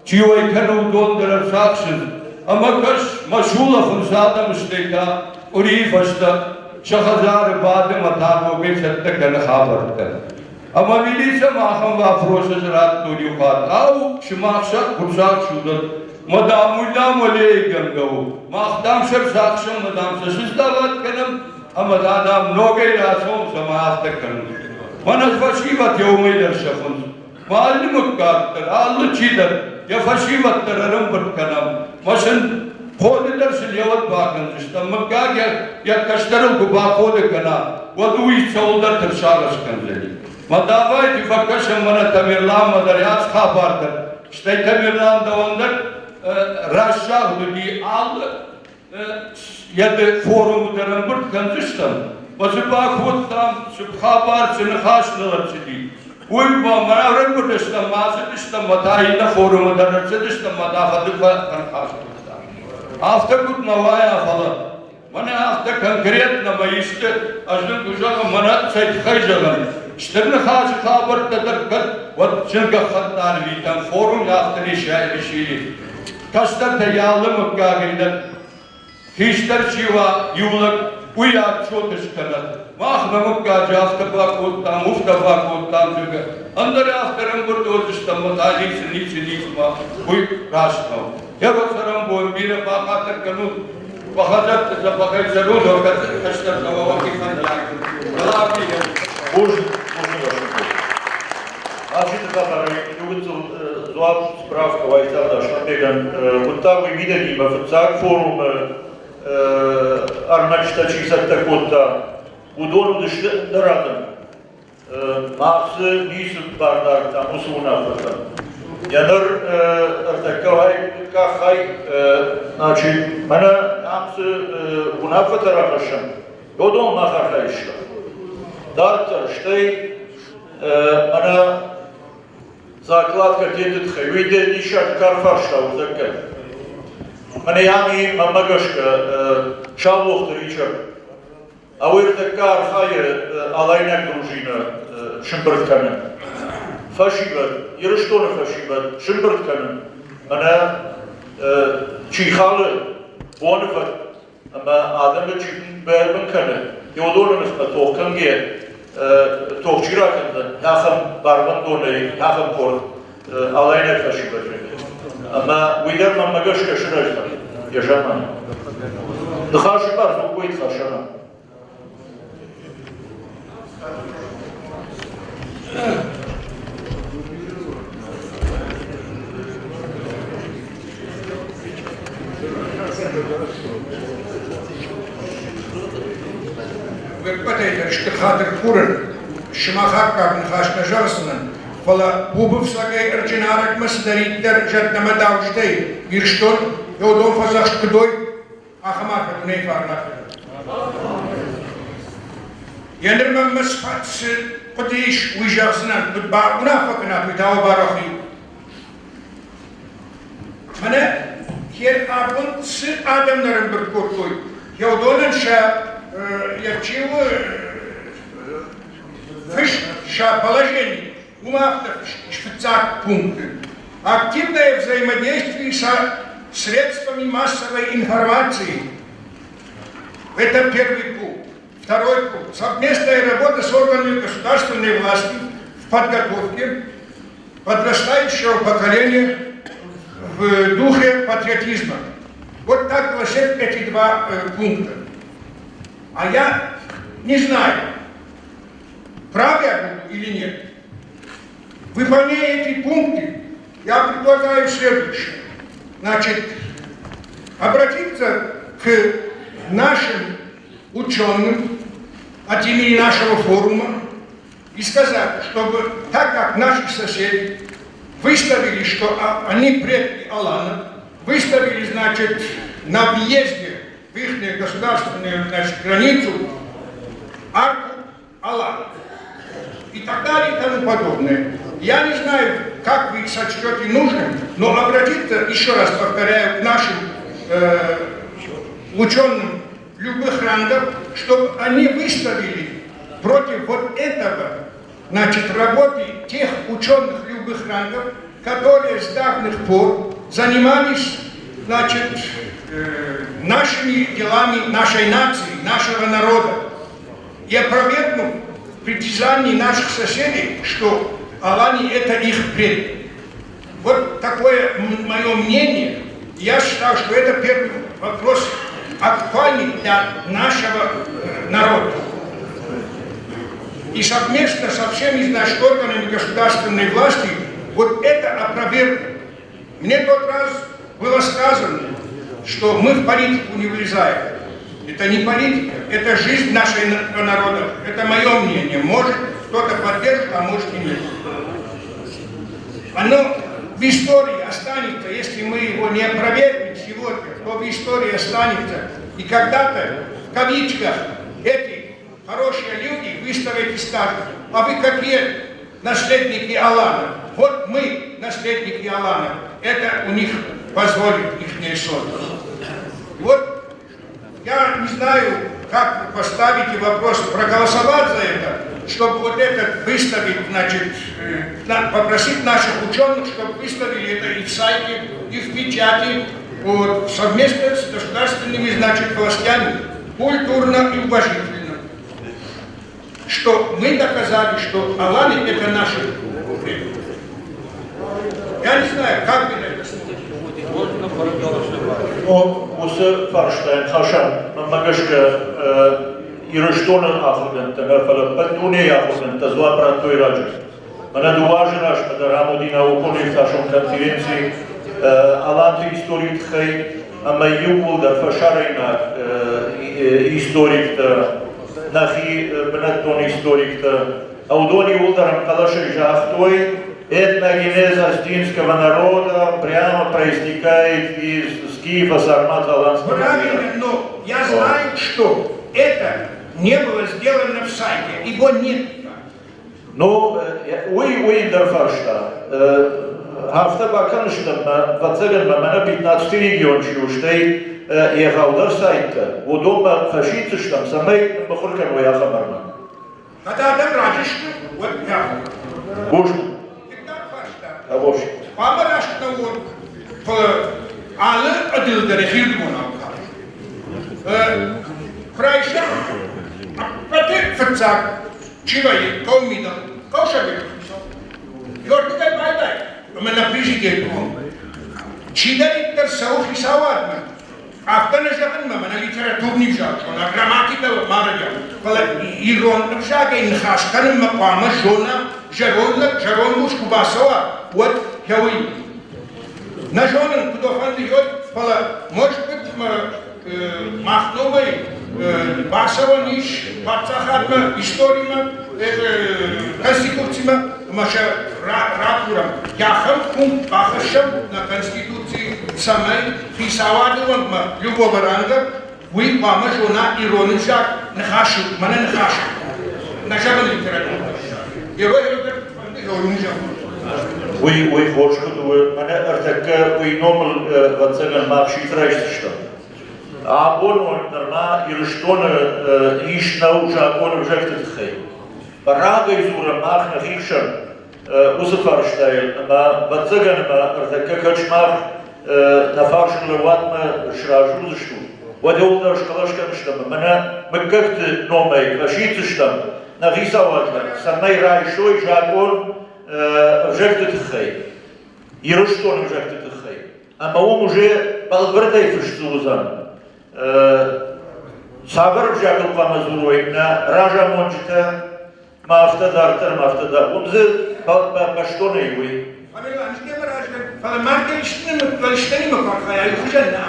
чи уӕй кӕны, уыдон дӕр ӕрцахсынц. Ӕмӕ кӕс, мӕ сулӕфынц адӕм, стӕй та къуырийы фӕстӕ сӕ хӕдзары бады мӕ та ногӕй цӕттӕ кӕны хабӕрттӕ. Ӕмӕ милицӕмӕ ахӕм вопросы радтой иу хатт. Ау, сымах сӕ куырсаг судат, мӕ дам, уый дам уӕлейы у. Мах дам сӕ рцахсӕм, мӕ дам сӕ сыздавад кӕнӕм, ӕмӕ та дам ногӕй рацӕуӕм, цӕмӕ афтӕ кӕнут. Мӕнӕ фӕсивӕд еумӕй дӕр сӕфынц. Алы мыггаг дӕр, алы чи дӕр, йӕ фӕсивӕд дӕр ӕрӕмбырд кӕнӕм. Мӕ сын хъоды дӕр сын еуӕд бакӕндзыстӕм. Мыггаг йӕ кӕстӕрыл куы бахъоды кӕна, уӕд уый цӕуылдӕрты сагъӕс кӕндзӕни. Мӕ давайте фӕкӕсӕм мӕнӕ Тамерланмӕ дӕр ацы хабар дӕр. Стӕй Тамерлан дӕуӕн дӕр рӕсагъд уыди алы йӕ форумы дӕр ӕмбырд кӕндзыстӕм, мӕ цы бакодтам, цы хабар, цы ныхас ныл ӕрцыди, уый ма мӕ ӕрӕмбырд стӕм, ма ацыдыстӕм, мӕ та иннӕ форумы дӕр ӕрцыдыстӕм, мӕ та фӕдыл фӕныхас кодтам. Афтӕ куыд нӕ уайа, фӕлӕ мӕнӕ афтӕ конкретно мӕ исты, ӕз дын куы зӕгъын, мӕнӕ цӕй тыххӕй зӕгъын, стыр ныхасы хабӕрттӕ дӕр кӕд, уӕд зын гӕххӕтт арвитӕм, форум афтӕ решили. Кӕстӕртӕ йӕ алы мыггагӕй дӕр хистӕр чи уа, иу лӕг, уый отчет скӕнӕд. Мах нӕ мыггаджы афтӕ бакодтам, уфтӕ бакодтам, зӕгъгӕ. Ӕндӕр афтӕ ӕрӕмбырд уыдзыстӕм ӕмӕ та ницы, ницы, ницы ма, уый раст нӕу. Йӕ цӕрӕнбон бирӕ бахатыр кӕнут, уӕ хӕдзӕртты дзӕбӕхӕй цӕрут, уӕ кӕстӕртӕ уӕ уӕхи фӕндаг. Бузныг, бузныг, Ахситы хабарӕй иугыццыл дзуапп справка уайтагъд Аслӕнбегӕн хъуыддаг уый мидӕгимӕ фыццаг форумы ӕрмӕджытӕ чи цӕттӕ кодта, уыдон уыдысты ӕндӕр адӕм. Мах дзы ницы бар дардтам уыцы уынаффӕтӕн. Йӕ ныр ӕртӕккӕ къахӕй, значит, мӕнӕ ам цы уынаффӕтӕ рахӕссӕм, уыдон мах архайдтам. Дарддӕр, стӕй мӕнӕ закладкӕ теты тыххӕй, уый дӕ диссаг кар фарста уыдзӕггӕ. Мӕнӕ ам и, мӕнмӕ гӕсгӕ, Саулохты Ричард. Ауый ӕртӕккӕ архайы алайнаг дружинӕ сымбырд кӕнын. Фӕсивӕд, Ирыстоны фӕсивӕд сымбырд кӕнын. Мӕнӕ чи халы боны фӕтк ӕмӕ адӕмы чи бӕрбын кӕны, уыдоны ныхмӕ тох кӕнгӕ тох чи ракӕндзӕн, ахӕм барвӕндонӕй, ахӕм къорд алайнаг фӕсивӕд. Ӕмӕ уый дӕр мӕнмӕ гӕсгӕ сырӕздзӕн йӕ заманы. Ныхасы бар Дзугкойты Хасанӕн. Уе ппӕтӕй дӕр стыр хатыр курын, сымах аккаг ныхас нӕ зӕгъдзынӕн, фӕлӕ Бубыфцӕгӕй Ӕрджынарӕгмӕ цыдӕриддӕр зӕдтӕмӕ дауджытӕй Ирыстон уыдон фӕдзӕхст куыд уой, ахӕм арфӕ дунейы фарн ракӕнӕд. Йӕ ныр мӕнмӕ цы хъуыды ис, уый зӕгъдзынӕн, куыд бауынаффӕ кӕнат, уый та уӕ барӕхи. Мӕнӕ хер абон цы адӕм нӕ ӕрӕмбырд кодтой, уыдонӕн сӕ йӕ чи у фыст сӕ положени, уым афтӕ фыст ис фыццаг пункты. Активное взаимодействие со средствами массовой информации. Это первый пункт. Второй пункт. Совместная работа с органами государственной власти в подготовке подрастающего поколения в духе патриотизма. Вот так гласят эти два пункта. А я не знаю, прав я буду или нет. Выполняя эти пункты, я предлагаю следующее. Значит, обратиться к нашим ученым от имени нашего форума и сказать, чтобы так как наши соседи выставили, что они предки Алана, выставили, значит, на въезде в их государственную, значит, границу арку Алана и так далее и тому подобное. Я не знаю, как вы сочтете нужным, но обратиться, еще раз повторяю, к нашим ученым любых рангов, чтобы они выставили против вот этого, значит, работы тех ученых любых рангов, которые с давних пор занимались, значит, нашими делами, нашей нации, нашего народа. И опровергнув притязаний наших соседей, что Алани это их предки. Вот такое мое мнение. Я считаю, что это первый вопрос актуальный для нашего народа. И совместно со всеми, значит, органами государственной власти вот это опровергнуть. Мне тот раз было сказано, что мы в политику не влезаем. Это не политика, это жизнь нашего народа. Это мое мнение. Может, кто-то поддержит, а может и нет. Оно в истории останется, если мы его не опровергнем сегодня, то в истории останется. И когда-то, в кавычках, эти хорошие люди выставят и скажут, а вы какие наследники Алана? Вот мы, наследники Алана. Это у них позволит их совесть. Вот я не знаю, как вы поставите вопрос, проголосовать за это, чтобы вот этот выставить, значит, попросить наших ученых, чтобы выставили это и в сайте, и в печати, вот, совместно с государственными, значит, властями, культурно и уважительно. Что мы доказали, что Аланы это наши предки. Я не знаю, как вы на это смотрите. Уыцы фарстайӕн Хасан, мӕнмӕ гӕсгӕ, Ирыстоны ахуыргӕндтӕ нӕ, фӕлӕ ӕппӕт дунейы ахуыргӕндтӕ дзуапп радтой раджы. Мӕнӕ 2 азы размӕ дӕр ам уыди наукон-иртасӕн конференци Аланты историйы тыххӕй, ӕмӕ иууылдӕр фӕсарӕйнаг историктӕ, нӕхи бынӕттон историктӕ, уыдон иууылдӕр ӕмхъӕлӕсӕй загътой, этногенез осетинского народа прямо проистекает из скифа, сармата, аланского. Правильно, но я знаю, что это не было сделано в сайте, его нет. Ну, уый ӕндӕр фарста. Афтӕ бакӕныстӕм, ӕвӕццӕгӕн мӕ мӕнӕ 15 регион чи у, стӕй егъаудӕр сайттӕ, уыдонмӕ фӕсиддзыстӕм, цӕмӕй мыхуыр кӕной ахӕм ӕрмӕг. Кӕд адӕм раджы сты, уӕд нӕ. Бузныг. Дыккаг фарста. Абон. Хъуамӕ раст нӕ уон, фӕлӕ алы ӕдыл дӕр йӕхирдыгонау кафы. Куы райсӕм ӕппӕты фыццаг, чи вӕййы хъӕуы мидӕг, хъӕусоветы хицау. Ёрдыгӕй байдай, ӕмӕ нӕ президент уон. Чидӕриддӕр цӕуы хицауадмӕ, афтӕ нӕ зӕгъынмӕ мӕнӕ литературный ӕвзаг зона, грамматикӕ ма райа, фӕлӕ ирон ӕвзагӕй ныхас кӕнынмӕ хъуамӕ зона, зӕронд лӕг, зӕронд ус куы бацӕуа, уӕд уый. Нӕ зонын, куыд фӕнды йод, фӕлӕ может быть, мах номӕй бацӕуӕн ис паддзахадмӕ, историмӕ, конституцимӕ, ӕмӕ сӕ ракурӕм. Ахӕм пункт бахӕссӕм нӕ Конституцийы, цӕмӕй хицауады уӕнгмӕ любого ранга уый хъуамӕ зона ирон ӕвзаг ныхасы, мӕнӕ ныхасы, нӕ зӕгъын литературӕ. Ирон зӕгъын. Уый хорз куыд у, мӕнӕ ӕртӕккӕ уый номыл, ӕвӕццӕгӕн, мах сидт райсдзыстӕм. Абон онг нырма Ирыстоны ис нӕу закъон ӕвзӕгты тыххӕй. Рагӕй дзурӕм мах нӕхи хсӕн уыцы фарстайыл, ӕмӕ ӕвӕццӕгӕн ӕмӕ ӕртӕккӕ кӕд сымах нӕ фарсылӕууӕнмӕ сразы уыдзыстут, уӕд иуылдӕр схъӕлӕс кӕндзыстӕм ӕмӕ нӕ мыггӕгты номӕй фӕсиддзыстӕм нӕ хицауадмӕ, цӕмӕй райсой закъон ӕвзӕгты тыххӕй, Ирыстоны ӕвзӕгты тыххӕй. Ӕмӕ уым уже бӕлвырдӕй фыст уыдзӕн, цавӕр ӕвзагыл хъуамӕ дзурой нӕ разамонджытӕ, ма афтӕ дарддӕр, ма афтӕ дарддӕр. Уым дзы бӕстонӕй уый. Фӕлӕ мардӕй исты куы архайа, хуызӕн нӕ.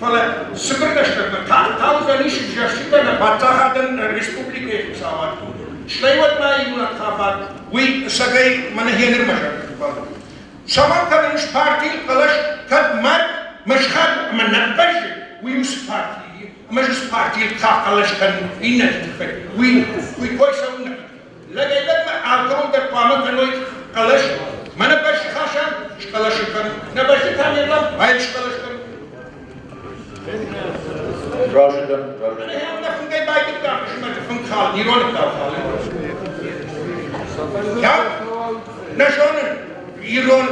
Фӕлӕ цыбыр рӕстӕгмӕ тагъд уыдзӕнис ӕвзӕрстытӕ нӕ паддзахадӕн республикӕйы хицауад. Стӕй уӕд ма иунӕг хабар, уый ӕцӕгӕй мӕнӕ гъенырмӕ зӕрдыл Цӕмӕн кӕнынц партийы хъӕлӕс, кӕд мард, мӕсхаг ӕмӕ нӕ бӕззы, уый уыцы партийы ӕмӕ уыцы партийы хъӕлӕс кӕнын иннӕты тыххӕй, уый, уый кой цӕуылнӕ кӕны? Лӕгӕй-лӕгмӕ алкӕуыл дӕр хъуамӕ кӕной хъӕлӕс. Мӕнӕ бӕззы Хасан схъӕлӕс кӕн, нӕ бӕззы Тамерлан, ай схъӕлӕс кӕн. Разы дӕн, разы. Нӕ фынгӕй байдыдтам хъысмӕты фынг халын, ирон ӕгъдау халын. Нӕ зонын, ирон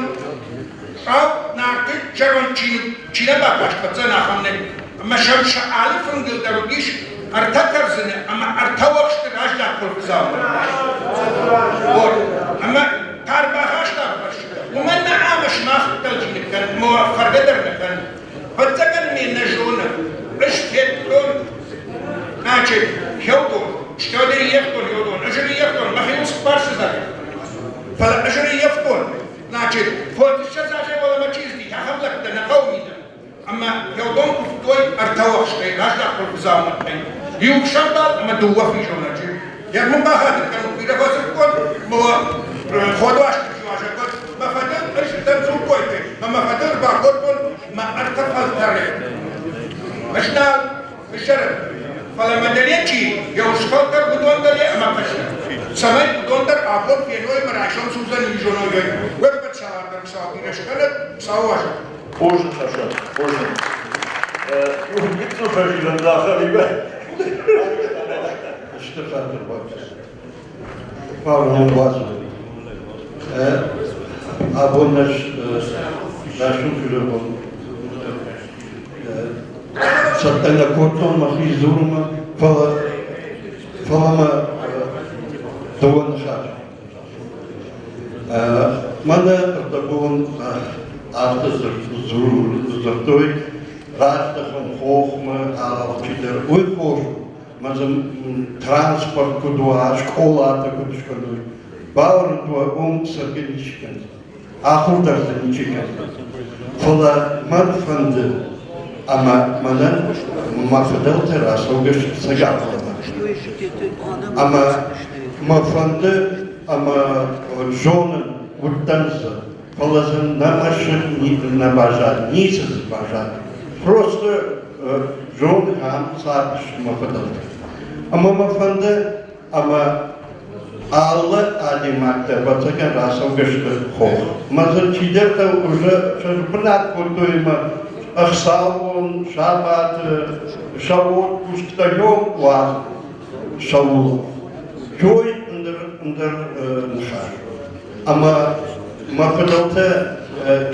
хъӕу Нарты зӕронд чиныг чи нӕ бакаст, хӕццӕн ахӕм нӕй. Ӕмӕ сӕм сӕ алы фынгыл дӕр уыдис ӕртӕ кӕрдзыны ӕмӕ ӕртӕ уӕхсты раздӕх хуылфыдзаумӕ. Ӕмӕ тар бахаста фӕрсытӕ. Уымӕн нӕ ӕмӕ сымах дӕлджиныг кӕнут, ӕмӕ уӕ фӕргӕ дӕр нӕ кӕнут. Ӕвӕццӕгӕн ме нӕ зоны, ӕз федтон, значит, хеудон, стӕй ӕрыййӕфтон хеудон, ӕз ӕрыййӕфтон, мӕхиуыл цыппар сызӕры. Фӕлӕ ӕз ӕрыййӕфтон, значит, фондзыссӕдз азӕй уӕлӕмӕ чи зыди, ахӕм лӕгтӕ нӕ хъӕуы мидӕг. Ӕмӕ хеудон куывтой ӕртӕ уӕхстӕй, раздӕх хуылфыдзаумӕттӕй. Иу сӕмбал ӕмӕ дыууӕ физонӕджы. Йӕ мын бахатыр кӕнут, бирӕ фӕдзырдтон, мӕ ходуасты уазӕгуат мӕ фӕдыл ӕз дӕр дзуркойты, ӕмӕ мӕ фӕдыл ӕрбакодтон мӕ ӕртӕ фӕлтӕры. Ӕз нал ссарын, фӕлӕ мӕ дӕле чи, йӕ усфӕлтӕр уыдон дӕле ӕмӕ фӕстӕ. Цӕмӕй уыдон дӕр абон феной мӕ райсом судзӕн изоной, уе ппӕт салам дӕр Хуыцау бирӕ скӕнӕд, Хуыцауы уазӕг. Бузныг, Хасан, бузныг. Иу гыццыл фӕзилӕн захӕримӕ. Стыр хатыр бакӕс. Фарон бацыд. Абон ӕз рӕсугъд бон цӕттӕ нӕ кодтон мӕхи дзурынмӕ, фӕлӕ фӕлӕ мӕ дыууӕ ныхасы. Мӕнӕ ӕрдӕбон афтӕ дзырдтой, раздӕхӕм хохмӕ, алчидӕр. Уый хорз у. Мӕ дзы транспорт куыд уа, скъолатӕ куыд скӕной. Бауырныд уӕ, уым цӕргӕ ничи кӕндзӕн. Ахуыр дӕр дзы ничи кӕндзӕн. Фӕлӕ мӕн фӕнды, ӕмӕ мӕнӕн мӕ фыдӕлтӕ рацӕугӕ сты Цӕгатмӕ. Ӕмӕ мӕ фӕнды ӕмӕ зонын, уыдтӕн дзы, фӕлӕ дзы нӕ мӕсыг нӕ баззад, ницы дзы баззад. Просто зон ам цардысты мӕ фыдӕлтӕ. Ӕмӕ мӕ фӕнды, ӕмӕ алы адӕймаг дӕр ӕвӕццӕгӕн рацӕугӕ сты хох. Мӕ дзы чидӕртӕ уже сбынат кодтой ӕмӕ ӕхсӕвон, сабаты, сӕ отпусктӕ ном уадзынц сӕуыл. Той ӕндӕр ӕндӕр ныхас. Ӕмӕ мӕ фыдӕлтӕ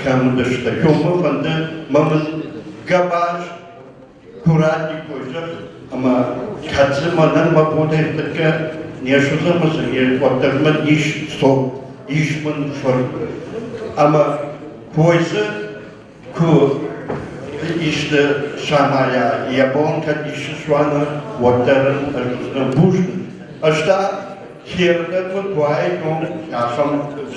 кӕм уыдысты, уымӕ фӕнды мӕ мын гӕбаз курӕтиккой зӕгъ, ӕмӕ кӕд дзы мӕнӕн мӕ бонӕй ӕртӕккӕ не суыдзӕн ӕмӕ дзы уӕддӕр мын ис цом, ис мын фыр. Ӕмӕ кой дзы куы исты самайа, йӕ бон кӕд исты суана, уӕддӕр ын ӕз бузныг. Ӕз та хердӕгмӕ куы аитон ахӕм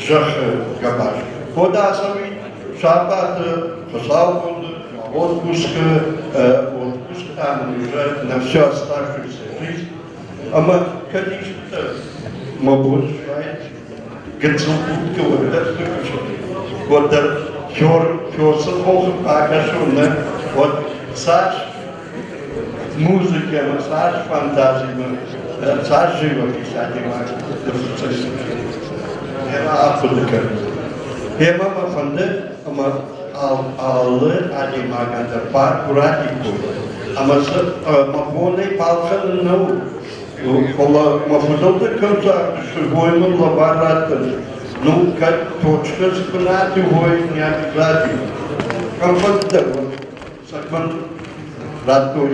зӕххы гӕбаз. Код ацӕуид сабаты, хуыцаубоны, отпускы, отпуск там уже на всю оставшуюся жизнь. Ӕмӕ кӕд исты мӕ бон суаид, гыццыл будкӕ уӕддӕр цы кусы, уӕддӕр Хёрсы хохы бакӕсон нӕ, уӕд цас музыкӕмӕ, цас фантазимӕ, цас живопись адӕймаг ахъуыды кӕны. Гъемӕ мӕ фӕнды, ӕмӕ алы адӕймагӕн дӕр бар курӕтиккой. Ӕмӕ мӕ бонӕй балхӕнын нӕу, фӕлӕ мӕ фыдӕлтӕ кӕм цардысты, уой мын лӕвар раттын. Ну, кӕд точка цы бынаты уой, не обязательно. Кӕм фӕнды дӕр уӕд. Цӕгмӕн радтой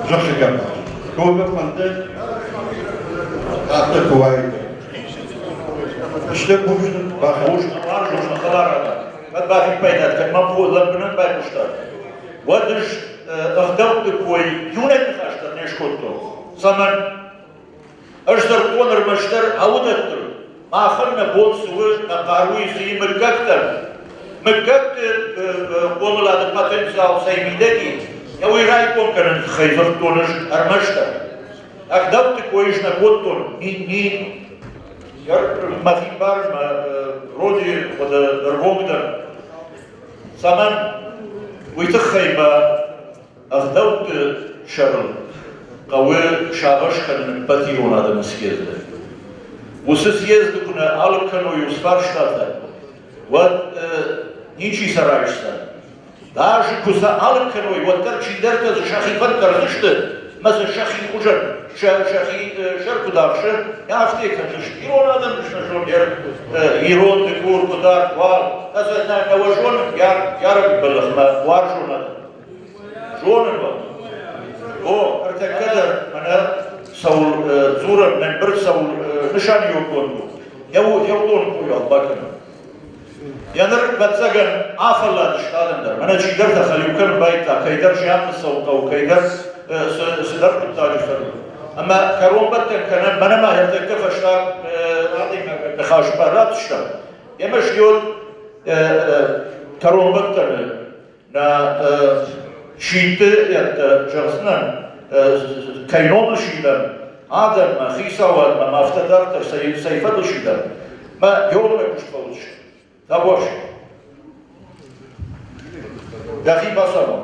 зӕххы гӕбаз. Коммӕ фӕнды, афтӕ куы уаид. Стыр бузныг Бузныг, бузныг, хӕларадӕн. Кӕд бафиппайдат, кӕд мӕм лӕмбынӕг байхъуыстат, уӕд ӕз ӕгъдӕутты кой иунӕг ныхас дӕр не скодтон. Цӕмӕн? Ӕз дзырдтон ӕрмӕстдӕр ауыдӕттыл, махӕн нӕ бон цы у, нӕ хъаруйы цы и мыггӕгтӕн. Мыггӕгты хъомылады потенциал цӕй мидӕг и, йӕ уый райгом кӕныны тыххӕй дзырдтон ӕз ӕрмӕстдӕр. Ӕгъдӕутты кой ӕз нӕ кодтон, ни мӕхи бар, мӕ роди хъуыды ӕргомдӕр. Цӕмӕн? Уый тыххӕй мӕ ӕгъдӕутты сӕрыл хъӕуы сагъӕс кӕнын ӕппӕт ирон адӕмы съезды. Уыцы съезды куы нӕ алыг кӕной уыцы фарстатӕ, уӕд ничи сӕ райсдзӕн. Даже куы сӕ алыг кӕной, уӕддӕр чидӕртӕ дзы сӕхи фӕнд кӕрдзысты ӕмӕ сӕ сӕхи хуызӕн, сӕхи сӕр куыд ахсы, афтӕ кӕндзысты. Ирон адӕм зон ирон, дыгур, къуыдар, туал, ӕз нӕ уӕ зонын, ярӕг бӕллӕхмӕ уарзон адӕм. Зонын уӕ. О, ӕртӕккӕ дӕр мӕнӕ цӕуыл дзурӕм, нӕ ӕмбырд цӕуыл нысаниуӕггонд у, йӕ уыдон койуал бакӕнӕм. Йӕ ныр, ӕвӕццӕгӕн, афӕлладысты адӕм дӕр. Мӕнӕ чидӕртӕ хӕлиу кӕнын байдыдта, кӕйдӕр зианмӕ цӕуын хъӕуы, кӕйдӕр цыдӕр хъуыддаджы фӕдыл. Ӕмӕ кӕронбӕттӕн кӕнӕм, мӕнӕ ма ӕртӕккӕ фӕстаг адӕймагӕн ныхас бар ратдзыстӕм. Йемӕ сдиод кӕронбӕттӕны нӕ сидты зӕгъдзынӕн, кӕй номыл сидӕм, адӕммӕ, хицауадмӕ ӕмӕ афтӕ дарддӕр цӕй фӕдыл сидӕм, мӕ геолог куыст фӕуыдзысты. Табуафси. Дӕхи бацамон.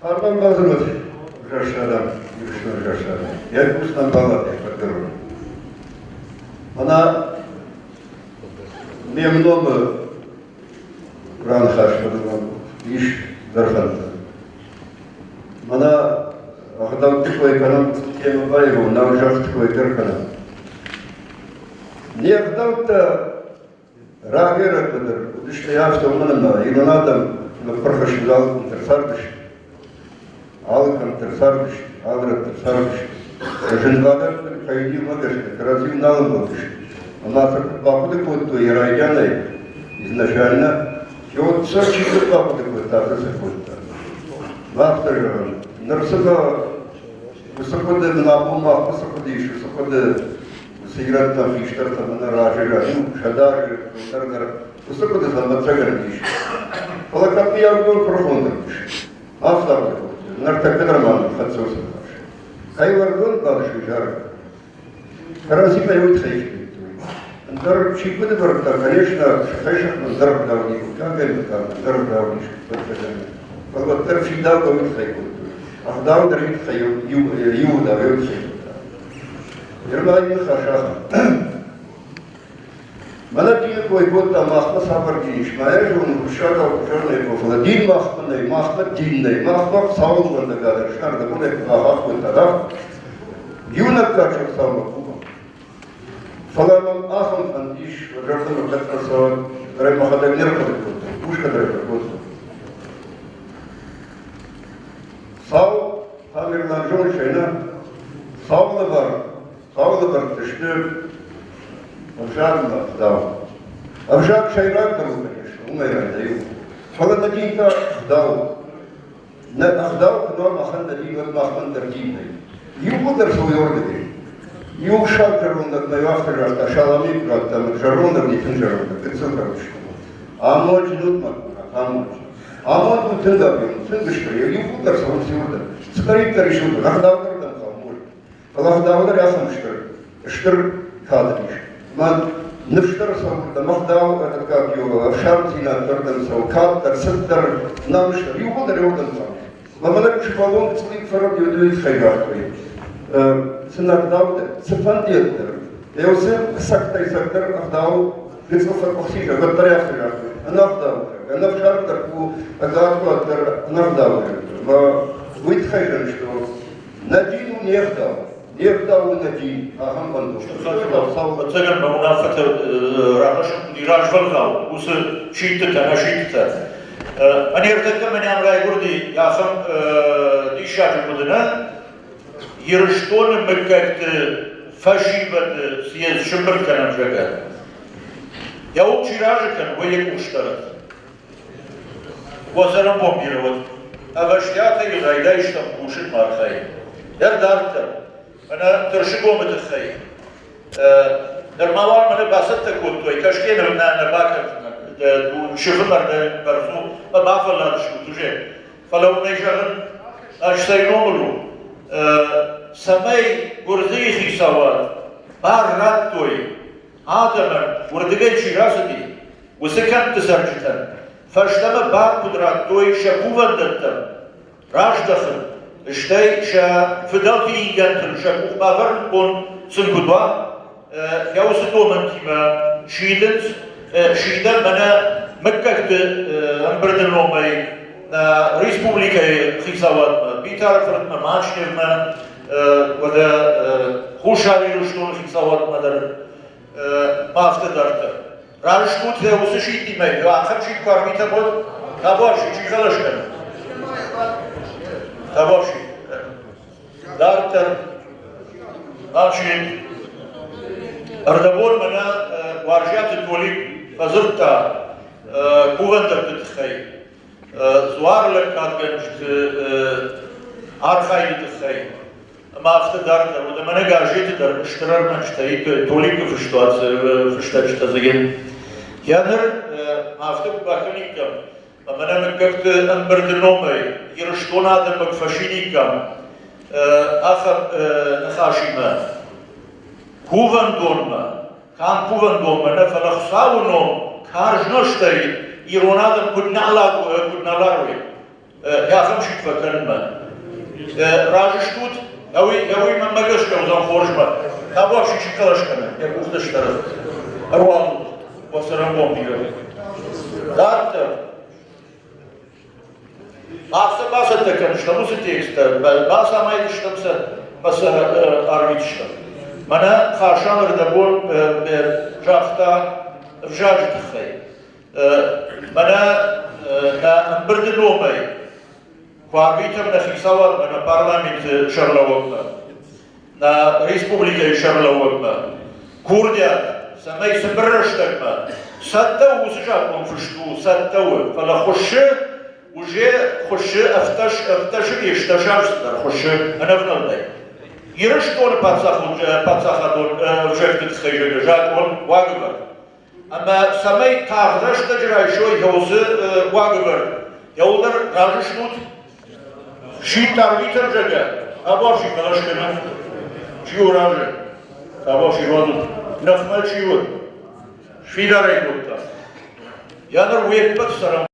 Арман базырмӕт ӕвзӕрстадӕм, Ирыстоны ӕвзӕрстадӕм. Йӕ куыстӕн балад ӕппӕтдӕр. Мӕнӕ ме мномы раныхас кӕнынӕн ис дӕр фӕндтӕ. Мӕнӕ ӕгъдӕутты кой кӕнӕм, темӕ баивон, нӕу зӕгъты кой дӕр кӕнӕм. Не гъдӕуттӕ рагӕй-рагмӕ дӕр уыдысты афтӕ, уымӕн ӕмӕ ирон адӕм ныппырх сты алы къуымты цардысты. Алы кӕмтты цардысты, алы рӕтты цардысты. Зынвадӕтты кӕй-иумӕ гӕсгӕ кӕрӕдзиуыл нал ӕмбӕлдысты. Ӕмӕ сӕ куыд бахъуыды кодтой йӕ райдианӕй, изначально, вот сӕ чи куыд бахъуыды кодта, афтӕ сӕ кодта. Афтӕ зӕгъӕм, ныр цымӕ уыцы хъуыды мын абон махмӕ цы хъуыды ис, уыцы хъуыды уыцы ирӕттӕм хистӕртӕ мӕнӕ разы иу 100 азы фылдӕр дӕр уыцы хъуыды сӕм ӕцӕгӕн ис. Фӕлӕ кӕд мыййаг куырыхондӕр ис. Афтӕ хъуыды кодтой. Ныртӕккӕ дӕр ма ныххӕццӕ уыцы ныхас. Кӕй уӕрдон бадыстой зарӕг. Кӕрӕдзимӕ уый тыххӕй фидыдтой. Ӕндӕр чи куыд ӕвӕрдта, конечно, сыхӕй-сыхмӕ ӕндӕр ӕгъдау не мыггагӕй-мыггагмӕ ӕндӕр ӕгъдау ис, ӕвӕццӕгӕн. Фӕлӕ уӕддӕр фидаугӕ уый тыххӕй кодтой. Ӕгъдау дӕр уый тыххӕй иу ӕгъдау уый тыххӕй кодта. Нырма иу ныхас ахӕм. Мӕнӕ дины кой кодта, махмӕ цавӕр дин ис, ма йӕ зонын, хуыссӕгау куы зӕгъын, фӕлӕ дин махмӕ нӕй, махмӕ дин нӕй, махмӕ Хуыцауыл ууӕндӕг адӕм сты, бонӕй куы бахахх кодта, афтӕ. Иунӕг кадджын Хуыцаумӕ кувӕм. Фӕлӕ мӕм ахӕм фӕнд ис, уӕ зӕрдӕмӕ кӕд ӕрцӕуӕд, ӕрӕй мӕхӕдӕг не рхъуыды кодтон, кусгӕ дӕр кодтон. Сау Тамерлан зоны нӕ? Сау лӕвар Сау лӕвӕрттӕ сты ӕвзагмӕ ӕгъдау. Ӕвзаг сӕйрагдӕр у, конечно, уымӕй райдайы. Фӕлӕ нӕ дин та ӕгъдау. Нӕ ӕгъдау куы нӕ махӕн нӕ дин, уӕд махмӕ дӕр дин нӕй. Иууылдӕр цӕуы уырдыгӕй. Иу саг зӕрондӕг мӕ афтӕ загъта, салам-иу куы радта, мӕ зӕрондӕг не тынг зӕрондӕг, гыццыл зӕронд. Амондджын ут мӕ амондджын. Амонд у тынг объем, тынг стыр, иууылдӕр цӕуынц иуырдӕм. Цыдӕриддӕр ис уырдӕм, ӕгъдау дӕр дӕм хъӕуы. Фӕлӕ ӕгъдау дӕр ахӕм стыр, стыр кад ис. Мӕ ныфс дӕр цӕуы, дӕм ӕгъдау ӕртыккаг ӕфсармдзинад дӕр дӕм цӕуы, кад дӕр, цыт дӕр, намыс дӕр, иууылдӕр иуырдӕм цӕуы. Мӕ мӕнӕ сывӕллон цъылик фӕрӕд иу тыххӕй загътой. Цы нӕ ӕгъдау дӕр, цыфӕндыйӕ дӕр, уыцы цӕгтӕй цӕгдӕр ӕгъдау гыццыл фӕкъуыхцы уӕддӕр афтӕ загътой. Ӕнӕгъдау дӕр, ӕнӕфсарм дӕр ку ӕгад куы дӕр ӕнӕгъдау дӕр. Мӕ уый тыххӕй зӕгъын, что Нӕ дин у не гъдау, не гъдау у нӕ дин, ахӕм бандон. Ӕцӕгӕн мӕ уынаффӕтӕ рахӕссын хъуыди развӕлгъау уыцы сидтытӕ, нӕ сидтытӕ. Мӕн ӕртӕккӕ мӕнӕн райгуырди ахӕм диссаджы хъуыды нӕ, Ирыстоны мыггӕгты фӕсивӕды съезд сымбырд кӕнӕм, зӕгъгӕ. Йӕ уыл чи разы кӕны, уый йӕ къух сдарӕд. Уӕ цӕрӕнбон бирӕ уӕд. Ӕвӕстиатӕй райдайыстӕм кусын архайын. Дӕр дарддӕр. Мӕнӕ Тырсыгомы тыххӕй. Нырма уал мӕнӕ бацӕттӕ кодтой, кӕсгӕ ныр нӕ нӕ бакӕндзынӕн. Сыфы мӕрдӕй бӕрц у, ӕмӕ бафӕлладыстут уже. Фӕлӕ уын ӕй зӕгъын, ӕз цӕй номыл у, цӕмӕй Гуырдзыйы хицауад бар радтой адӕмӕн, уырдыгӕй чи рацыди, уыцы кӕмтты цӕрджытӕн, фӕстӕмӕ бар куыд радтой сӕ кувӕндӕттӕм раздӕхын, стӕй сӕ фыдӕлты ингӕнтыл сӕ къух бавӕрыны бон сын куыд уа, йӕ уыцы домӕнтимӕ сидынц, сидӕм мӕнӕ мыггӕгты ӕмбырды номӕй нӕ республикӕйы хицауадмӕ, Битары-фыртмӕ, Мачневмӕ, уӕдӕ Хуссар Ирыстоны хицауадмӕ дӕр афтӕ дарддӕр. Разы стут уыцы сидтимӕ, ахӕм сидт куы арвитӕм, уӕд табуафси, чи хъӕлӕс кӕны? Табуафси. Дарддӕр Ӕфсин, ӕрдӕбон мӕнӕ Уарзиаты Толик фӕдзырдта кувӕндӕтты тыххӕй, дзуар лӕггадгӕнджыты архайды тыххӕй. Ӕмӕ афтӕ дарддӕр уыд. Ӕмӕ нӕ газеты дӕр стыр ӕрмӕджытӕ Толикы фыстуат фыстӕджытӕ дзы Йӕ ныр афтӕ куы бакӕниккам, ӕмӕ нӕ мыггӕгты ӕмбырды номӕй Ирыстон адӕммӕ куы фӕсидиккам ахӕм ныхасимӕ кувӕндонмӕ, канд кувӕндонмӕ нӕ, фӕлӕ Хуыцауы ном карз нозтӕй ирон адӕм куыд нӕ ларой, ахӕм сидт фӕкӕнынмӕ. Разы стут? Ӕуый мӕнмӕ гӕсгӕ уыдзӕн хорзмӕ. Табуафси чи хъӕлӕс кӕны, йӕ къухтӕ сдӕры. Ӕруадзут уӕ цӕрӕнбон бирӕ. Дарддӕр афтӕ бацӕттӕ кӕндзыстӕм уыцы тексттӕ, бацамайдзыстӕм сӕ ӕмӕ сӕ арвитдзыстӕм. Мӕнӕ Хасан ӕрдӕбон загъта ӕвзаджы тыххӕй. Мӕнӕ нӕ ӕмбырды номӕй куы арвитӕм нӕ хицауадмӕ, нӕ парламенты сӕргълӕууӕгмӕ, нӕ республикӕйы сӕргълӕууӕгмӕ курдиат, цӕмӕй цыбыр рӕстӕгмӕ цӕттӕ у, уыцы закъон фыст у, цӕттӕ у, фӕлӕ хуыссы, уже хуыссы ӕвддӕсы не стӕсаздзыдӕр хуыссы ӕнӕвнӕлдӕй. Ирыстоны паддзахадон ӕвзӕгты тыххӕй закъон уагӕвӕрд. Ӕмӕ цӕмӕй тагъд рӕстӕджы райсой уыцы уагӕвӕрд, иуылдӕр разы стут? Сидт арвитӕм, зӕгъгӕ, абон си хъӕлӕс кӕнӕм. Чи у разы? Абон си уадут. Ныхмӕ чи у? Сфидар ӕй кодта. Йӕ ныр уе ппӕт цӕрӕм.